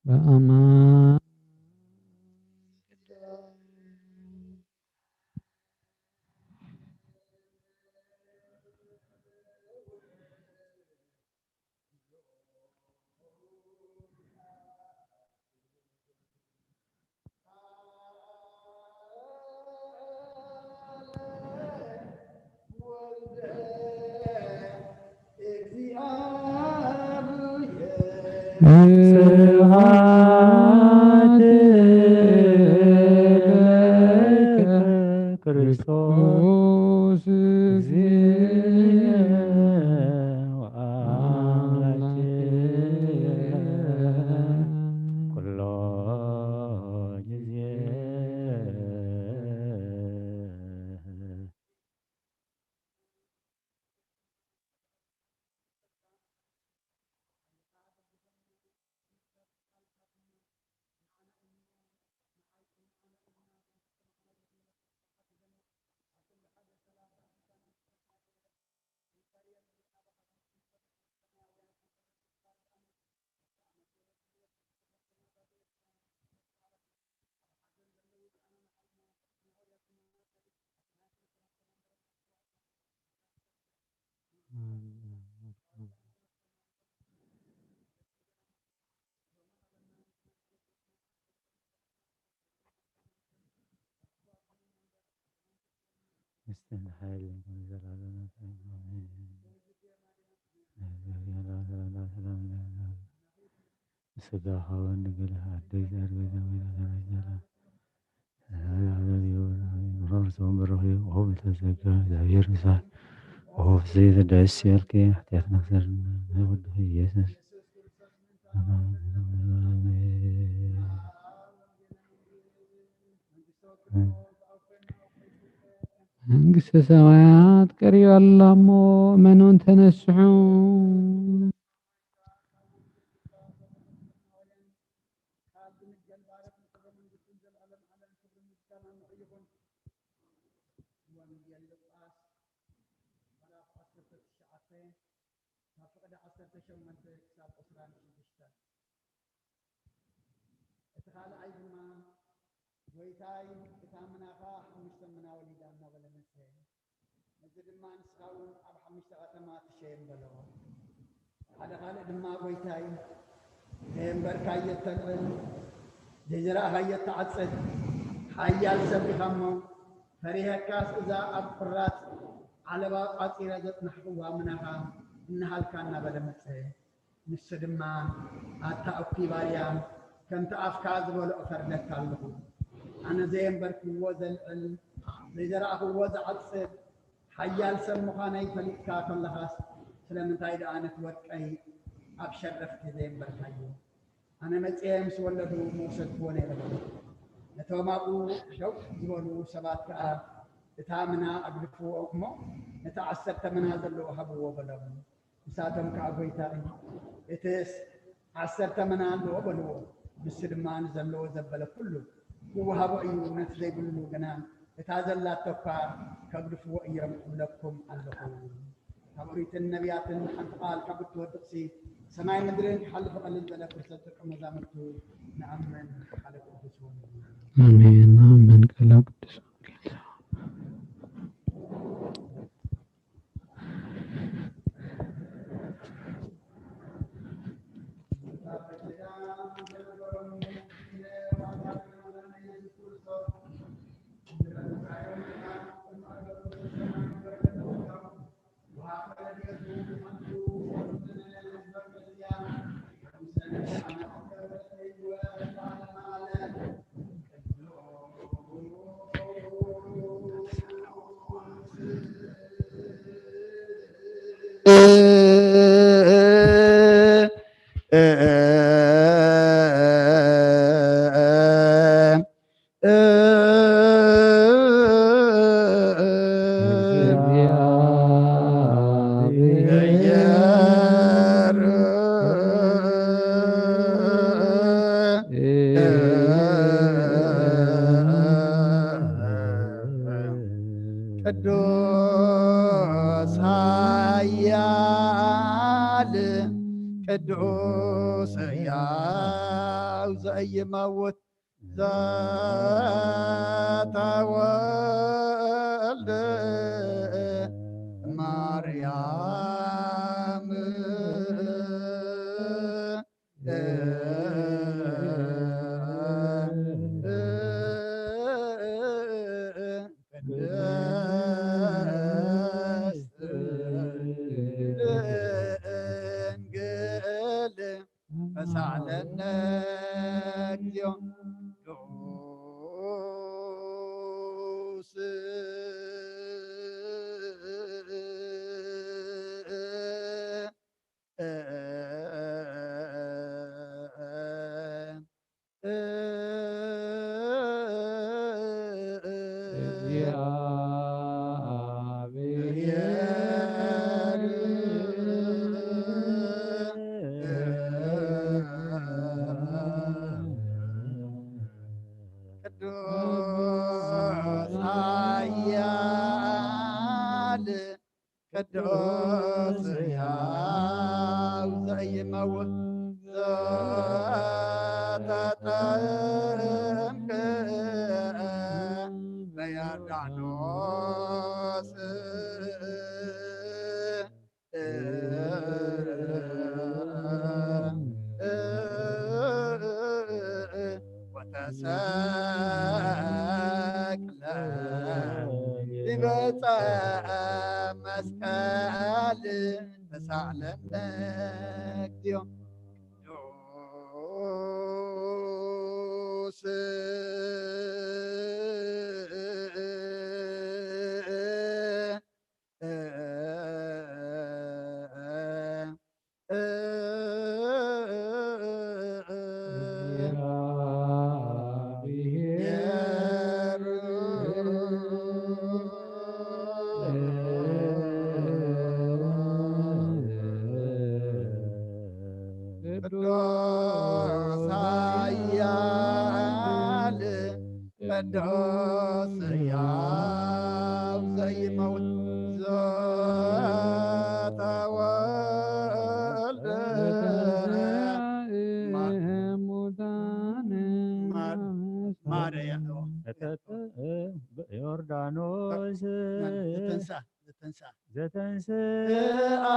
በአማን ስብሐት ለከ ክርስቶስ እግዚእ ወአምላክነ ኩሎ ጊዜ። መስተን ሓይልን ዘላለማት ኣሜን። ስጋ ኸውን ንግል ኣደይ ዘርገ ዘመን ዘመን ሮርሶም ብሩኽ እዩ። ኦ ቤተ ጸጋ እግዚኣብሔር ምሳይ። ኦ ፍስሕቲ ደስ ይበልኪ። ኃጢአትና ክሰርና ወድኺ ኢየሱስ። መንግስተ ሰማያት ቀሪባ ኣላ እሞ እመኑን ተነስሑ። ወንጌል ሉቃስ ምዕራፍ ዓሰርተ ትሽዓተ ካብ ፍቕዲ ዓሰርተ ሸሞንተ ክሳብ ዕስራን ሽዱሽተን። እቲ ካልኣይ ድማ፣ "ጐይታይ፣ እታ ምናኻ ሓሙሽተ ምና ወሊዳ" እናበለ መጸ። ነዚ ድማ፣ "ንስኻ እውን ኣብ ሓሙሽተ ኸተማ ትሸየም" በሎ። ሓደ ካልእ ድማ፣ "ጐይታይ፣ ዘየንበርካዮ እተልዕል፣ ዘይዘራእኻዮ እትዓጽድ፣ ሓያል ሰብ ኢኻ እሞ፣ ፈሪሀካስ እዛ ኣብ ቁራጽ ዓለባ ቋጺረ ዘጽናሕክዋ ምናኻ እንሃልካ" እናበለ መጸ። ንሱ ድማ፣ "ኣታ እኩይ ባርያ፣ ከምቲ ኣፍካ ዝበሎ እፈርደካ ኣለኹ። ኣነ ዘየንበርክዎ ዘልዕል፣ ዘይዘራእኽዎ ዝዓጽድ፣ ሓያል ሰብ ምዃነይ ፈሊጥካ ከለኻስ፣ ስለምንታይ ደኣ ነቲ ወርቀይ ኣብ ሸረኽቲ ዘየንበርካዮ? ኣነ መጺኤ ምስ ወለዱ ምወሰድክዎ ነይረ" በሎ። ነቶም ኣብኡ ደው ዝበሉ ሰባት ከኣ፣ "እታ ምና ኣግድፍዎ እሞ፣ ነቲ ዓሰርተ ምና ዘለዎ ሃብዎ" በሎም። ንሳቶም ከኣ፣ "ጐይታይ፣ እትስ ዓሰርተ ምና ኣለዎ" በልዎ። ንሱ ድማ፣ "ንዘለዎ ዘበለ ኩሉ ክወሃቦ እዩ፣ ነቲ ዘይብሉ ግና እታ ዘላቶ እኳ ከግድፍዎ እዮም እብለኩም ኣለኹ።" ካብ ኦሪትን ነቢያትን ሓንቲ ቃል ካብ እትወድቕሲ፣ ሰማይ ምድርን ክሓልፍ ቀልል ዝበለ ፍርሰት ደቀ መዛሙርቱ ንኣምን ሓደ ቅዱስ ወንጌል። ኣሜን። ኣሜን። ቃለ ቅዱስ ወንጌል። ቅዱስ ኃያል ቅዱስ ሕያው ዘኢይመውት ዘተወልደ ማርያም ቅድስት ድንግል ሳዕለነ እግዚኦ። ቅዱስ ቅዱስ ኃያል ቅዱስ ሕያው ዘይመውት ዘተጠምቀ በዮርዳኖስ ወተሰቅለ ዲበ ዕፀ መስቀል ተሳዕለነ እግዚኦ። ቅዱስ ቅዱስ ኃያል ቅዱስ ሕያው ዘይመውት ዘተወልደ ሙታን ማርያም ዮርዳኖስ ዘተንሳ ዘተንሳ ዘተንስአ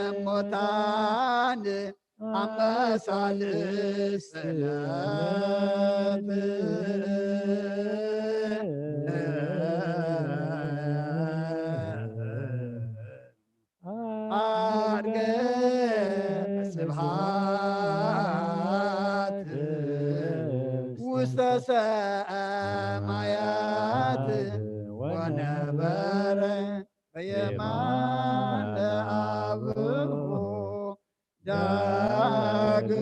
እሙታን አመሳልስት ዕለት አድገ ስብሐት ውስተ ሰማያት ወነበረ በየማነ አብሁ ዳግመ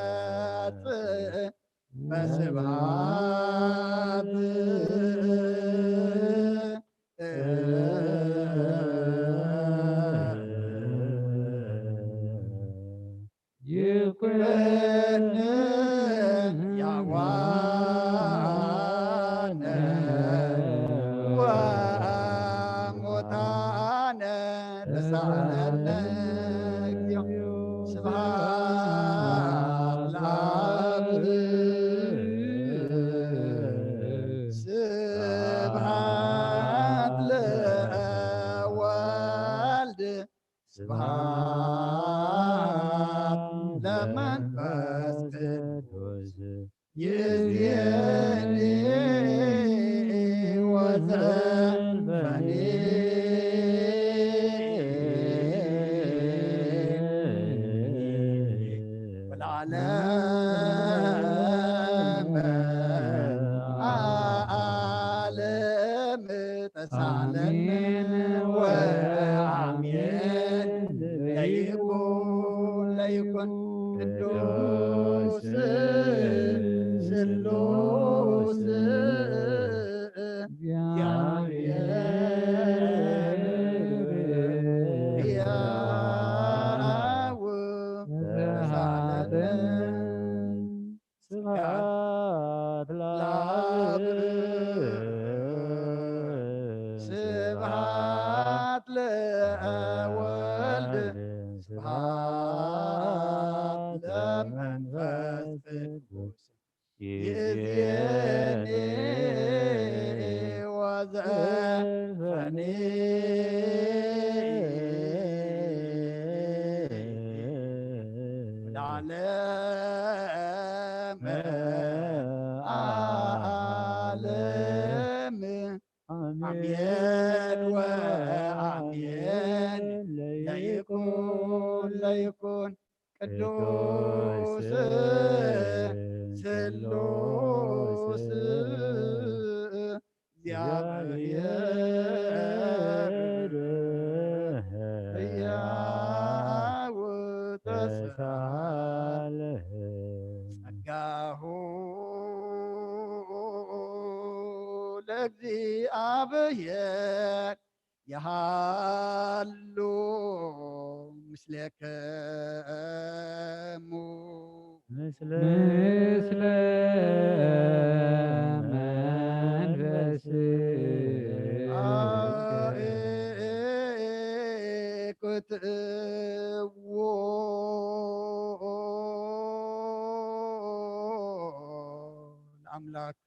ይመጽእ በስብሐት ይኩን ያዋነ ወሙታነ ተሳዕለነ እግዚኦ። ስብሐት ለአብ ስብሐት ለወልድ ስብሐት ለመንፈስ ቅዱስ ይእዜኒ ወዘልፈኒ ወለዓለመ ዓለም ተሳለነ ወአሜን። ለይኩን ለይኩን ቅዱስ ስሉስ እግዚአብሔር ሕያው ተሳለነ። ስብሐት ለአብ ስብሐት ለወልድ ስብሐት ለመንፈስ ቅዱስ ይእዜኒ ወዘልፈኒ ለዓለመ ዓለም። ኣሜን ወኣሜን። ለይኩን ለይኩን ቅዱስ ስሉስ እግዚአብሔር ሕያው ተሳልህ። ጸጋሁ ለእግዚአብሔር የሃሉ ምስሌክሙ። ምስለ መንፈስ ክትእዎ ለኣምላክ።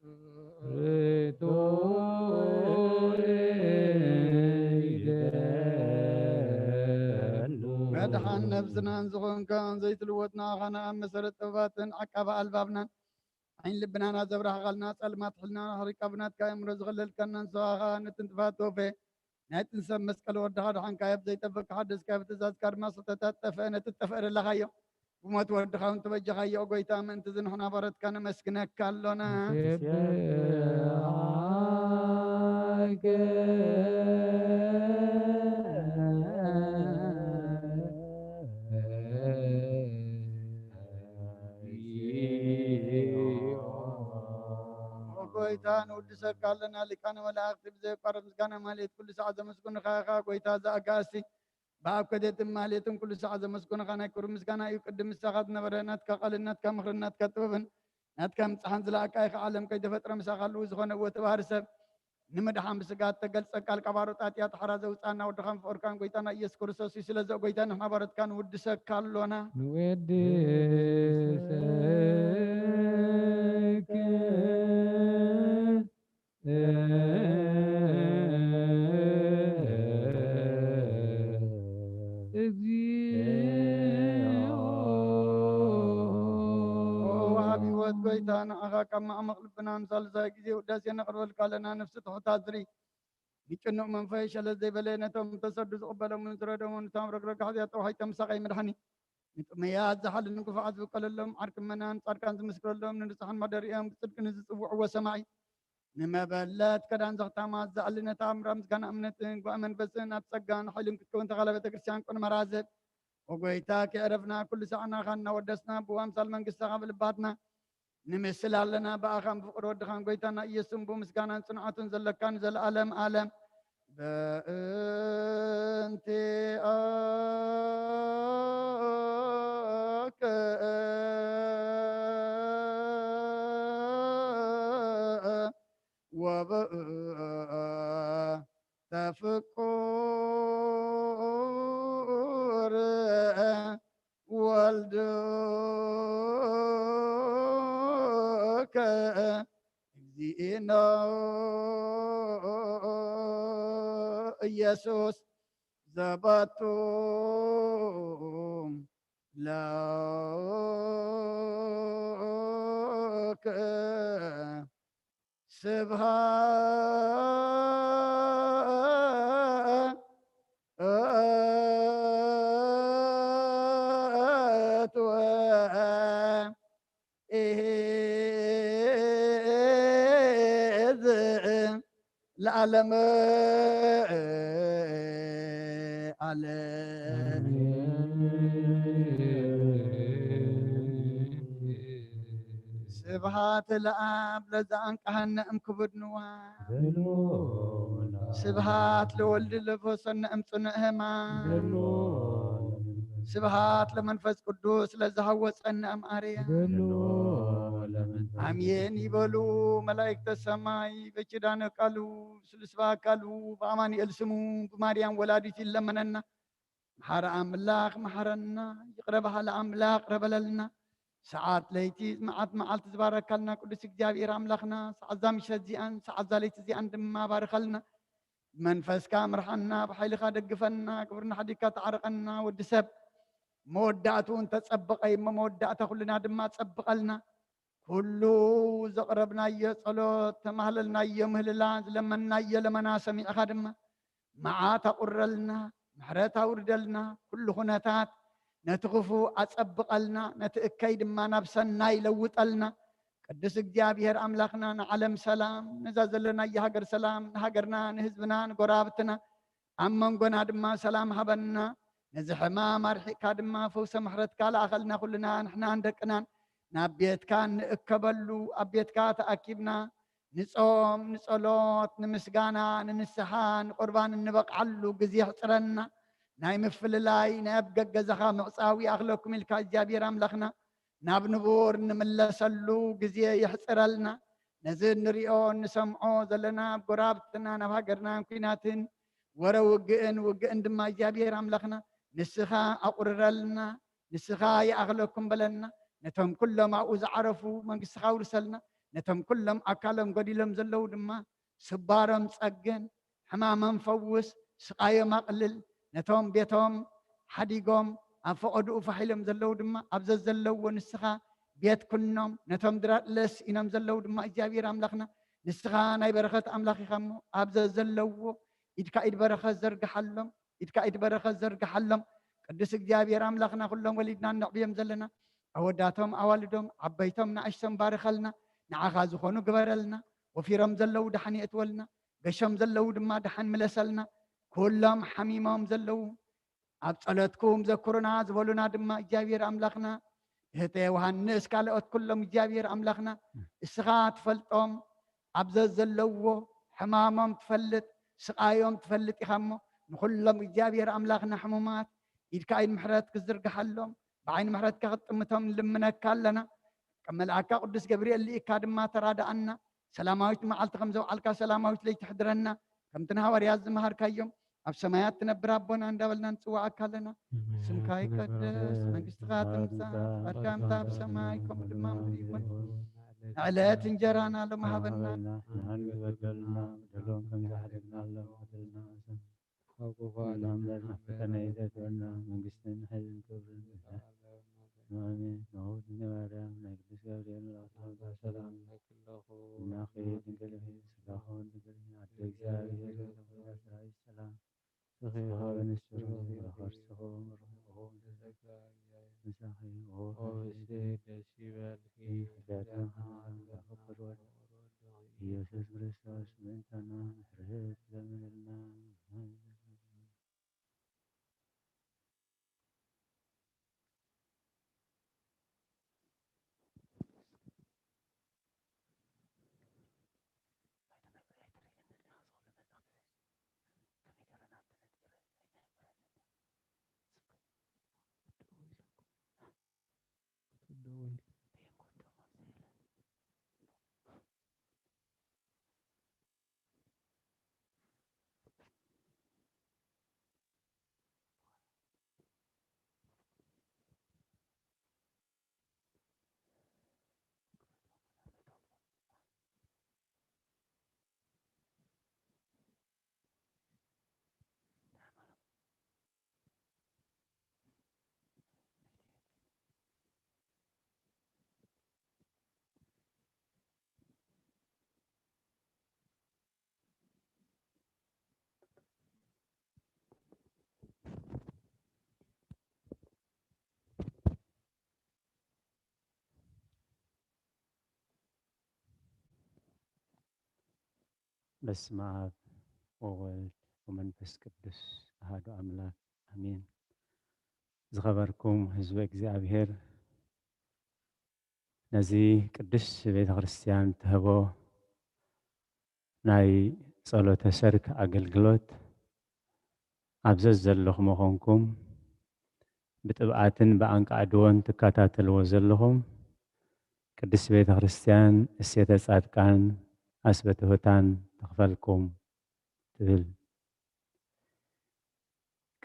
መድሓን ነብስናን ዝኾንካ ዘይትልወጥ ንኣኻና ኣብ መሰረት ጥበባትን ዓቃቢ ኣልባብናን ዓይን ልብናና ዘብራህኻልና ጸልማት ሕልናና ሕሪቃ ብናትካ ኣእምሮ ዝኸለልካና ንስኻ ኸኣ ነትን ጥፋት ተወፈ ናይትን ሰብ መስቀል ወድኻ ድሓንካዮ ብዘይጠፍእ ክሓደስካዮ ብትእዛዝካ ድማ ስሕተታት ጠፍአ ነቲ ትጠፍአ ደለኻዮ ብሞት ወድኻ እውን ተበጀኻዮ። ኦ ጎይታ፣ ምእንቲ እዚ ንሕና ባሮትካ ነመስግነካ ኣሎና። ንሴብሐከ። ኦ ጎይታ፣ ንውድሰካ ኣለና። ሊቃነ መላእኽቲ ብዘየቋርጥ ምስጋና ማሌት ኩሉ ሰዓት ዘመስግኑኻ ኢኻ። ጎይታ፣ እዚ ኣጋእዝቲ ብኣብ ከደትን ማሌትን ኩሉ ሰዓት ዘመስግኑኻ ናይ ክብሪ ምስጋና እዩ። ቅድም ምሳኻ ዝነበረ ናትካ ቃልን ናትካ ምኽርን ናትካ ጥበብን ናትካ ምጽሓን ዝለኣካ ኢኻ። ዓለም ከይተፈጥረ ምሳኻ ኣለዉ። ዝኾነ እወ ተባህሪ ሰብ ንምድሓን ብስጋ እተገልጸ ቃል ካብ ኣሮጣጥያ ተሓራ ዘውጽኣና ወድኻን ፍቕርካን ጎይታና ኢየሱስ ክርስቶስ እዩ። ስለዚ ኦ ጎይታ ንሕና ባሮትካ ንውድሰካ ኣሎና። ንወድሰከ። እግዚኦ። ኦ ወሃቢ ህይወት ጎይታ፣ ንዓኻ ካብ ማዕሙቕ ልብና ንሳልሳይ ግዜ ውዳሴ ነቕርበልካ ኣለና። ነፍሲ ትሑት ኣዝሪ ንጭኑቕ መንፈስ ሸለል ዘይበለ፣ ነቶም ተሰዱ ዝቕበሎምን ዝረዶምን፣ ነቶም ረግረግ ኣሕዚኣ ተዋሒጦም ሳቐይ መድሓኒ፣ ንጥሙያት ዝሓልን ንግፉዓት ዝብቀለሎም፣ ዓርኪ ምእመናን ጻድቃን ዝምስክረሎም፣ ንንጹሓን ማደሪኦም ብጽድቂ ንዝጽውዕዎ ሰማዒ፣ ንመበለት ከዳን ዘኽታማት ዘዕሊ ነታ ኣምራ ምስጋና እምነትን ጓእ መንፈስን ኣብ ጸጋን ሓይልን ክትከውን ተኻላ ቤተ ክርስቲያን ቅኑመ ራዘብ። ኦ ጎይታ፣ ከየዕረፍና ኩሉ ሰዓና ኻና ወደስና ብኡ ኣምሳል መንግስትኻ ብልባትና ንምስል ኣለና። ብኣኻን ብፍቕሪ ወድኻን ጎይታና ኢየሱስን ብኡ ምስጋናን ጽንዓቱን ዘለካ ንዘለኣለም ኣለም። በእንቲኣከ ወበእንተ ፍቁር ወልድከ እግዚእነ ኢየሱስ ዘባቱ ለከ ስብሃት ወኢዝ ለዓለመ ዓለም። ስብሃት ለኣብ ለዘኣንቀሃነ እምክቡድ ንዋ። ስብሃት ለወልድ ለፈወሰነ እምጽኑዕ ህማም። ስብሃት ለመንፈስ ቅዱስ ለዘሃወጸነ እም ኣርያም። ኣሜን ይበሉ መላእክተ ሰማይ በኪዳነ ቃሉ ስሉስ በአካሉ በአማኑኤል ስሙ ብማርያም ወላዲት ይለመነና። መሓሪ ኣምላኽ መሓረና፣ ይቕረ በሃሊ ኣምላኽ ይቕረ በለልና። ሰዓት ለይቲ መዓት መዓልቲ ዝባረካልና ቅዱስ እግዚኣብሔር ኣምላኽና፣ ሰዓት እዛ ምሸት እዚኣን ሰዓት እዛ ለይቲ እዚኣን ድማ ባርኸልና። ብመንፈስካ ምርሓና፣ ብሓይልኻ ደግፈና፣ ግብርና ሓዲግካ ተዓረቐና። ወዲ ሰብ መወዳእትኡ እንተጸበቐ እዩ እሞ መወዳእታ ኩልና ድማ ጸብቐልና። ኩሉ ዘቕረብናዮ ጸሎት፣ ተማህለልናዮ ምህልላ፣ ዝለመንናዮ ለመና ሰሚዕኻ ድማ መዓት ኣቑረልና፣ ምሕረት ኣውርደልና። ኩሉ ኩነታት ነቲ ክፉእ ኣጸብቐልና፣ ነቲ እከይ ድማ ናብ ሰናይ ለውጠልና። ቅዱስ እግዚኣብሔር ኣምላኽና ንዓለም ሰላም፣ ነዛ ዘለናያ ሃገር ሰላም፣ ንሃገርና፣ ንህዝብና፣ ንጎረባብትና፣ ኣብ መንጎና ድማ ሰላም ሃበና። ነዚ ሕማም ኣርሒቕካ ድማ ፈውሰ ምሕረትካ ለኣኸልና፣ ኩልና ንሕናን ደቅናን ናብ ቤትካ እንእከበሉ፣ ኣብ ቤትካ ተኣኪብና ንጾም፣ ንጸሎት፣ ንምስጋና፣ ንንስሓ፣ ንቁርባን እንበቕዓሉ ግዜ ሕጽረና። ናይ ምፍልላይ፣ ናይ ኣብ ገገዛኻ ምዕጻው ይኣኽለኩም ኢልካ እግዚኣብሔር ኣምላኽና ናብ ንቡር ንምለሰሉ ግዜ የሕጽረልና። ነዚ እንሪኦ እንሰምዖ ዘለና ኣብ ጎረባብትና፣ ናብ ሃገርናን ኲናትን ወረ ውግእን ውግእን ድማ እግዚኣብሔር ኣምላኽና ንስኻ ኣቑርረልና፣ ንስኻ ይኣኽለኩም በለና። ነቶም ኩሎም ኣብኡ ዝዓረፉ መንግስትኻ ኣውርሰልና። ነቶም ኩሎም ኣካሎም ጎዲሎም ዘለዉ ድማ ስባሮም ጸግን፣ ሕማሞም ፈውስ፣ ስቓዮም ኣቕልል። ነቶም ቤቶም ሓዲጎም ኣብ ፈቐድኡ ፋሕ ኢሎም ዘለዉ ድማ ኣብ ዘዘለዎ ንስኻ ቤት ኩኖም። ነቶም ድራጥለስ ኢኖም ዘለዉ ድማ እግዚኣብሔር ኣምላኽና ንስኻ ናይ በረኸት ኣምላኽ ኢኻ እሞ ኣብ ዘዘለዎ ኢድካ ኢድ በረኸት ዘርግሓሎም፣ ኢድካ ኢድ በረኸት ዘርግሓሎም። ቅዱስ እግዚኣብሔር ኣምላኽና ኩሎም ወሊድና እነዕብዮም ዘለና ኣወዳቶም ኣዋልዶም ዓበይቶም ንኣሽቶም ባርኸልና። ንዓኻ ዝኾኑ ግበረልና። ወፊሮም ዘለዉ ደሓን የእትወልና። ገሾም ዘለዉ ድማ ደሓን ምለሰልና። ኩሎም ሓሚሞም ዘለዉ ኣብ ጸሎትኩም ዘኩሩና ዝበሉና ድማ እግዚኣብሔር ኣምላኽና እህተ ዮሃንስ ካልኦት ኩሎም እግዚኣብሔር ኣምላኽና እስኻ ትፈልጦም ኣብ ዘዘለዎ ሕማሞም ትፈልጥ ስቓዮም ትፈልጥ ኢኻ እሞ ንኹሎም እግዚኣብሔር ኣምላኽና ሕሙማት ኢድካ ኢድ ምሕረት ክዝርግሓሎም ብዓይኒ ምሕረትካ ክትጥምቶም ንልምነካ ኣለና። ከም መልኣካ ቅዱስ ገብርኤል ልኢካ ድማ ተራድኣና። ሰላማዊት መዓልቲ ከም ዘውዓልካ ሰላማዊት ለይቲ ሕድረና። ከምቲ ንሃዋርያት ዝመሃርካዮም ኣብ ሰማያት ትነብር ኣቦና እንዳበልና ንጽዋዓካ ኣለና። ስምካ ይቀደስ፣ መንግስትኻ ትምጻእ፣ ፈቃድካ ኣብ ሰማይ ከምኡ ድማ ምድሪ ይኹን። ንዕለት እንጀራና ሎም ሃበና። ንሕናን ዝበደሉና በደሎም ከም ዝሓደግናሎም በደልና መሰል ናምለል ፈተና ይዘትወና መንግስትን ሓይልን ክብርን ኣሜን። ንዕውት ማርያም ናይ ቅዱስ ገብርኤል መልኣክ ሰላም ለኪ ድንግል ስጋኹን ድንግል ኣደ እግዚኣብሔር ሰራዊት ሰላም ስኺ ሆበ ንስሩ ከርስኹም ርሑኹም ምሳኺ ኦፍስቲ ደስ ይበልኪ። ሕዳተ ከማን ከፍቅር ወልድ ኢየሱስ ክርስቶስ ምእንታና ምሕረት ለምንልና። በስመ አብ ወወልድ ወመንፈስ ቅዱስ አሐዱ አምላክ አሜን። ዝኸበርኩም ህዝበ እግዚኣብሔር፣ ነዚ ቅድስት ቤተ ክርስቲያን ትህቦ ናይ ጸሎተ ሰርክ ኣገልግሎት ኣብ ዘዘለኹም ኮንኩም ብጥብኣትን ብኣንቃዕድዎን ትከታተልዎ ዘለኹም ቅድስት ቤተ ክርስቲያን እሴተ ጻድቃን ኣስበ ትሑታን ትኽፈልኩም ትብል።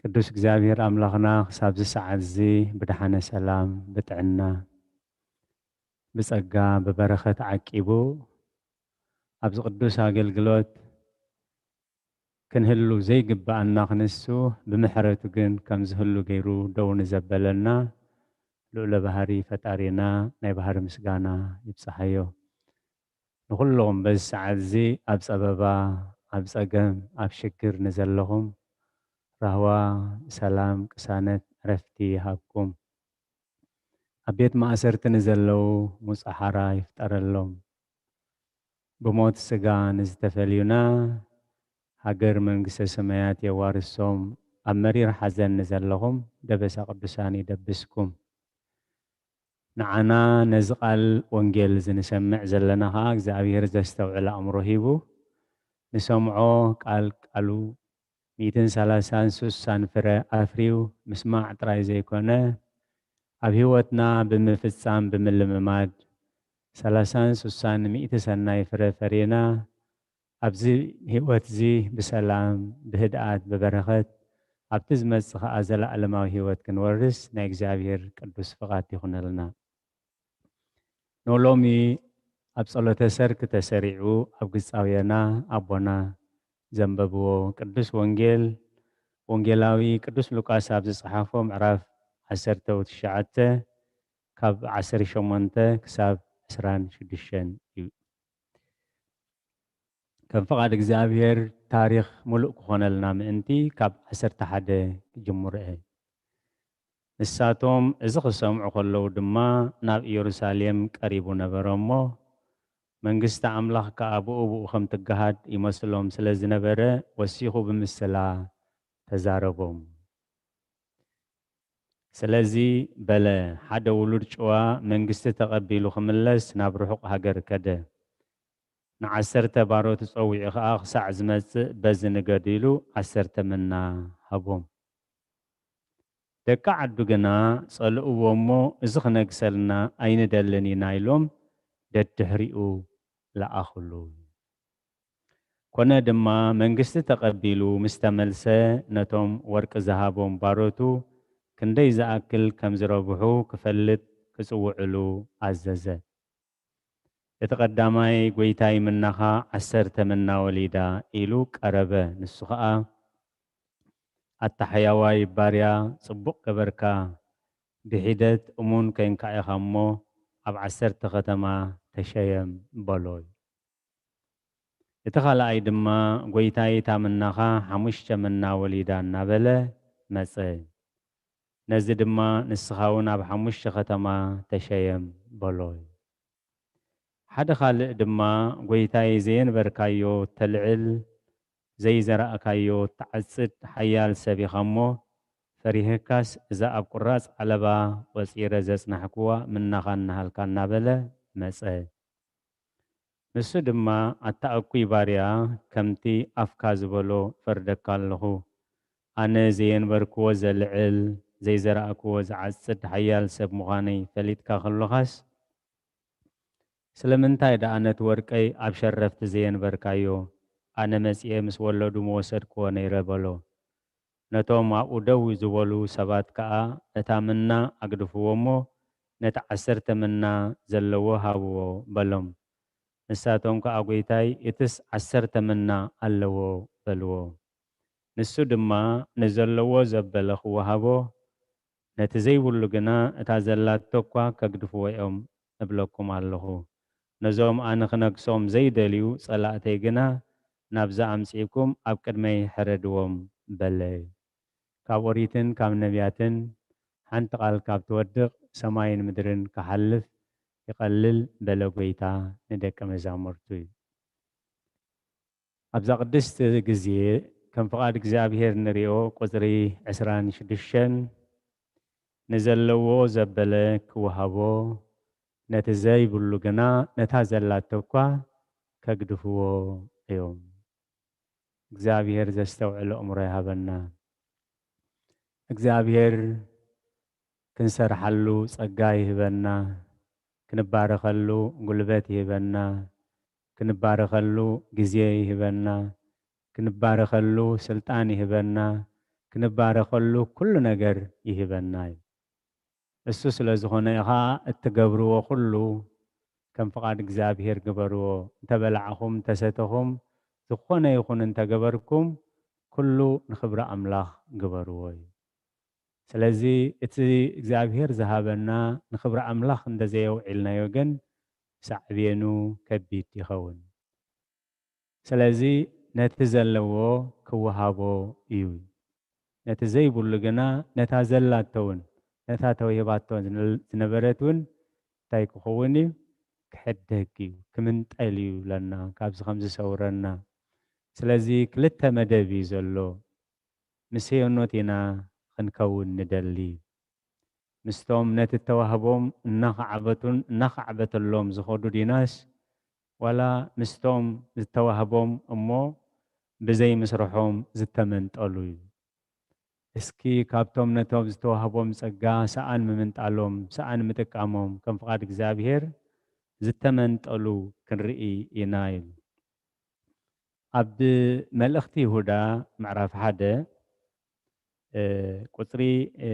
ቅዱስ እግዚኣብሔር ኣምላኽና ክሳብዚ ሰዓት እዚ ብደሓነ ሰላም ብጥዕና ብጸጋ ብበረኸት ዓቂቡ ኣብዚ ቅዱስ ኣገልግሎት ክንህሉ ዘይግብኣና ክንሱ ብምሕረቱ ግን ከም ዝህሉ ገይሩ ደው ንዘበለና ልዑለ ባህሪ ፈጣሪና ናይ ባህሪ ምስጋና ይብጽሓዮ። ንኹልኹም በዚ ሰዓት እዚ ኣብ ጸበባ፣ ኣብ ጸገም፣ ኣብ ሽግር ንዘለኹም ራህዋ፣ ሰላም፣ ቅሳነት፣ ዕረፍቲ ይሃብኩም። ኣብ ቤት ማእሰርቲ ንዘለዉ ሙጻ ሓራ ይፍጠረሎም። ብሞት ስጋ ንዝተፈልዩና ሃገር መንግስተ ሰማያት የዋርሶም። ኣብ መሪር ሓዘን ንዘለኹም ደበሳ ቅዱሳን ይደብስኩም። ንዓና ነዚ ቃል ወንጌል ዝንሰምዕ ዘለና ኸዓ እግዚኣብሔር ዘስተውዕል ኣእምሮ ሂቡ ንሰምዖ ቃል ቃሉ ሚእትን ሰላሳን ሱሳን ፍረ ኣፍርዩ ምስማዕ ጥራይ ዘይኮነ ኣብ ህይወትና ብምፍጻም ብምልምማድ ሰላሳን ሱሳን ሚእቲ ሰናይ ፍረ ፈሪና ኣብዚ ህይወት እዚ ብሰላም ብህድኣት ብበረኸት ኣብቲ ዝመጽእ ኸዓ ዘለኣለማዊ ህይወት ክንወርስ ናይ እግዚኣብሔር ቅዱስ ፍቓድ ይኹነልና። ንሎሚ ኣብ ጸሎተ ሰርክ ተሰሪዑ ኣብ ግጻውየና ኣቦና ዘንበብዎ ቅዱስ ወንጌል ወንጌላዊ ቅዱስ ሉቃስ ኣብ ዝጸሓፎ ምዕራፍ ዓሰርተ ትሽዓተ ካብ ዓሰርተ ሸሞንተ ክሳብ ዕስራን ሽዱሽተን እዩ። ከም ፍቓድ እግዚኣብሔር ታሪኽ ምሉእ ክኾነልና ምእንቲ ካብ ዓሰርተ ሓደ ክጅምሮ እየ። ንሳቶም እዚ ክሰምዑ ከለዉ ድማ ናብ ኢየሩሳሌም ቀሪቡ ነበረ እሞ መንግስቲ ኣምላኽ ከኣ ብኡ ብኡ ከም ትገሃድ ይመስሎም ስለ ዝነበረ ወሲኹ ብምስላ ተዛረቦም። ስለዚ በለ ሓደ ውሉድ ጭዋ መንግስቲ ተቐቢሉ ክምለስ ናብ ርሑቕ ሃገር ከደ። ንዓሰርተ ባሮት ጸዊዑ ኸኣ ክሳዕ ዝመጽእ በዚ ንገዱ ኢሉ ዓሰርተ መና ሃቦም። ደቂ ዓዱ ግና ጸልእዎ እሞ እዚ ክነግሰልና ኣይንደልን ኢና ኢሎም ደድሕሪኡ ለኣኽሉ። ኮነ ድማ መንግስቲ ተቐቢሉ ምስ ተመልሰ ነቶም ወርቂ ዝሃቦም ባሮቱ ክንደይ ዝኣክል ከም ዝረብሑ ክፈልጥ ክጽውዕሉ ኣዘዘ። እቲ ቀዳማይ ጎይታይ ምናኻ ዓሰርተ ምና ወሊዳ ኢሉ ቀረበ። ንሱ ኸኣ ኣታ ሕያዋይ ባርያ ጽቡቕ ገበርካ፣ ብሒደት እሙን ኮይንካ ኢኻ እሞ ኣብ ዓሰርተ ከተማ ተሸየም በሎ። እቲ ካልኣይ ድማ ጎይታይ እታ ምናኻ ሓሙሽተ ምና ወሊዳ እናበለ መጸ። ነዚ ድማ ንስኻ እውን ኣብ ሓሙሽተ ከተማ ተሸየም በሎ። ሓደ ካልእ ድማ ጎይታይ ዘየንበርካዮ ተልዕል ዘይዘራእካዮ ትዓጽድ ሓያል ሰብ ኢኻ እሞ ፈሪህካስ እዛ ኣብ ቁራጽ ዓለባ ቆጺረ ዘጽናሕክዋ ምናኻ እናሃልካ እናበለ መጸ። ንሱ ድማ ኣታ እኩይ ባርያ ከምቲ ኣፍካ ዝበሎ እፈርደካ ኣለኹ። ኣነ ዘየንበርክዎ ዘልዕል ዘይዘራእክዎ ዝዓጽድ ሓያል ሰብ ምዃነይ ፈሊጥካ ከሎኻስ ስለምንታይ ደኣ ነቲ ወርቀይ ኣብ ሸረፍቲ ዘየንበርካዮ? ኣነ መጺኤ ምስ ወለዱ ምወሰድክዎ ነይረ በሎ። ነቶም ኣብኡ ደው ዝበሉ ሰባት ከኣ እታ ምና ኣግድፍዎ እሞ ነቲ ዓሰርተ ምና ዘለዎ ሃብዎ በሎም። ንሳቶም ከኣ ጎይታይ እትስ ዓሰርተ ምና ኣለዎ በልዎ። ንሱ ድማ ንዘለዎ ዘበለ ክወሃቦ ነቲ ዘይብሉ ግና እታ ዘላቶ እኳ ከግድፍዎ እዮም እብለኩም ኣለኹ። ነዞም ኣነ ክነግሶም ዘይደልዩ ጸላእተይ ግና ናብዚ ኣምጺእኩም ኣብ ቅድመይ ሕረድዎም በለ። ካብ ኦሪትን ካብ ነቢያትን ሓንቲ ቃል ካብ ትወድቕ ሰማይን ምድርን ክሓልፍ ይቐልል በለ ጎይታ ንደቀ መዛሙርቱ። ኣብዛ ቅድስቲ ግዜ ከም ፍቓድ እግዚኣብሔር ንሪኦ ቁጽሪ ዕስራን ሽዱሽተን ንዘለዎ ዘበለ ክወሃቦ ነቲ ዘይብሉ ግና ነታ ዘላቶ እኳ ከግድፍዎ እዮም። እግዚኣብሔር ዘስተውዕሎ እምሮ ይሃበና። እግዚኣብሔር ክንሰርሓሉ ጸጋ ይህበና፣ ክንባረኸሉ ጉልበት ይህበና፣ ክንባረኸሉ ግዜ ይህበና፣ ክንባረኸሉ ስልጣን ይህበና፣ ክንባረኸሉ ኩሉ ነገር ይህበና እዩ። እሱ ስለ ዝኾነ ኢኻ እትገብርዎ ኩሉ ከም ፍቓድ እግዚኣብሔር ግበርዎ። እንተበላዕኹም፣ እንተሰተኹም፣ ዝኾነ ይኹን እንተገበርኩም፣ ኩሉ ንኽብሪ ኣምላኽ ግበርዎ እዩ። ስለዚ እቲ እግዚኣብሔር ዝሃበና ንኽብሪ ኣምላኽ እንተዘየውዒልናዮ ግን ሳዕቤኑ ከቢድ ይኸውን። ስለዚ ነቲ ዘለዎ ክወሃቦ እዩ። ነቲ ዘይብሉ ግና ነታ ዘላቶ እውን፣ ነታ ተውሂባቶ ዝነበረት እውን እንታይ ክኸውን እዩ? ክሕደግ እዩ፣ ክምንጠል እዩ ኢለና፣ ካብዚ ከም ዝሰውረና። ስለዚ ክልተ መደብ እዩ ዘሎ። ምስ ሄኖት ኢና ክንከውን ንደሊ። ምስቶም ነቲ ተዋህቦም እናኸዓበቱን እናኸዕበተሎም ዝኸዱ ዲናስ፣ ዋላ ምስቶም ዝተዋህቦም እሞ ብዘይ ምስርሖም ዝተመንጠሉ እዩ? እስኪ ካብቶም ነቶም ዝተዋህቦም ጸጋ ሰኣን ምምንጣሎም፣ ሰኣን ምጥቃሞም ከም ፍቓድ እግዚኣብሔር ዝተመንጠሉ ክንርኢ ኢና ኢሉ። ኣብ መልእኽቲ ይሁዳ ምዕራፍ ሓደ፣ እ፣ ቁጽሪ፣ እ፣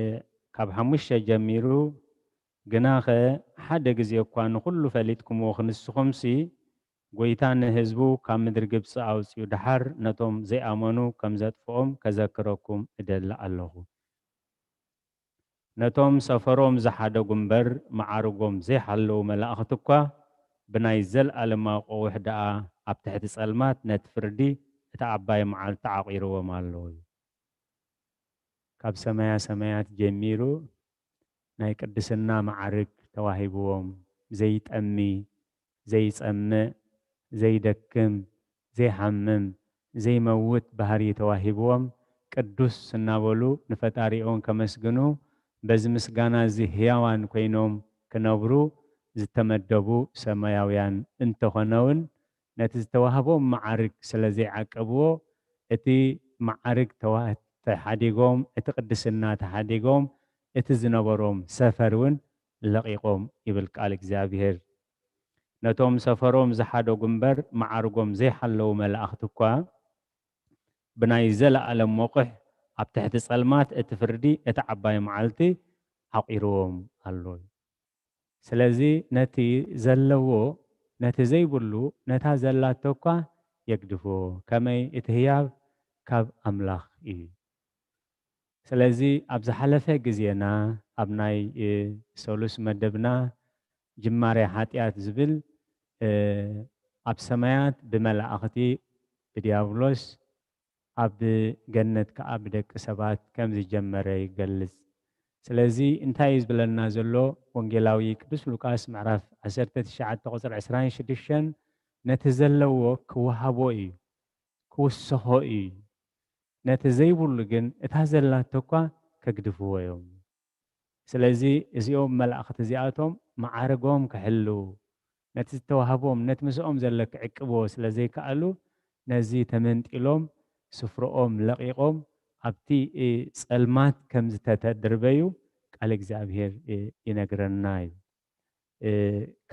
ካብ ሓሙሽተ ጀሚሩ፣ ግናኸ ሓደ ግዜ እኳ ንኹሉ ፈሊጥኩምዎ ክንስኹምሲ፣ ጐይታ ንህዝቡ ካብ ምድሪ ግብጺ ኣውጺኡ ደሓር ነቶም ዘይኣመኑ ከም ዘጥፍኦም ከዘክረኩም እደሊ ኣለኹ። ነቶም ሰፈሮም ዝሓደጉ እምበር መዓርጎም ዘይሓለዉ መላእኽቲ እኳ ብናይ ዘለኣለማዊ ቀውሕ ደኣ ኣብ ትሕቲ ጸልማት ነቲ ፍርዲ እታ ዓባይ መዓልቲ ዓቒርዎም ኣሎ እዩ። ካብ ሰማያ ሰማያት ጀሚሩ ናይ ቅድስና መዓርግ ተዋሂብዎም፣ ዘይጠሚ፣ ዘይጸምእ፣ ዘይደክም፣ ዘይሓምም፣ ዘይመውት ባህሪ ተዋሂብዎም፣ ቅዱስ እናበሉ ንፈጣሪኦም ከመስግኑ፣ በዚ ምስጋና እዚ ህያዋን ኮይኖም ክነብሩ ዝተመደቡ ሰማያውያን እንተኾነውን፣ ነቲ ዝተዋህቦም መዓርግ ስለ ዘይዓቀብዎ፣ እቲ መዓርግ ተዋ-፣ ተሓዲጎም፣ እቲ ቅድስና ተሓዲጎም፣ እቲ ዝነበሮም ሰፈር እውን ለቒቖም ይብል ቃል እግዚኣብሔር። ነቶም ሰፈሮም ዝሓደጉ እምበር መዓርጎም ዘይሓለዉ መላእኽቲ እኳ ብናይ ዘለኣለም መቑሕ ኣብ ትሕቲ ጸልማት እቲ ፍርዲ እቲ ዓባይ መዓልቲ ዓቒርዎም ኣሎ። ስለዚ ነቲ ዘለዎ ነቲ ዘይብሉ ነታ ዘላቶ እኳ የግድፎ። ከመይ እቲ ህያብ ካብ ኣምላኽ እዩ። ስለዚ ኣብ ዝሓለፈ ግዜና ኣብ ናይ፣ እ፣ ሰሉስ መደብና ጅማሬ ሓጢኣት ዝብል፣ እ፣ ኣብ ሰማያት ብመላእኽቲ ብዲያብሎስ ኣብ ገነት ከኣ ብደቂ ሰባት ከም ዝጀመረ ይገልጽ። ስለዚ እንታይ እዩ ዝብለና ዘሎ? ወንጌላዊ ቅዱስ ሉቃስ ምዕራፍ ዓሰርተ ትሽዓተ ቁጽሪ ዕስራን ሽዱሽተን ነቲ ዘለዎ ክወሃቦ እዩ፣ ክውሰኾ እዩ። ነቲ ዘይብሉ ግን እታ ዘላቶ እኳ ከግድፍዎ እዮም። ስለዚ እዚኦም መላእኽቲ እዚኣቶም መዓርጎም ክሕልዉ፣ ነቲ ዝተዋህቦም፣ ነቲ ምስኦም ዘሎ ክዕቅብዎ ስለ ዘይከኣሉ፣ ነዚ ተመንጢሎም፣ ስፍርኦም ለቒቖም፣ ኣብቲ፣ እ፣ ጸልማት ከም ዝተተድርበዩ ቃል እግዚኣብሔር፣ እ፣ ይነግረና እዩ። እ፣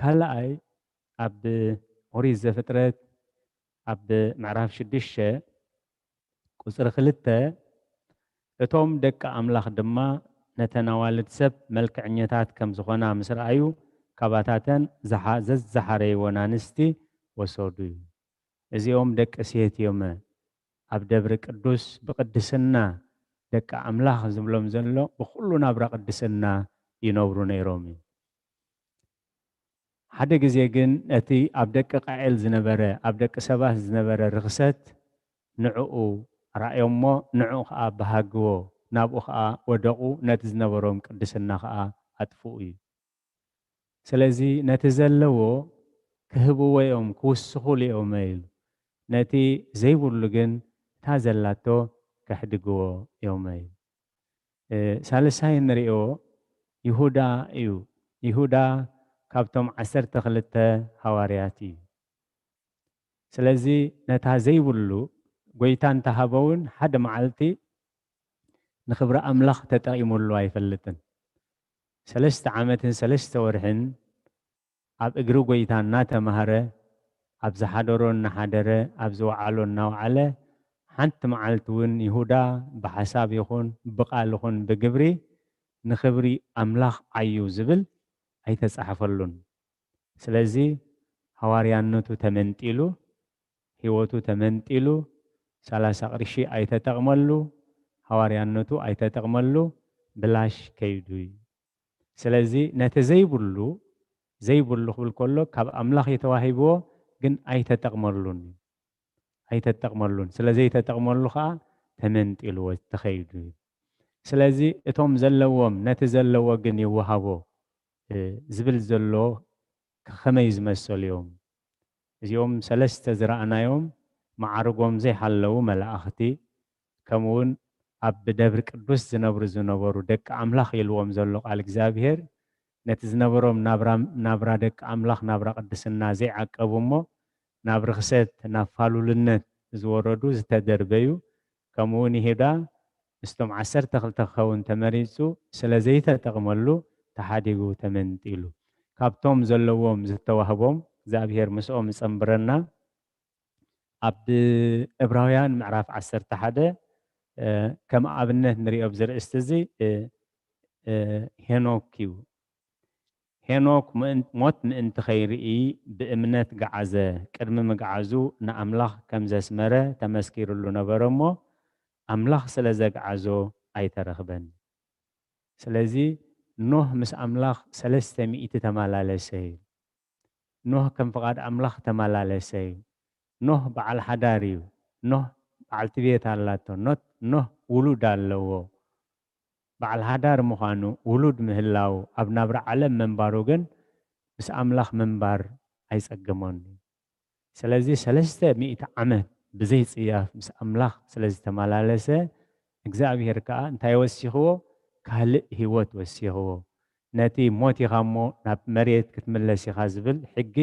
ካልኣይ፣ ኣብ ኦሪት ዘፍጥረት፣ ኣብ ምዕራፍ ሽዱሽተ፣ ቁጽሪ ክልተ፣ እቶም ደቂ ኣምላኽ ድማ ነተን ኣዋልድ ሰብ መልክዐኛታት ከም ዝኾና ምስ ረኣዩ፣ ካባታተን ዝሓ-፣ ዘዝሓረይወን ኣንስቲ ወሰዱ እዩ። እዚኦም ደቂ ሴት እዮም። ኣብ ደብሪ ቅዱስ ብቅድስና ደቂ ኣምላኽ ዝብሎም ዘሎ ብኹሉ ናብራ ቅድስና ይነብሩ ነይሮም እዩ። ሓደ ግዜ ግን እቲ ኣብ ደቂ ቃኤል ዝነበረ፣ ኣብ ደቂ ሰባት ዝነበረ ርኽሰት ንዕኡ ረኣዮሞ፣ ንዕኡ ኸኣ በሃግዎ፣ ናብኡ ኸኣ ወደቑ፣ ነቲ ዝነበሮም ቅድስና ኸኣ ኣጥፍኡ እዩ። ስለዚ ነቲ ዘለዎ ክህብዎ እዮም፣ ክውስኹሉ እዮም ኢሉ። ነቲ ዘይብሉ ግን እታ ዘላቶ ከሕድግዎ እዮም ኢሉ። እ፣ ሳልሳይ እንሪኦ ይሁዳ እዩ። ይሁዳ ካብቶም ዓሰርተ ክልተ ሃዋርያት እዩ። ስለዚ ነታ ዘይብሉ ጐይታ እንተሃበ እውን ሓደ መዓልቲ ንኽብሪ ኣምላኽ ተጠቒሙሉ ኣይፈልጥን። ሰለስተ ዓመትን ሰለስተ ወርሕን ኣብ እግሪ ጐይታ እናተማህረ፣ ኣብ ዝሓደሮ እናሓደረ፣ ኣብ ዝወዓሎ እናወዓለ፣ ሓንቲ መዓልቲ እውን ይሁዳ ብሓሳብ ይኹን ብቓል ይኹን ብግብሪ ንኽብሪ ኣምላኽ ዓዩ ዝብል ኣይተጻሕፈሉን። ስለዚ ሃዋርያነቱ ተመንጢሉ፣ ህይወቱ ተመንጢሉ፣ ሰላሳ ቅርሺ ኣይተጠቕመሉ፣ ሃዋርያነቱ ኣይተጠቕመሉ፣ ብላሽ ከይዱ እዩ። ስለዚ ነቲ ዘይብሉ ዘይብሉ ክብል ከሎ ካብ ኣምላኽ እዩ ተዋሂብዎ፣ ግን ኣይተጠቕመሉን እዩ። ኣይተጠቕመሉን። ስለ ዘይተጠቕመሉ ከዓ ተመንጢልዎ ተኸይዱ እዩ። ስለዚ እቶም ዘለዎም ነቲ ዘለዎ ግን ይወሃቦ ዝብል ዘሎ ከመይ ዝመሰሉ እዮም? እዚኦም ሰለስተ ዝረኣናዮም መዓርጎም ዘይሓለዉ መላእኽቲ፣ ከምኡውን ኣብ ብደብሪ ቅዱስ ዝነብሩ ዝነበሩ ደቂ ኣምላኽ ኢልዎም ዘሎ ቃል እግዚኣብሔር፣ ነቲ ዝነበሮም ናብራ ደቂ ኣምላኽ ናብራ ቅድስና ዘይዓቀቡ እሞ ናብ ርኽሰት ናብ ፋሉልነት ዝወረዱ ዝተደርበዩ፣ ከምኡውን ይሁዳ ምስቶም ዓሰርተ ክልተ ክኸውን ተመሪጹ ስለ ዘይተጠቕመሉ ተሓዲጉ ተመንጢሉ። ካብቶም ዘለዎም ዝተዋህቦም እግዚኣብሔር ምስኦም ይጸንብረና። ኣብ ዕብራውያን ምዕራፍ ዓሰርተ ሓደ ከም ኣብነት ንሪኦ ኣብዚ ርእስቲ እዚ ሄኖክ እዩ። ሄኖክ ሞት ምእንቲ ኸይርኢ ብእምነት ገዓዘ። ቅድሚ ምግዓዙ ንኣምላኽ ከም ዘስመረ ተመስኪርሉ ነበረ እሞ ኣምላኽ ስለ ዘግዓዞ ኣይተረኽበን። ስለዚ ኖህ ምስ ኣምላኽ ሰለስተ ሚእቲ ተመላለሰ እዩ። ኖህ ከም ፍቓድ ኣምላኽ ተመላለሰ እዩ። ኖህ በዓል ሓዳር እዩ። ኖህ በዓልቲ ቤት ኣላቶ። ኖት- ኖህ ውሉድ ኣለዎ። በዓል ሓዳር ምዃኑ፣ ውሉድ ምህላው፣ ኣብ ናብራ ዓለም ምንባሩ ግን ምስ ኣምላኽ ምንባር ኣይጸገሞን እዩ። ስለዚ ሰለስተ ሚእቲ ዓመት ብዘይ ጽያፍ ምስ ኣምላኽ ስለ ዝተመላለሰ እግዚኣብሔር ከኣ እንታይ ወሲኽዎ? ካልእ ህይወት ወሲኽዎ። ነቲ ሞት ኢኻ እሞ ናብ መሬት ክትምለስ ኢኻ ዝብል ሕጊ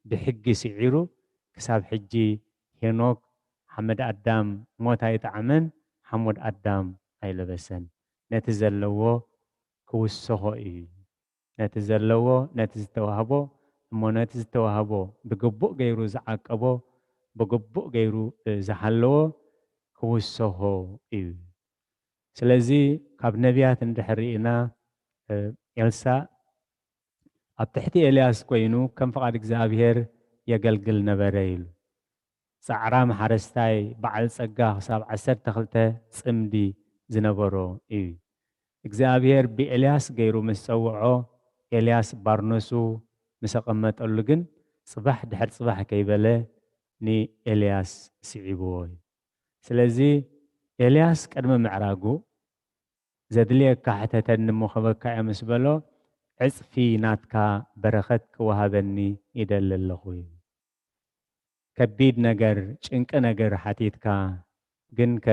ብሕጊ ስዒሩ ክሳብ ሕጂ ሄኖክ ሓመድ ኣዳም ሞት ኣይጠዓመን፣ ሓሞድ ኣዳም ኣይለበሰን። ነቲ ዘለዎ ክውሰኾ እዩ። ነቲ ዘለዎ፣ ነቲ ዝተዋህቦ፣ እሞ ነቲ ዝተዋህቦ ብግቡእ ገይሩ ዝዓቀቦ፣ ብግቡእ ገይሩ ዝሓለዎ ክውሰኾ እዩ። ስለዚ ካብ ነቢያት እንድሕር ርኢና ኤልሳእ ኣብ ትሕቲ ኤልያስ ኮይኑ ከም ፍቓድ እግዚኣብሔር የገልግል ነበረ ኢሉ። ጻዕራም ሓረስታይ በዓል ጸጋ ክሳብ ዓሰርተ ክልተ ጽምዲ ዝነበሮ እዩ። እግዚኣብሔር ብኤልያስ ገይሩ ምስ ጸውዖ፣ ኤልያስ ባርነሱ ምስ ኣቐመጠሉ ግን ጽባሕ ድሕሪ ጽባሕ ከይበለ ንኤልያስ ስዒብዎ እዩ። ስለዚ ኤልያስ ቅድሚ ምዕራጉ ዘድልየካ ሕተተኒ እሞ ክህበካ እየ ምስ በሎ፣ ዕጽፊ ናትካ በረኸት ክወሃበኒ ይደሊ ኣለኹ እዩ። ከቢድ ነገር፣ ጭንቂ ነገር ሓቲትካ፣ ግንከ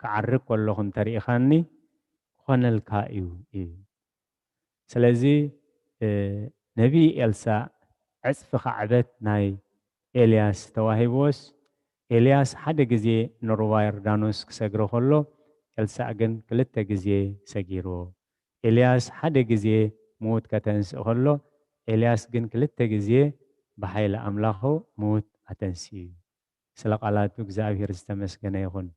ክዓርግ ከለኹ እንተሪኢኻኒ ክኾነልካ እዩ እዩ። ስለዚ ነቢይ ኤልሳእ ዕጽፊ ካዕበት ናይ ኤልያስ ተዋሂብዎስ፣ ኤልያስ ሓደ ግዜ ንሩባ ዮርዳኖስ ክሰግሮ ከሎ፣ ኤልሳእ ግን ክልተ ግዜ ሰጊርዎ። ኤልያስ ሓደ ግዜ ምዉት ከተንስእ ከሎ፣ ኤልያስ ግን ክልተ ግዜ ብሓይሊ ኣምላኹ ምዉት ኣተንስዩ። ስለ ቃላቱ እግዚኣብሔር ዝተመስገነ ይኹን።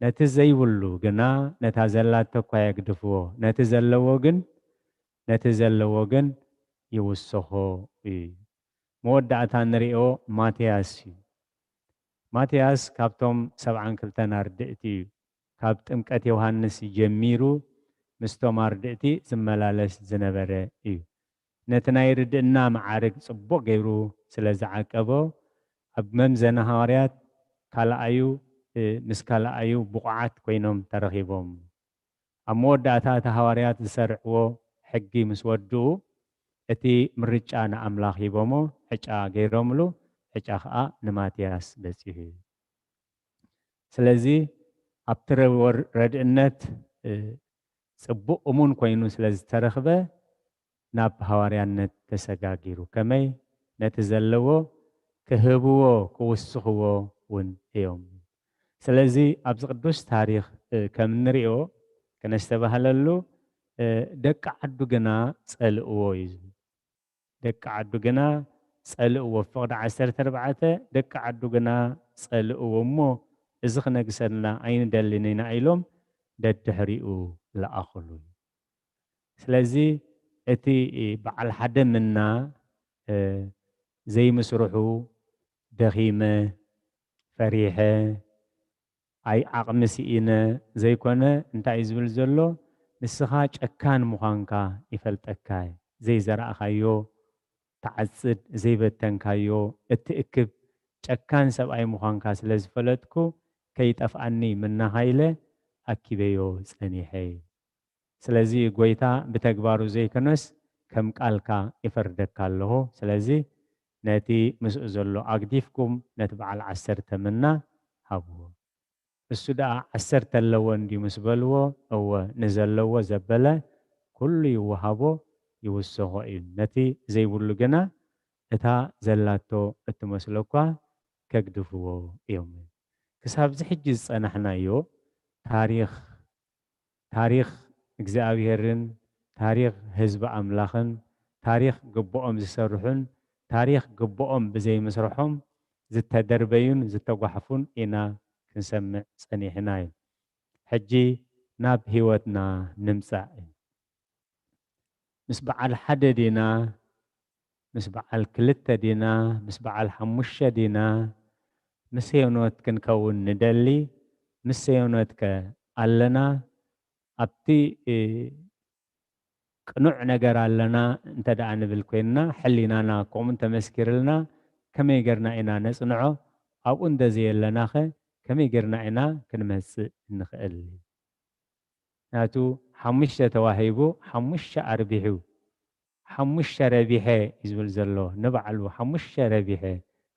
ነቲ ዘይብሉ ግና ነታ ዘላቶ እኳ የግድፍዎ፣ ነቲ ዘለዎ ግን ነቲ ዘለዎ ግን ይውስኾ እዩ። መወዳእታ ንሪኦ ማትያስ እዩ። ማትያስ ካብቶም ሰብዓን ክልተን ኣርድእቲ እዩ። ካብ ጥምቀት ዮሃንስ ጀሚሩ ምስቶም ኣርድእቲ ዝመላለስ ዝነበረ እዩ። ነቲ ናይ ርድእና መዓርግ ጽቡቕ ገይሩ ስለ ዝዓቀቦ፣ ኣብ መምዘኒ ሃዋርያት ካልኣዩ ምስ ካልኣዩ ብቑዓት ኮይኖም ተረኺቦም። ኣብ መወዳእታ እቲ ሃዋርያት ዝሰርዕዎ ሕጊ ምስ ወድኡ፣ እቲ ምርጫ ንኣምላኽ ሂቦሞ ዕጫ ገይሮምሉ፣ ዕጫ ኸኣ ንማትያስ በጺሑ እዩ። ስለዚ ኣብቲ ረድእነት ጽቡቕ እሙን ኮይኑ ስለ ዝተረኽበ ናብ ሃዋርያነት ተሰጋጊሩ። ከመይ? ነቲ ዘለዎ ክህብዎ ክውስኽዎ እውን እዮም። ስለዚ ኣብዚ ቅዱስ ታሪኽ ከም እንሪኦ ክነስተባህለሉ ደቂ ዓዱ ግና ጸልእዎ እዩ። ደቂ ዓዱ ግና ጸልእዎ። ፍቕዲ ዓሰርተ ኣርባዕተ ደቂ ዓዱ ግና ጸልእዎ እሞ እዚ ክነግሰልና ኣይንደልን ኢና ኢሎም ደድሕሪኡ ለኣኽሉ። ስለዚ እቲ በዓል ሓደ ምና ዘይምስርሑ ደኺመ፣ ፈሪሐ፣ ኣይ ዓቕሚ ስኢነ ዘይኮነ እንታይ እዩ ዝብል ዘሎ? ንስኻ ጨካን ምዃንካ ይፈልጠካ እየ። ዘይዘራእኻዮ ትዓጽድ፣ ዘይበተንካዮ እትእክብ ጨካን ሰብኣይ ምዃንካ ስለ ዝፈለጥኩ፣ ከይጠፍኣኒ ምናኻ ኢለ ኣኪበዮ ጸኒሐ። ስለዚ ጐይታ ብተግባሩ ዘይኮነስ ከም ቃልካ ይፈርደካ ኣለኹ። ስለዚ ነቲ ምስኡ ዘሎ ኣግዲፍኩም ነቲ በዓል ዓሰርተ ምና ሃብዎ። እሱ ደኣ ዓሰርተ ኣለዎ እንድዩ ምስ በልዎ፣ እወ ንዘለዎ ዘበለ ኩሉ ይወሃቦ ይውሰኾ እዩ። ነቲ ዘይብሉ ግና እታ ዘላቶ እትመስሎ እኳ ከግድፍዎ እዮም። ክሳብዚ ሕጂ ዝጸናሕናዮ ታሪኽ ታሪኽ እግዚኣብሄርን ታሪኽ ህዝቢ ኣምላኽን ታሪኽ ግብኦም ዝሰርሑን ታሪኽ ግብኦም ብዘይምስርሖም ዝተደርበዩን ዝተጓሕፉን ኢና ክንሰምዕ ጸኒሕና እዩ። ሕጂ ናብ ህይወትና ንምጻእ እዩ። ምስ በዓል ሓደ ዲና፣ ምስ በዓል ክልተ ዲና፣ ምስ በዓል ሓሙሽተ ዲና፣ ምስ ሄኖት ክንከውን ንደሊ፣ ምስ ሄኖት ከ ኣለና? ኣብቲ ቅኑዕ ነገር ኣለና እንተ ደኣ ንብል ኮይንና፣ ሕሊናና ከምኡ እንተመስኪርልና፣ ከመይ ጌርና ኢና ነጽንዖ? ኣብኡ እንተዘየለናኸ ከመይ ጌርና ኢና ክንመጽእ እንኽእል? ናቱ ሓሙሽተ ተዋሂቡ፣ ሓሙሽተ ኣርቢሑ፣ ሓሙሽተ ረቢሐ እዩ ዝብል ዘሎ ንባዕሉ። ሓሙሽተ ረቢሐ፣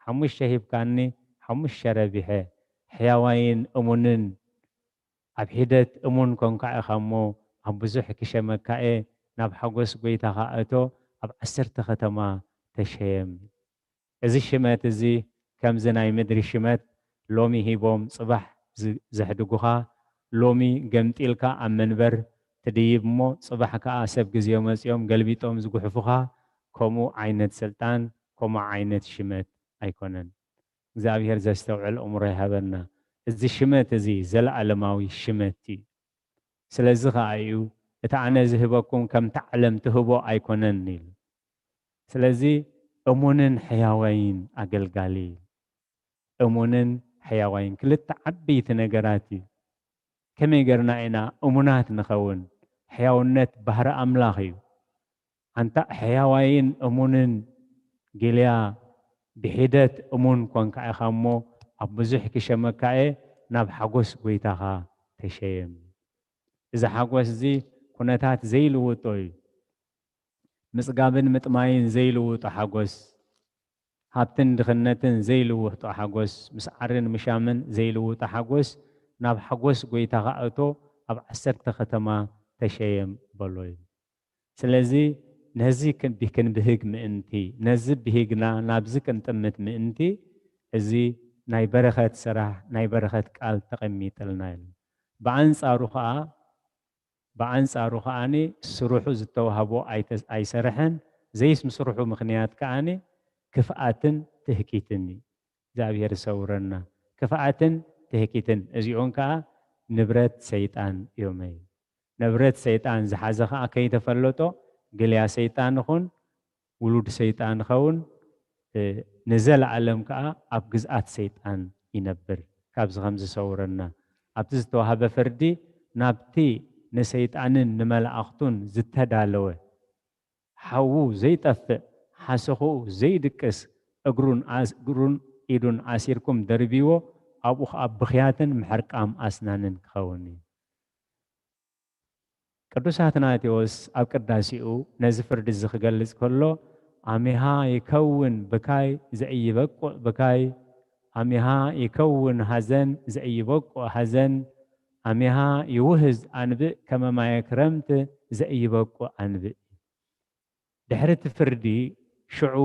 ሓሙሽተ ሂብካኒ፣ ሓሙሽተ ረቢሐ። ሕያዋይን እሙንን ኣብ ሒደት እሙን ኮንካ ኢኻ እሞ፣ ኣብ ብዙሕ ክሸመካ እየ፣ ናብ ሓጎስ ጐይታኻ እቶ፣ ኣብ ዓሰርተ ከተማ ተሸየም። እዚ ሽመት እዚ ከምዚ ናይ ምድሪ ሽመት ሎሚ ሂቦም ጽባሕ ዝ-፣ ዘሕድጉኻ፣ ሎሚ ገምጢልካ ኣብ መንበር ትድይብ እሞ፣ ጽባሕ ከኣ ሰብ ግዜ መጺኦም ገልቢጦም ዝጉሕፉኻ፣ ከምኡ ዓይነት ስልጣን፣ ከምኡ ዓይነት ሽመት ኣይኮነን። እግዚኣብሔር ዘስተውዕል ኣእምሮ ይሃበና። እዚ ሽመት እዚ ዘለኣለማዊ ሽመት እዩ። ስለዚ ኸኣ እዩ፣ "እቲ ኣነ ዝህበኩም ከምቲ ዓለም ትህቦ ኣይኮነን" ኢሉ። ስለዚ እሙንን ሕያዋይን ኣገልጋሊ፣ እሙንን ሕያዋይን ክልተ ዓበይቲ ነገራት እዩ። ከመይ ጌርና ኢና እሙናት ንኸውን? ሕያውነት ባህሪ ኣምላኽ እዩ። ኣንታ ሕያዋይን እሙንን ጊልያ፣ ብሒደት እሙን ኮንካ ኢኻ እሞ፣ ኣብ ብዙሕ ክሸመካ እየ፣ ናብ ሓጎስ ጐይታኻ ተሸየም። እዚ ሓጎስ እዚ ኩነታት ዘይልውጦ እዩ። ምጽጋብን ምጥማይን ዘይልውጦ ሓጎስ፣ ሃብትን ድኽነትን ዘይልውጦ ሓጎስ፣ ምስዓርን ምሻምን ዘይልውጦ ሓጎስ፣ ናብ ሓጎስ ጐይታኻ እቶ፣ ኣብ ዓሰርተ ከተማ ተሸየም በሎ እዩ። ስለዚ ነዚ ክን-፣ ክንብህግ ምእንቲ፣ ነዚ ብሂግና ናብዚ ክንጥምት ምእንቲ፣ እዚ ናይ በረኸት ስራሕ፣ ናይ በረኸት ቃል ተቐሚጥልና እዩ። ብኣንጻሩ ኸኣ፣ ብኣንጻሩ ኸኣኒ ስርሑ ዝተዋህቦ ኣይተ-፣ ኣይሰርሐን፣ ዘይምስርሑ ምኽንያት ከኣኒ ክፍኣትን ትህኪትን እዩ። እግዚኣብሔር ይሰውረና። ክፍኣትን ትህኪትን፣ እዚኦም ከኣ ንብረት ሰይጣን እዮም። ንብረት ሰይጣን ዝሓዘ ከኣ ከይተፈለጦ ግልያ ሰይጣን ይኹን ውሉድ ሰይጣን ይኸውን፣ እ፣ ንዘለኣለም ከኣ ኣብ ግዝኣት ሰይጣን ይነብር። ካብዚ ከም ዝሰውረና፣ ኣብቲ ዝተዋህበ ፍርዲ ናብቲ ንሰይጣንን ንመላእኽቱን ዝተዳለወ ሓዉ ዘይጠፍእ፣ ሓሰኹኡ ዘይድቅስ፣ እግሩን ኣስ-፣ እግሩን ኢዱን ኣሲርኩም ደርብይዎ፣ ኣብኡ ኸኣ ብኽያትን ምሕርቃም ኣስናንን ክኸውን እዩ። ቅዱስ ኣትናቴዎስ ኣብ ቅዳሴኡ ነዚ ፍርዲ እዚ ክገልጽ ከሎ፣ "ኣሚሃ ይከውን ብካይ ዘኢይበቁዕ ብካይ፣ ኣሚሃ ይከውን ሐዘን ዘኢይበቁዕ ሐዘን፣ ኣሚሃ ይውህዝ ኣንብእ ከመ ማየ ክረምት ዘኢይበቁዕ ኣንብእ" እዩ። ድሕሪ እቲ ፍርዲ ሽዑ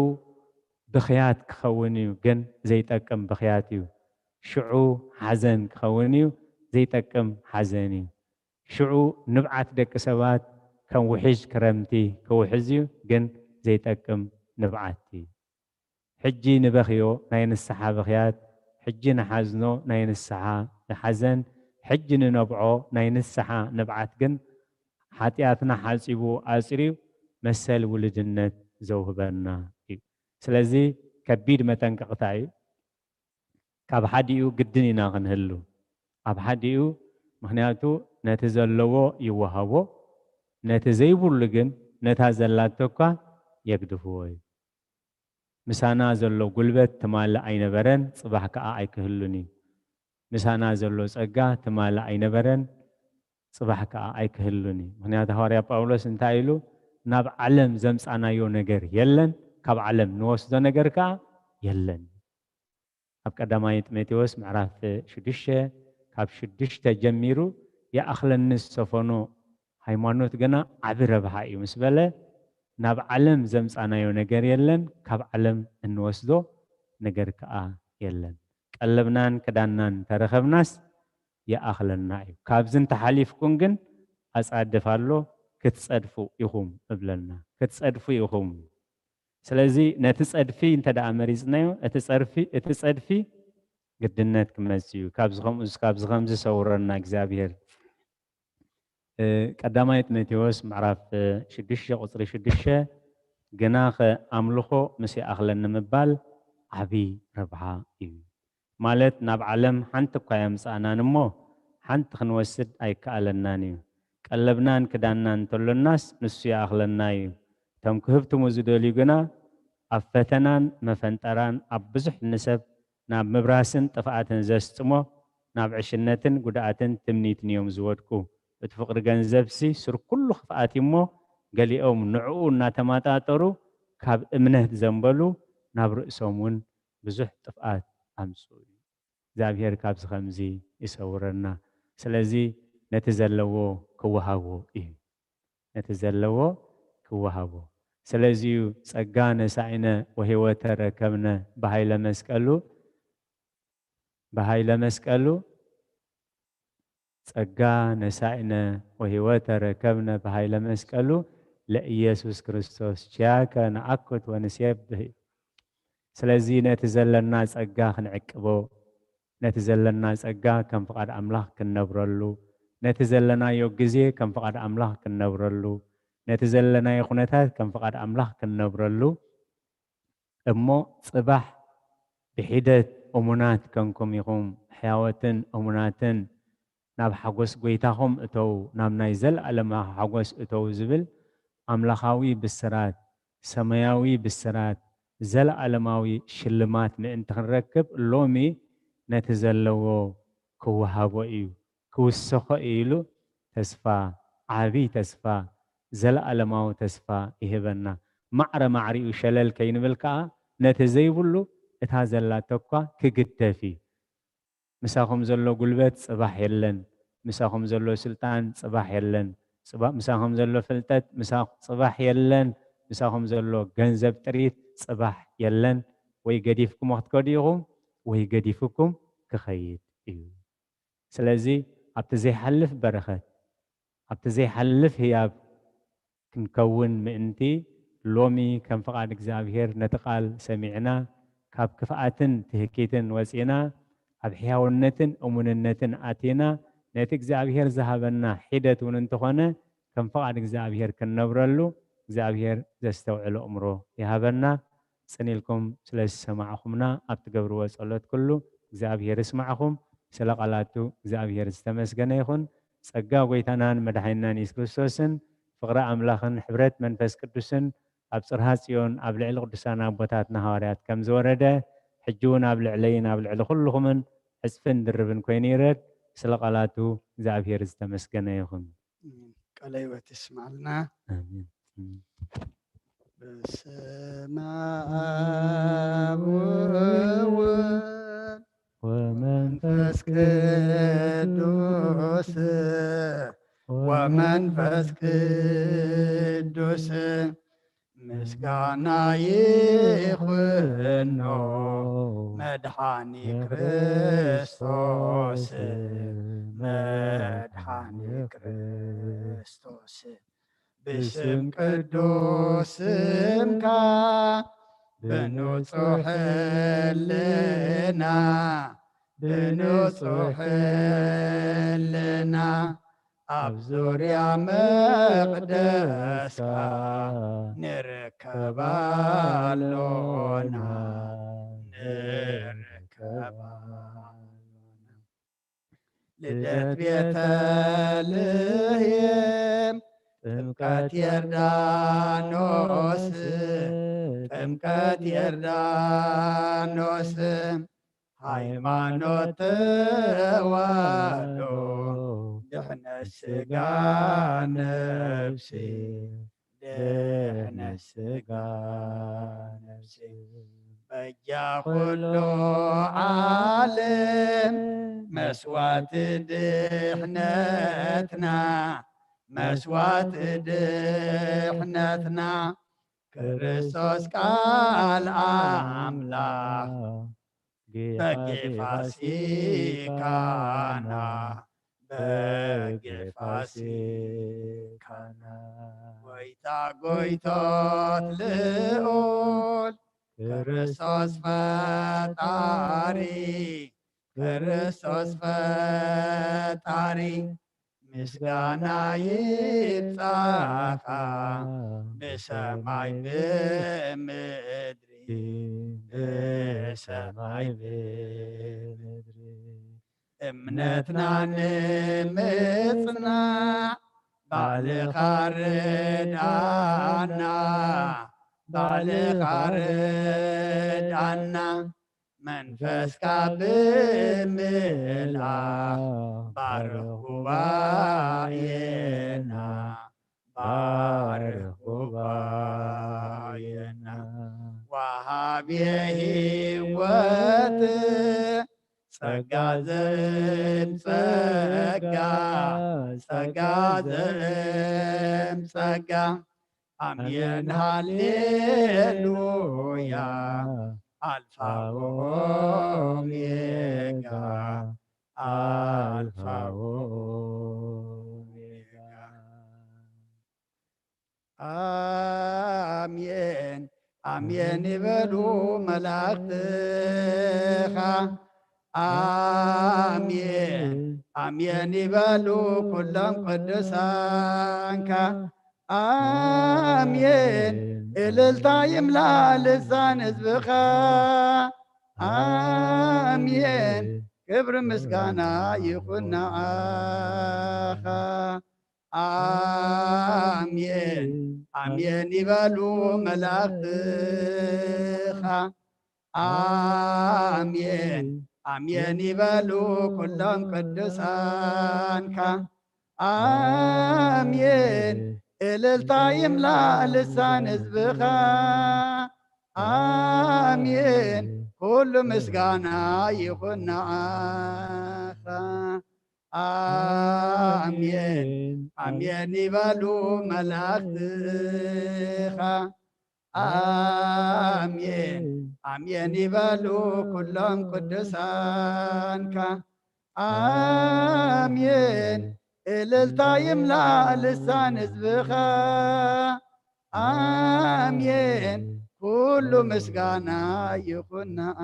ብኽያት ክኸውን እዩ፣ ግን ዘይጠቅም ብኽያት እዩ። ሽዑ ሓዘን ክኸውን እዩ፣ ዘይጠቅም ሓዘን እዩ። ሽዑ ንብዓት ደቂ ሰባት ከም ውሕጅ ክረምቲ ክውሕዝ እዩ፣ ግን ዘይጠቅም ንብዓት እዩ። ሕጂ ንበኽዮ ናይ ንስሓ ብኽያት፣ ሕጂ ንሓዝኖ ናይ ንስሓ ሓዘን፣ ሕጂ ንነብዖ ናይ ንስሓ ንብዓት ግን ሓጢኣትና ሓጺቡ ኣጽርዩ መሰል ውሉድነት ዘውህበና እዩ። ስለዚ ከቢድ መጠንቀቕታ እዩ። ካብ ሓዲኡ ግድን ኢና ክንህሉ። ኣብ ሓዲኡ፣ ምኽንያቱ ነቲ ዘለዎ ይወሃቦ፣ ነቲ ዘይብሉ ግን ነታ ዘላቶ እኳ የግድፍዎ እዩ። ምሳና ዘሎ ጉልበት ትማሊ ኣይነበረን፣ ጽባሕ ከኣ ኣይክህሉን እዩ። ምሳና ዘሎ ጸጋ ትማሊ ኣይነበረን፣ ጽባሕ ከኣ ኣይክህሉን እዩ። ምኽንያቱ ሃዋርያ ጳውሎስ እንታይ ኢሉ? ናብ ዓለም ዘምጻናዮ ነገር የለን፣ ካብ ዓለም ንወስዶ ነገር ከኣ የለን። ኣብ ቀዳማይ ጢሞቴዎስ ምዕራፍ ሽዱሽተ ካብ ሽዱሽተ ጀሚሩ ይኣኽለኒ ዝሰፈኖ ሃይማኖት ግና ዓቢ ረብሓ እዩ ምስ በለ፣ ናብ ዓለም ዘምጻናዮ ነገር የለን፣ ካብ ዓለም እንወስዶ ነገር ከኣ የለን። ቀለብናን ክዳናን ተረኸብናስ ይኣኽለና እዩ። ካብዚ እንተሓሊፍኩም ግን ኣጻድፍ ኣሎ፣ ክትጸድፉ ኢኹም እብለና። ክትጸድፉ ኢኹም። ስለዚ ነቲ ጸድፊ እንተ ደኣ መሪጽናዮ፣ እቲ ጸርፊ፣ እቲ ጸድፊ ግድነት ክመጽእ እዩ። ካብዚ ከምኡ፣ ካብዚ ከምዚ ሰውረና እግዚኣብሔር። እ፣ ቀዳማይ ጢሞቴዎስ ምዕራፍ ሽዱሽተ ቁጽሪ ሽዱሽተ፣ ግናኸ ኣምልኾ ምስ ይኣኽለኒ ምባል ዓቢ ረብሓ እዩ። ማለት ናብ ዓለም ሓንቲ እኳ የምጽኣናን እሞ ሓንቲ ክንወስድ ኣይከኣለናን እዩ። ቀለብናን ክዳንናን እንተሎናስ ንሱ ይኣኽለና እዩ። እቶም ክህብትሙ ዝደልዩ ግና ኣብ ፈተናን መፈንጠራን ኣብ ብዙሕ ንሰብ ናብ ምብራስን ጥፍኣትን ዘስጥሞ ናብ ዕሽነትን ጉድኣትን ትምኒትን እዮም ዝወድቁ። እቲ ፍቕሪ ገንዘብሲ ሱር ኩሉ ክፍኣት እዩ እሞ ገሊኦም ንዕኡ እናተማጣጠሩ ካብ እምነት ዘንበሉ ናብ ርእሶም እውን ብዙሕ ጥፍኣት ኣምጽኡ እዩ። እግዚኣብሔር ካብዚ ከምዚ ይሰውረና። ስለዚ ነቲ ዘለዎ ክወሃቦ እዩ። ነቲ ዘለዎ ክወሃቦ። ስለዚ እዩ ጸጋ ነሳኢነ ወሕይወተ ረከብነ ብሃይለ መስቀሉ፣ ብሃይለ መስቀሉ፣ ጸጋ ነሳኢነ ወሕይወተ ረከብነ ብሃይለ መስቀሉ ለኢየሱስ ክርስቶስ ኪያከ ነኣኩት ወንሴብህ እዩ። ስለዚ ነቲ ዘለና ጸጋ ክንዕቅቦ፣ ነቲ ዘለና ጸጋ ከም ፍቓድ ኣምላኽ ክንነብረሉ፣ ነቲ ዘለናዮ ግዜ ከም ፍቓድ ኣምላኽ ክንነብረሉ፣ ነቲ ዘለናዮ ኩነታት ከም ፍቓድ ኣምላኽ ክንነብረሉ፣ እሞ ጽባሕ ብሒደት እሙናት ከንኩም ኢኹም፣ ሕያወትን እሙናትን ናብ ሓጎስ ጐይታኹም እተዉ፣ ናብ ናይ ዘለኣለማዊ ሓጎስ እተዉ ዝብል ኣምላኻዊ ብስራት፣ ሰማያዊ ብስራት፣ ዘለኣለማዊ ሽልማት ምእንቲ ክንረክብ ሎሚ ነቲ ዘለዎ ክወሃቦ እዩ፣ ክውሰኾ እዩ ኢሉ ተስፋ፣ ዓቢ ተስፋ፣ ዘለኣለማዊ ተስፋ ይህበና። ማዕረ ማዕሪኡ ሸለል ከይንብል ከኣ ነቲ ዘይብሉ እታ ዘላቶ እኳ ክግደፍ እዩ። ምሳኹም ዘሎ ጉልበት ጽባሕ የለን። ምሳኹም ዘሎ ስልጣን ጽባሕ የለን። ጽባ-፣ ምሳኹም ዘሎ ፍልጠት ምሳ-፣ ጽባሕ የለን። ምሳኹም ዘሎ ገንዘብ ጥሪት ጽባሕ የለን። ወይ ገዲፍኩሞ ክትከዱ ኢኹም፣ ወይ ገዲፍኩም ክኸይድ እዩ። ስለዚ ኣብቲ ዘይሓልፍ በረኸት፣ ኣብቲ ዘይሓልፍ ህያብ ክንከውን ምእንቲ፣ ሎሚ ከም ፍቓድ እግዚኣብሔር ነቲ ቃል ሰሚዕና፣ ካብ ክፍኣትን ትህኪትን ወጺና፣ ኣብ ሕያውነትን እሙንነትን ኣቲና፣ ነቲ እግዚኣብሔር ዝሃበና ሒደት እውን እንተኾነ፣ ከም ፍቓድ እግዚኣብሔር ክንነብረሉ፣ እግዚኣብሔር ዘስተውዕል ኣእምሮ ይሃበና። ጽን ኢልኩም ስለ ዝሰማዕኹምና፣ ኣብ ትገብርዎ ጸሎት ኩሉ እግዚኣብሔር ይስማዕኹም። ስለ ቃላቱ እግዚኣብሔር ዝተመስገነ ይኹን። ጸጋ ጐይታናን መድሓኒናን የሱስ ክርስቶስን ፍቕሪ ኣምላኽን ሕብረት መንፈስ ቅዱስን ኣብ ጽርሃ ጽዮን ኣብ ልዕሊ ቅዱሳን ኣቦታትና ሃዋርያት ከም ዝወረደ፣ ሕጂ እውን ኣብ ልዕለይን ኣብ ልዕሊ ኩልኹምን ዕጽፍን ድርብን ኮይኑ ይረድ። ስለ ቃላቱ እግዚኣብሔር ዝተመስገነ ይኹን። ኣሜን። ቃለ ሕይወት ይስማዕልና። ኣሜን። ኣሜን። በስመ አብ ወወልድ ወመንፈስ ቅዱስ፣ ወመንፈስ ቅዱስ ምስጋና ይኹኖ መድኃኒ ክርስቶስ፣ መድኃኒ ክርስቶስ። ብስም ቅዱስ ስምካ ብንጹሕ ሕልና፣ ብንጹሕ ሕልና ኣብ ዙርያ መቕደስካ ንርከብ ኣሎና፣ ንርከብ ኣሎና። ልደት ቤተልሔም ጥምቀት ዮርዳኖስ፣ ጥምቀት ዮርዳኖስ፣ ሃይማኖት ተዋህዶ፣ ድሕነት ስጋ ነፍሲ፣ ድሕነት ስጋ ነፍሲ። በጃ ኩሉ ዓለም መስዋዕቲ ድሕነትና፣ መስዋዕቲ ድሕነትና፣ ክርስቶስ ቃል ኣምላኽ በጊዕ ፋሲካና፣ በጊዕ ፋሲካና። ጎይታ ጎይቶት ልዑል ክርስቶስ ፈጣሪ፣ ክርስቶስ ፈጣሪ፣ ምስጋና ይብጻኻ ብሰማይ ብምድሪ፣ ብሰማይ ብምድሪ። እምነትና ንምጽናዕ ባዕልኻ ርዳና፣ ባዕልኻ ርዳና። መንፈስካ ብምልኣኽ ባርኽ ጉባኤና፣ ባርኽ ጉባኤና። ወሃብየ ህይወት ጸጋ ዘእም ጸጋ፣ ጸጋ ዘእም ጸጋ። ኣሜን ሃሌሉያ፣ ኣልፋ ወኦሜጋ፣ ኣልፋ ወኦሜጋ። ኣሜን ኣሜን ይበሉ መላእኽትኻ፣ ኣሜን ኣሜን ይበሉ ኩሎም ቅዱሳንካ። ኣሜን እልልታ ይምላ ልሳን ህዝብኻ። ኣሜን ክብሪ ምስጋና ይኹን ንዓኻ። ኣሜን ኣሜን ይበሉ መላእኽትኻ። ኣሜን ኣሜን ይበሉ ኩሎም ቅዱሳንካ። ኣሜን እልልታ ይምላእ ልሳን ህዝብኻ። ኣሜን ኩሉ ምስጋና ይኹን ንዓኻ። ኣሜን ኣሜን ይበሉ መላእኽትኻ። ኣሜን ኣሜን ይበሉ ኩሎም ቅዱሳንካ። ኣሜን እልልታ ይምላእ ልሳን ህዝብኻ። ኣሜን ኩሉ ምስጋና ይኹን ንዓኻ።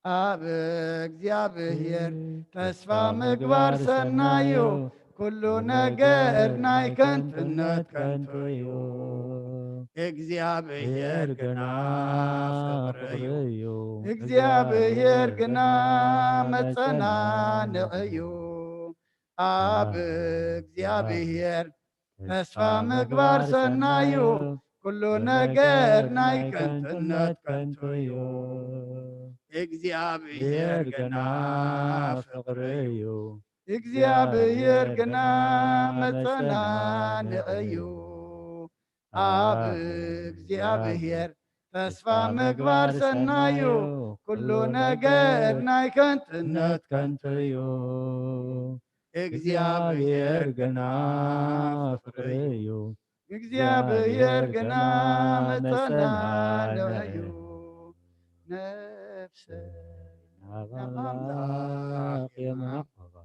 ኣብ እግዚኣብሔር ተስፋ ምግባር ሰናዩ፣ ኩሉ ነገር ናይ ከንቱነት ከንቱ እዩ። እግዚኣብሔር ግና ፍቕሪ እዩ። እግዚኣብሔር ግና መጸናንዒ እዩ። ኣብ እግዚኣብሔር ተስፋ ምግባር ሰናዩ፣ ኩሉ ነገር ናይ ከንቱነት ከንቱ እዩ። እግዚኣብሔር ግና ፍቕሪ እዩ። እግዚኣብሔር ግና መጸናንዒ እዩ። ኣብ እግዚኣብሔር ተስፋ ምግባር ሰናዩ፣ ኩሉ ነገር ናይ ከንቱነት ከንቱ እዩ። እግዚኣብሔር ግና ፍቕሪ እዩ። እግዚኣብሔር ግና መጸናንዒ እዩ። ነፍሰይ ናብ ኣምላኽ የማዕቑባ።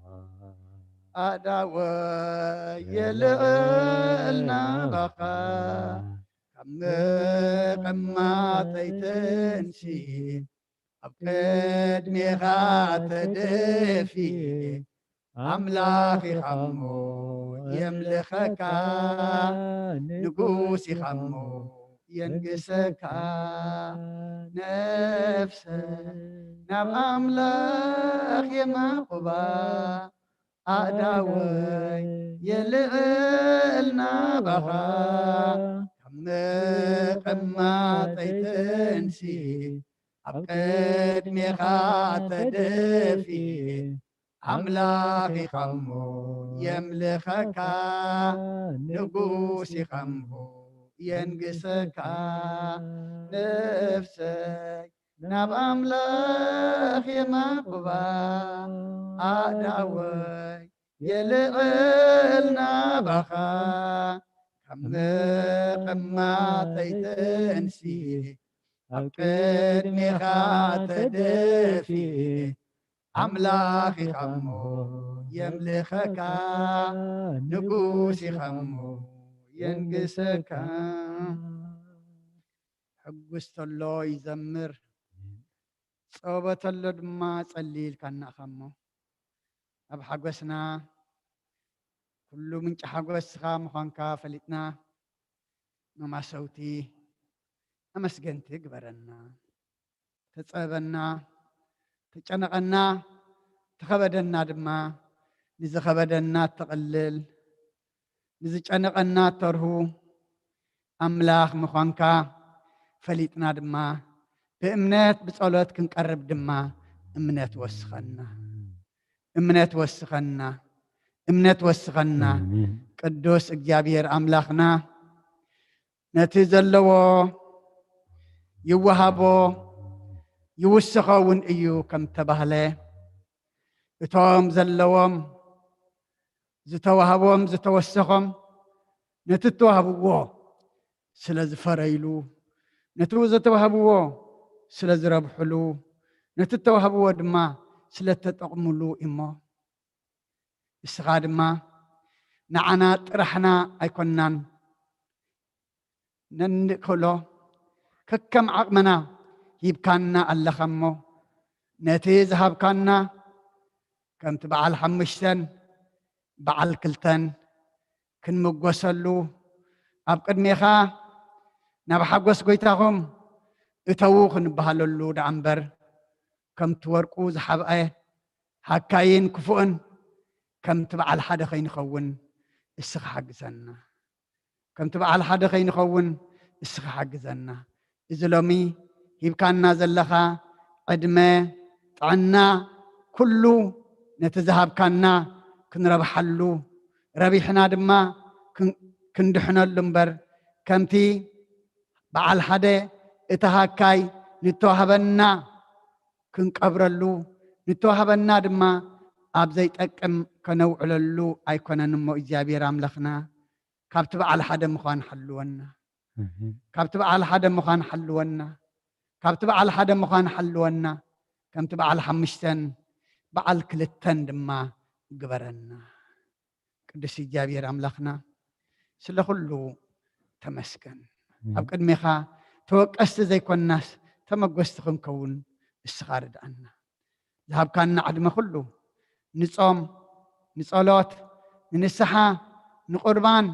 ኣእዳወይ የልዕል ናባኻ፣ ካብ ምቕማጠይ ተንሲ፣ ኣብ ቅድሜኻ ተደፊ። ኣምላኽ ኢኻሞ የምልኸካ፣ ንጉስ ኢኻሞ የንግሰካ ነፍሰ ናብ ኣምላኽ የማቑባ ኣእዳወይ የልዕል ናባኻ ካብ ምቕማጠይ ትንሲ ኣብ ቅድሜኻ ተደፊ ኣምላኽ ኢኻሞ የምልኸካ ንጉስ ኢኻሞ የንግሰካ ነፍሰይ ናብ ኣምላኽ የማቑባ ኣእዳወይ የልዕል ናባኻ ካብ ምቕማጠይ ትንሲ ኣብ ቅድሜኻ ተደፊ ኣምላኽ ኢኻሞ የምልኸካ ንጉስ ኢኻሞ የንግሰካ ሕጉስ ተሎ ይዘምር ጸበተሎ ድማ ጸሊ ኢልካና ኢኻሞ ኣብ ሓጎስና ኩሉ ምንጪ ሓጎስኻ ምዃንካ ፈሊጥና መማሰውቲ ኣመስገንቲ ግበረና ተጸበና ተጨነቐና ተኸበደና ድማ ንዝኸበደና ተቕልል ንዝጨነቐና ተርሁ ኣምላኽ ምዃንካ ፈሊጥና ድማ ብእምነት ብጸሎት ክንቀርብ ድማ እምነት ወስኸና እምነት ወስኸና እምነት ወስኸና ቅዱስ እግዚኣብሔር ኣምላኽና ነቲ ዘለዎ ይወሃቦ ይውስኸ እውን እዩ ከም ተባህለ እቶም ዘለዎም ዝተዋህቦም ዝተወሰኾም ነቲ እተዋህብዎ ስለ ዝፈረይሉ ነቲ ዝተዋህብዎ ስለ ዝረብሕሉ ነቲ እተዋህብዎ ድማ ስለ እተጠቕምሉ እሞ እስኻ ድማ ንዓና ጥራሕና ኣይኮንናን ነንክእሎ ከከም ዓቕምና ሂብካና ኣለኻ እሞ ነቲ ዝሃብካና ከምቲ በዓል ሓሙሽተን በዓል ክልተን ክንምጎሰሉ ኣብ ቅድሜኻ ናብ ሓጎስ ጎይታኹም እተዉ ክንበሃለሉ ደኣ እምበር ከምቲ ወርቁ ዝሓብአ ሃካይን ክፉእን ከምቲ በዓል ሓደ ከይንኸውን እስኻ ሓግዘና ከምቲ በዓል ሓደ ከይንኸውን እስኻ ሓግዘና እዚ ሎሚ ሂብካና ዘለኻ ዕድመ ጥዕና ኩሉ ነቲ ዝሃብካና ክንረብሓሉ ረቢሕና ድማ ክንድሕነሉ እምበር ከምቲ በዓል ሓደ እቲ ሃካይ ንተዋህበና ክንቀብረሉ ንተዋህበና ድማ ኣብ ዘይጠቅም ከነውዕለሉ ኣይኮነን እሞ እግዚኣብሔር ኣምላኽና ካብቲ በዓል ሓደ ምዃን ሓልወና ካብቲ በዓል ሓደ ምዃን ሓልወና ካብቲ በዓል ሓደ ምዃን ሓልወና ከምቲ በዓል ሓሙሽተን በዓል ክልተን ድማ ግበረና ቅዱስ እግዚኣብሔር ኣምላኽና ስለ ኩሉ ተመስገን ኣብ ቅድሜኻ ተወቀስቲ ዘይኮንናስ ተመጎስቲ ክንከውን እስኻ ርድኣና ዝሃብካና ዕድመ ኩሉ ንጾም ንጸሎት ንንስሓ ንቁርባን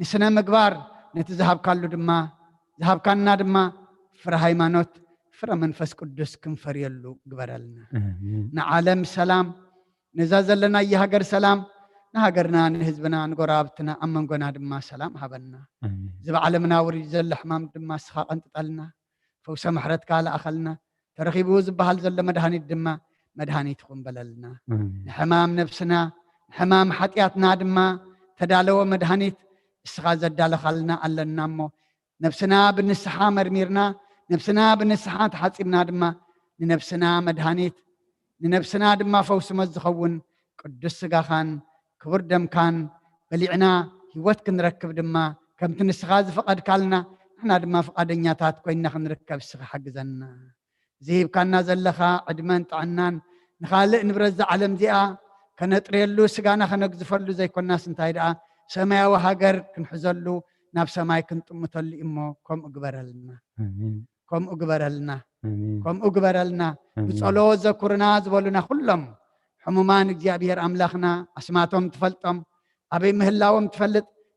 ንስነ ምግባር ነቲ ዝሃብካሉ ድማ ዝሃብካና ድማ ፍረ ሃይማኖት ፍረ መንፈስ ቅዱስ ክንፈርየሉ ግበረልና ንዓለም ሰላም ነዛ ዘለናዮ ሃገር ሰላም ንሃገርና ንህዝብና ንጎረባብትና ኣብ መንጎና ድማ ሰላም ሃበና እዚ ብዓለምና ውሪድ ዘሎ ሕማም ድማ ስኻ ቀንጥጠልና ፈውሰ ምሕረትካ ለኣኸልና ተረኺቡ ዝበሃል ዘሎ መድሃኒት ድማ መድሃኒት ይኹን በለልና ንሕማም ነብስና ንሕማም ሓጢኣትና ድማ ተዳለወ መድሃኒት እስኻ ዘዳለኻልና ኣለና እሞ ነብስና ብንስሓ መርሚርና ነብስና ብንስሓ ተሓጺብና ድማ ንነብስና መድሃኒት ንነብስና ድማ ፈውስመት ዝኸውን ቅዱስ ስጋኻን ክቡር ደምካን በሊዕና ህይወት ክንረክብ ድማ ከምቲ ንስኻ ዝፈቐድካልና ንሕና ድማ ፍቓደኛታት ኮይንና ክንርከብ እስኻ ሓግዘና ዝሂብካና ዘለኻ ዕድመን ጥዕናን ንኻልእ ንብረት ዝዓለም እዚኣ ከነጥርየሉ ስጋና ከነግዝፈሉ ዘይኮናስ እንታይ ደኣ ሰማያዊ ሃገር ክንሕዘሉ ናብ ሰማይ ክንጥምተሉ እሞ ከምኡ ግበረልና ከምኡ ግበረልና ከምኡ ግበረልና ብጸሎት ዘኩርና ዝበሉና ኩሎም ሕሙማን እግዚኣብሔር ኣምላኽና ኣስማቶም ትፈልጦም ኣበይ ምህላዎም ትፈልጥ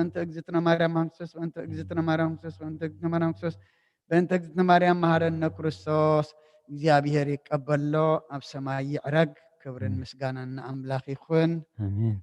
በእንተ እግዝእትነ ማርያም ሃንክሶስ፣ በእንተ እግዝእትነ ማርያም ሃንክሶስ፣ በእንተ እግዝእትነ ማርያም ሃንክሶስ፣ በእንተ እግዝእትነ ማርያም መሃረነ ክርስቶስ። እግዚኣብሔር ይቀበሎ፣ ኣብ ሰማይ ይዕረግ። ክብርን ምስጋናን ንኣምላኽ ይኹን። ኣሜን።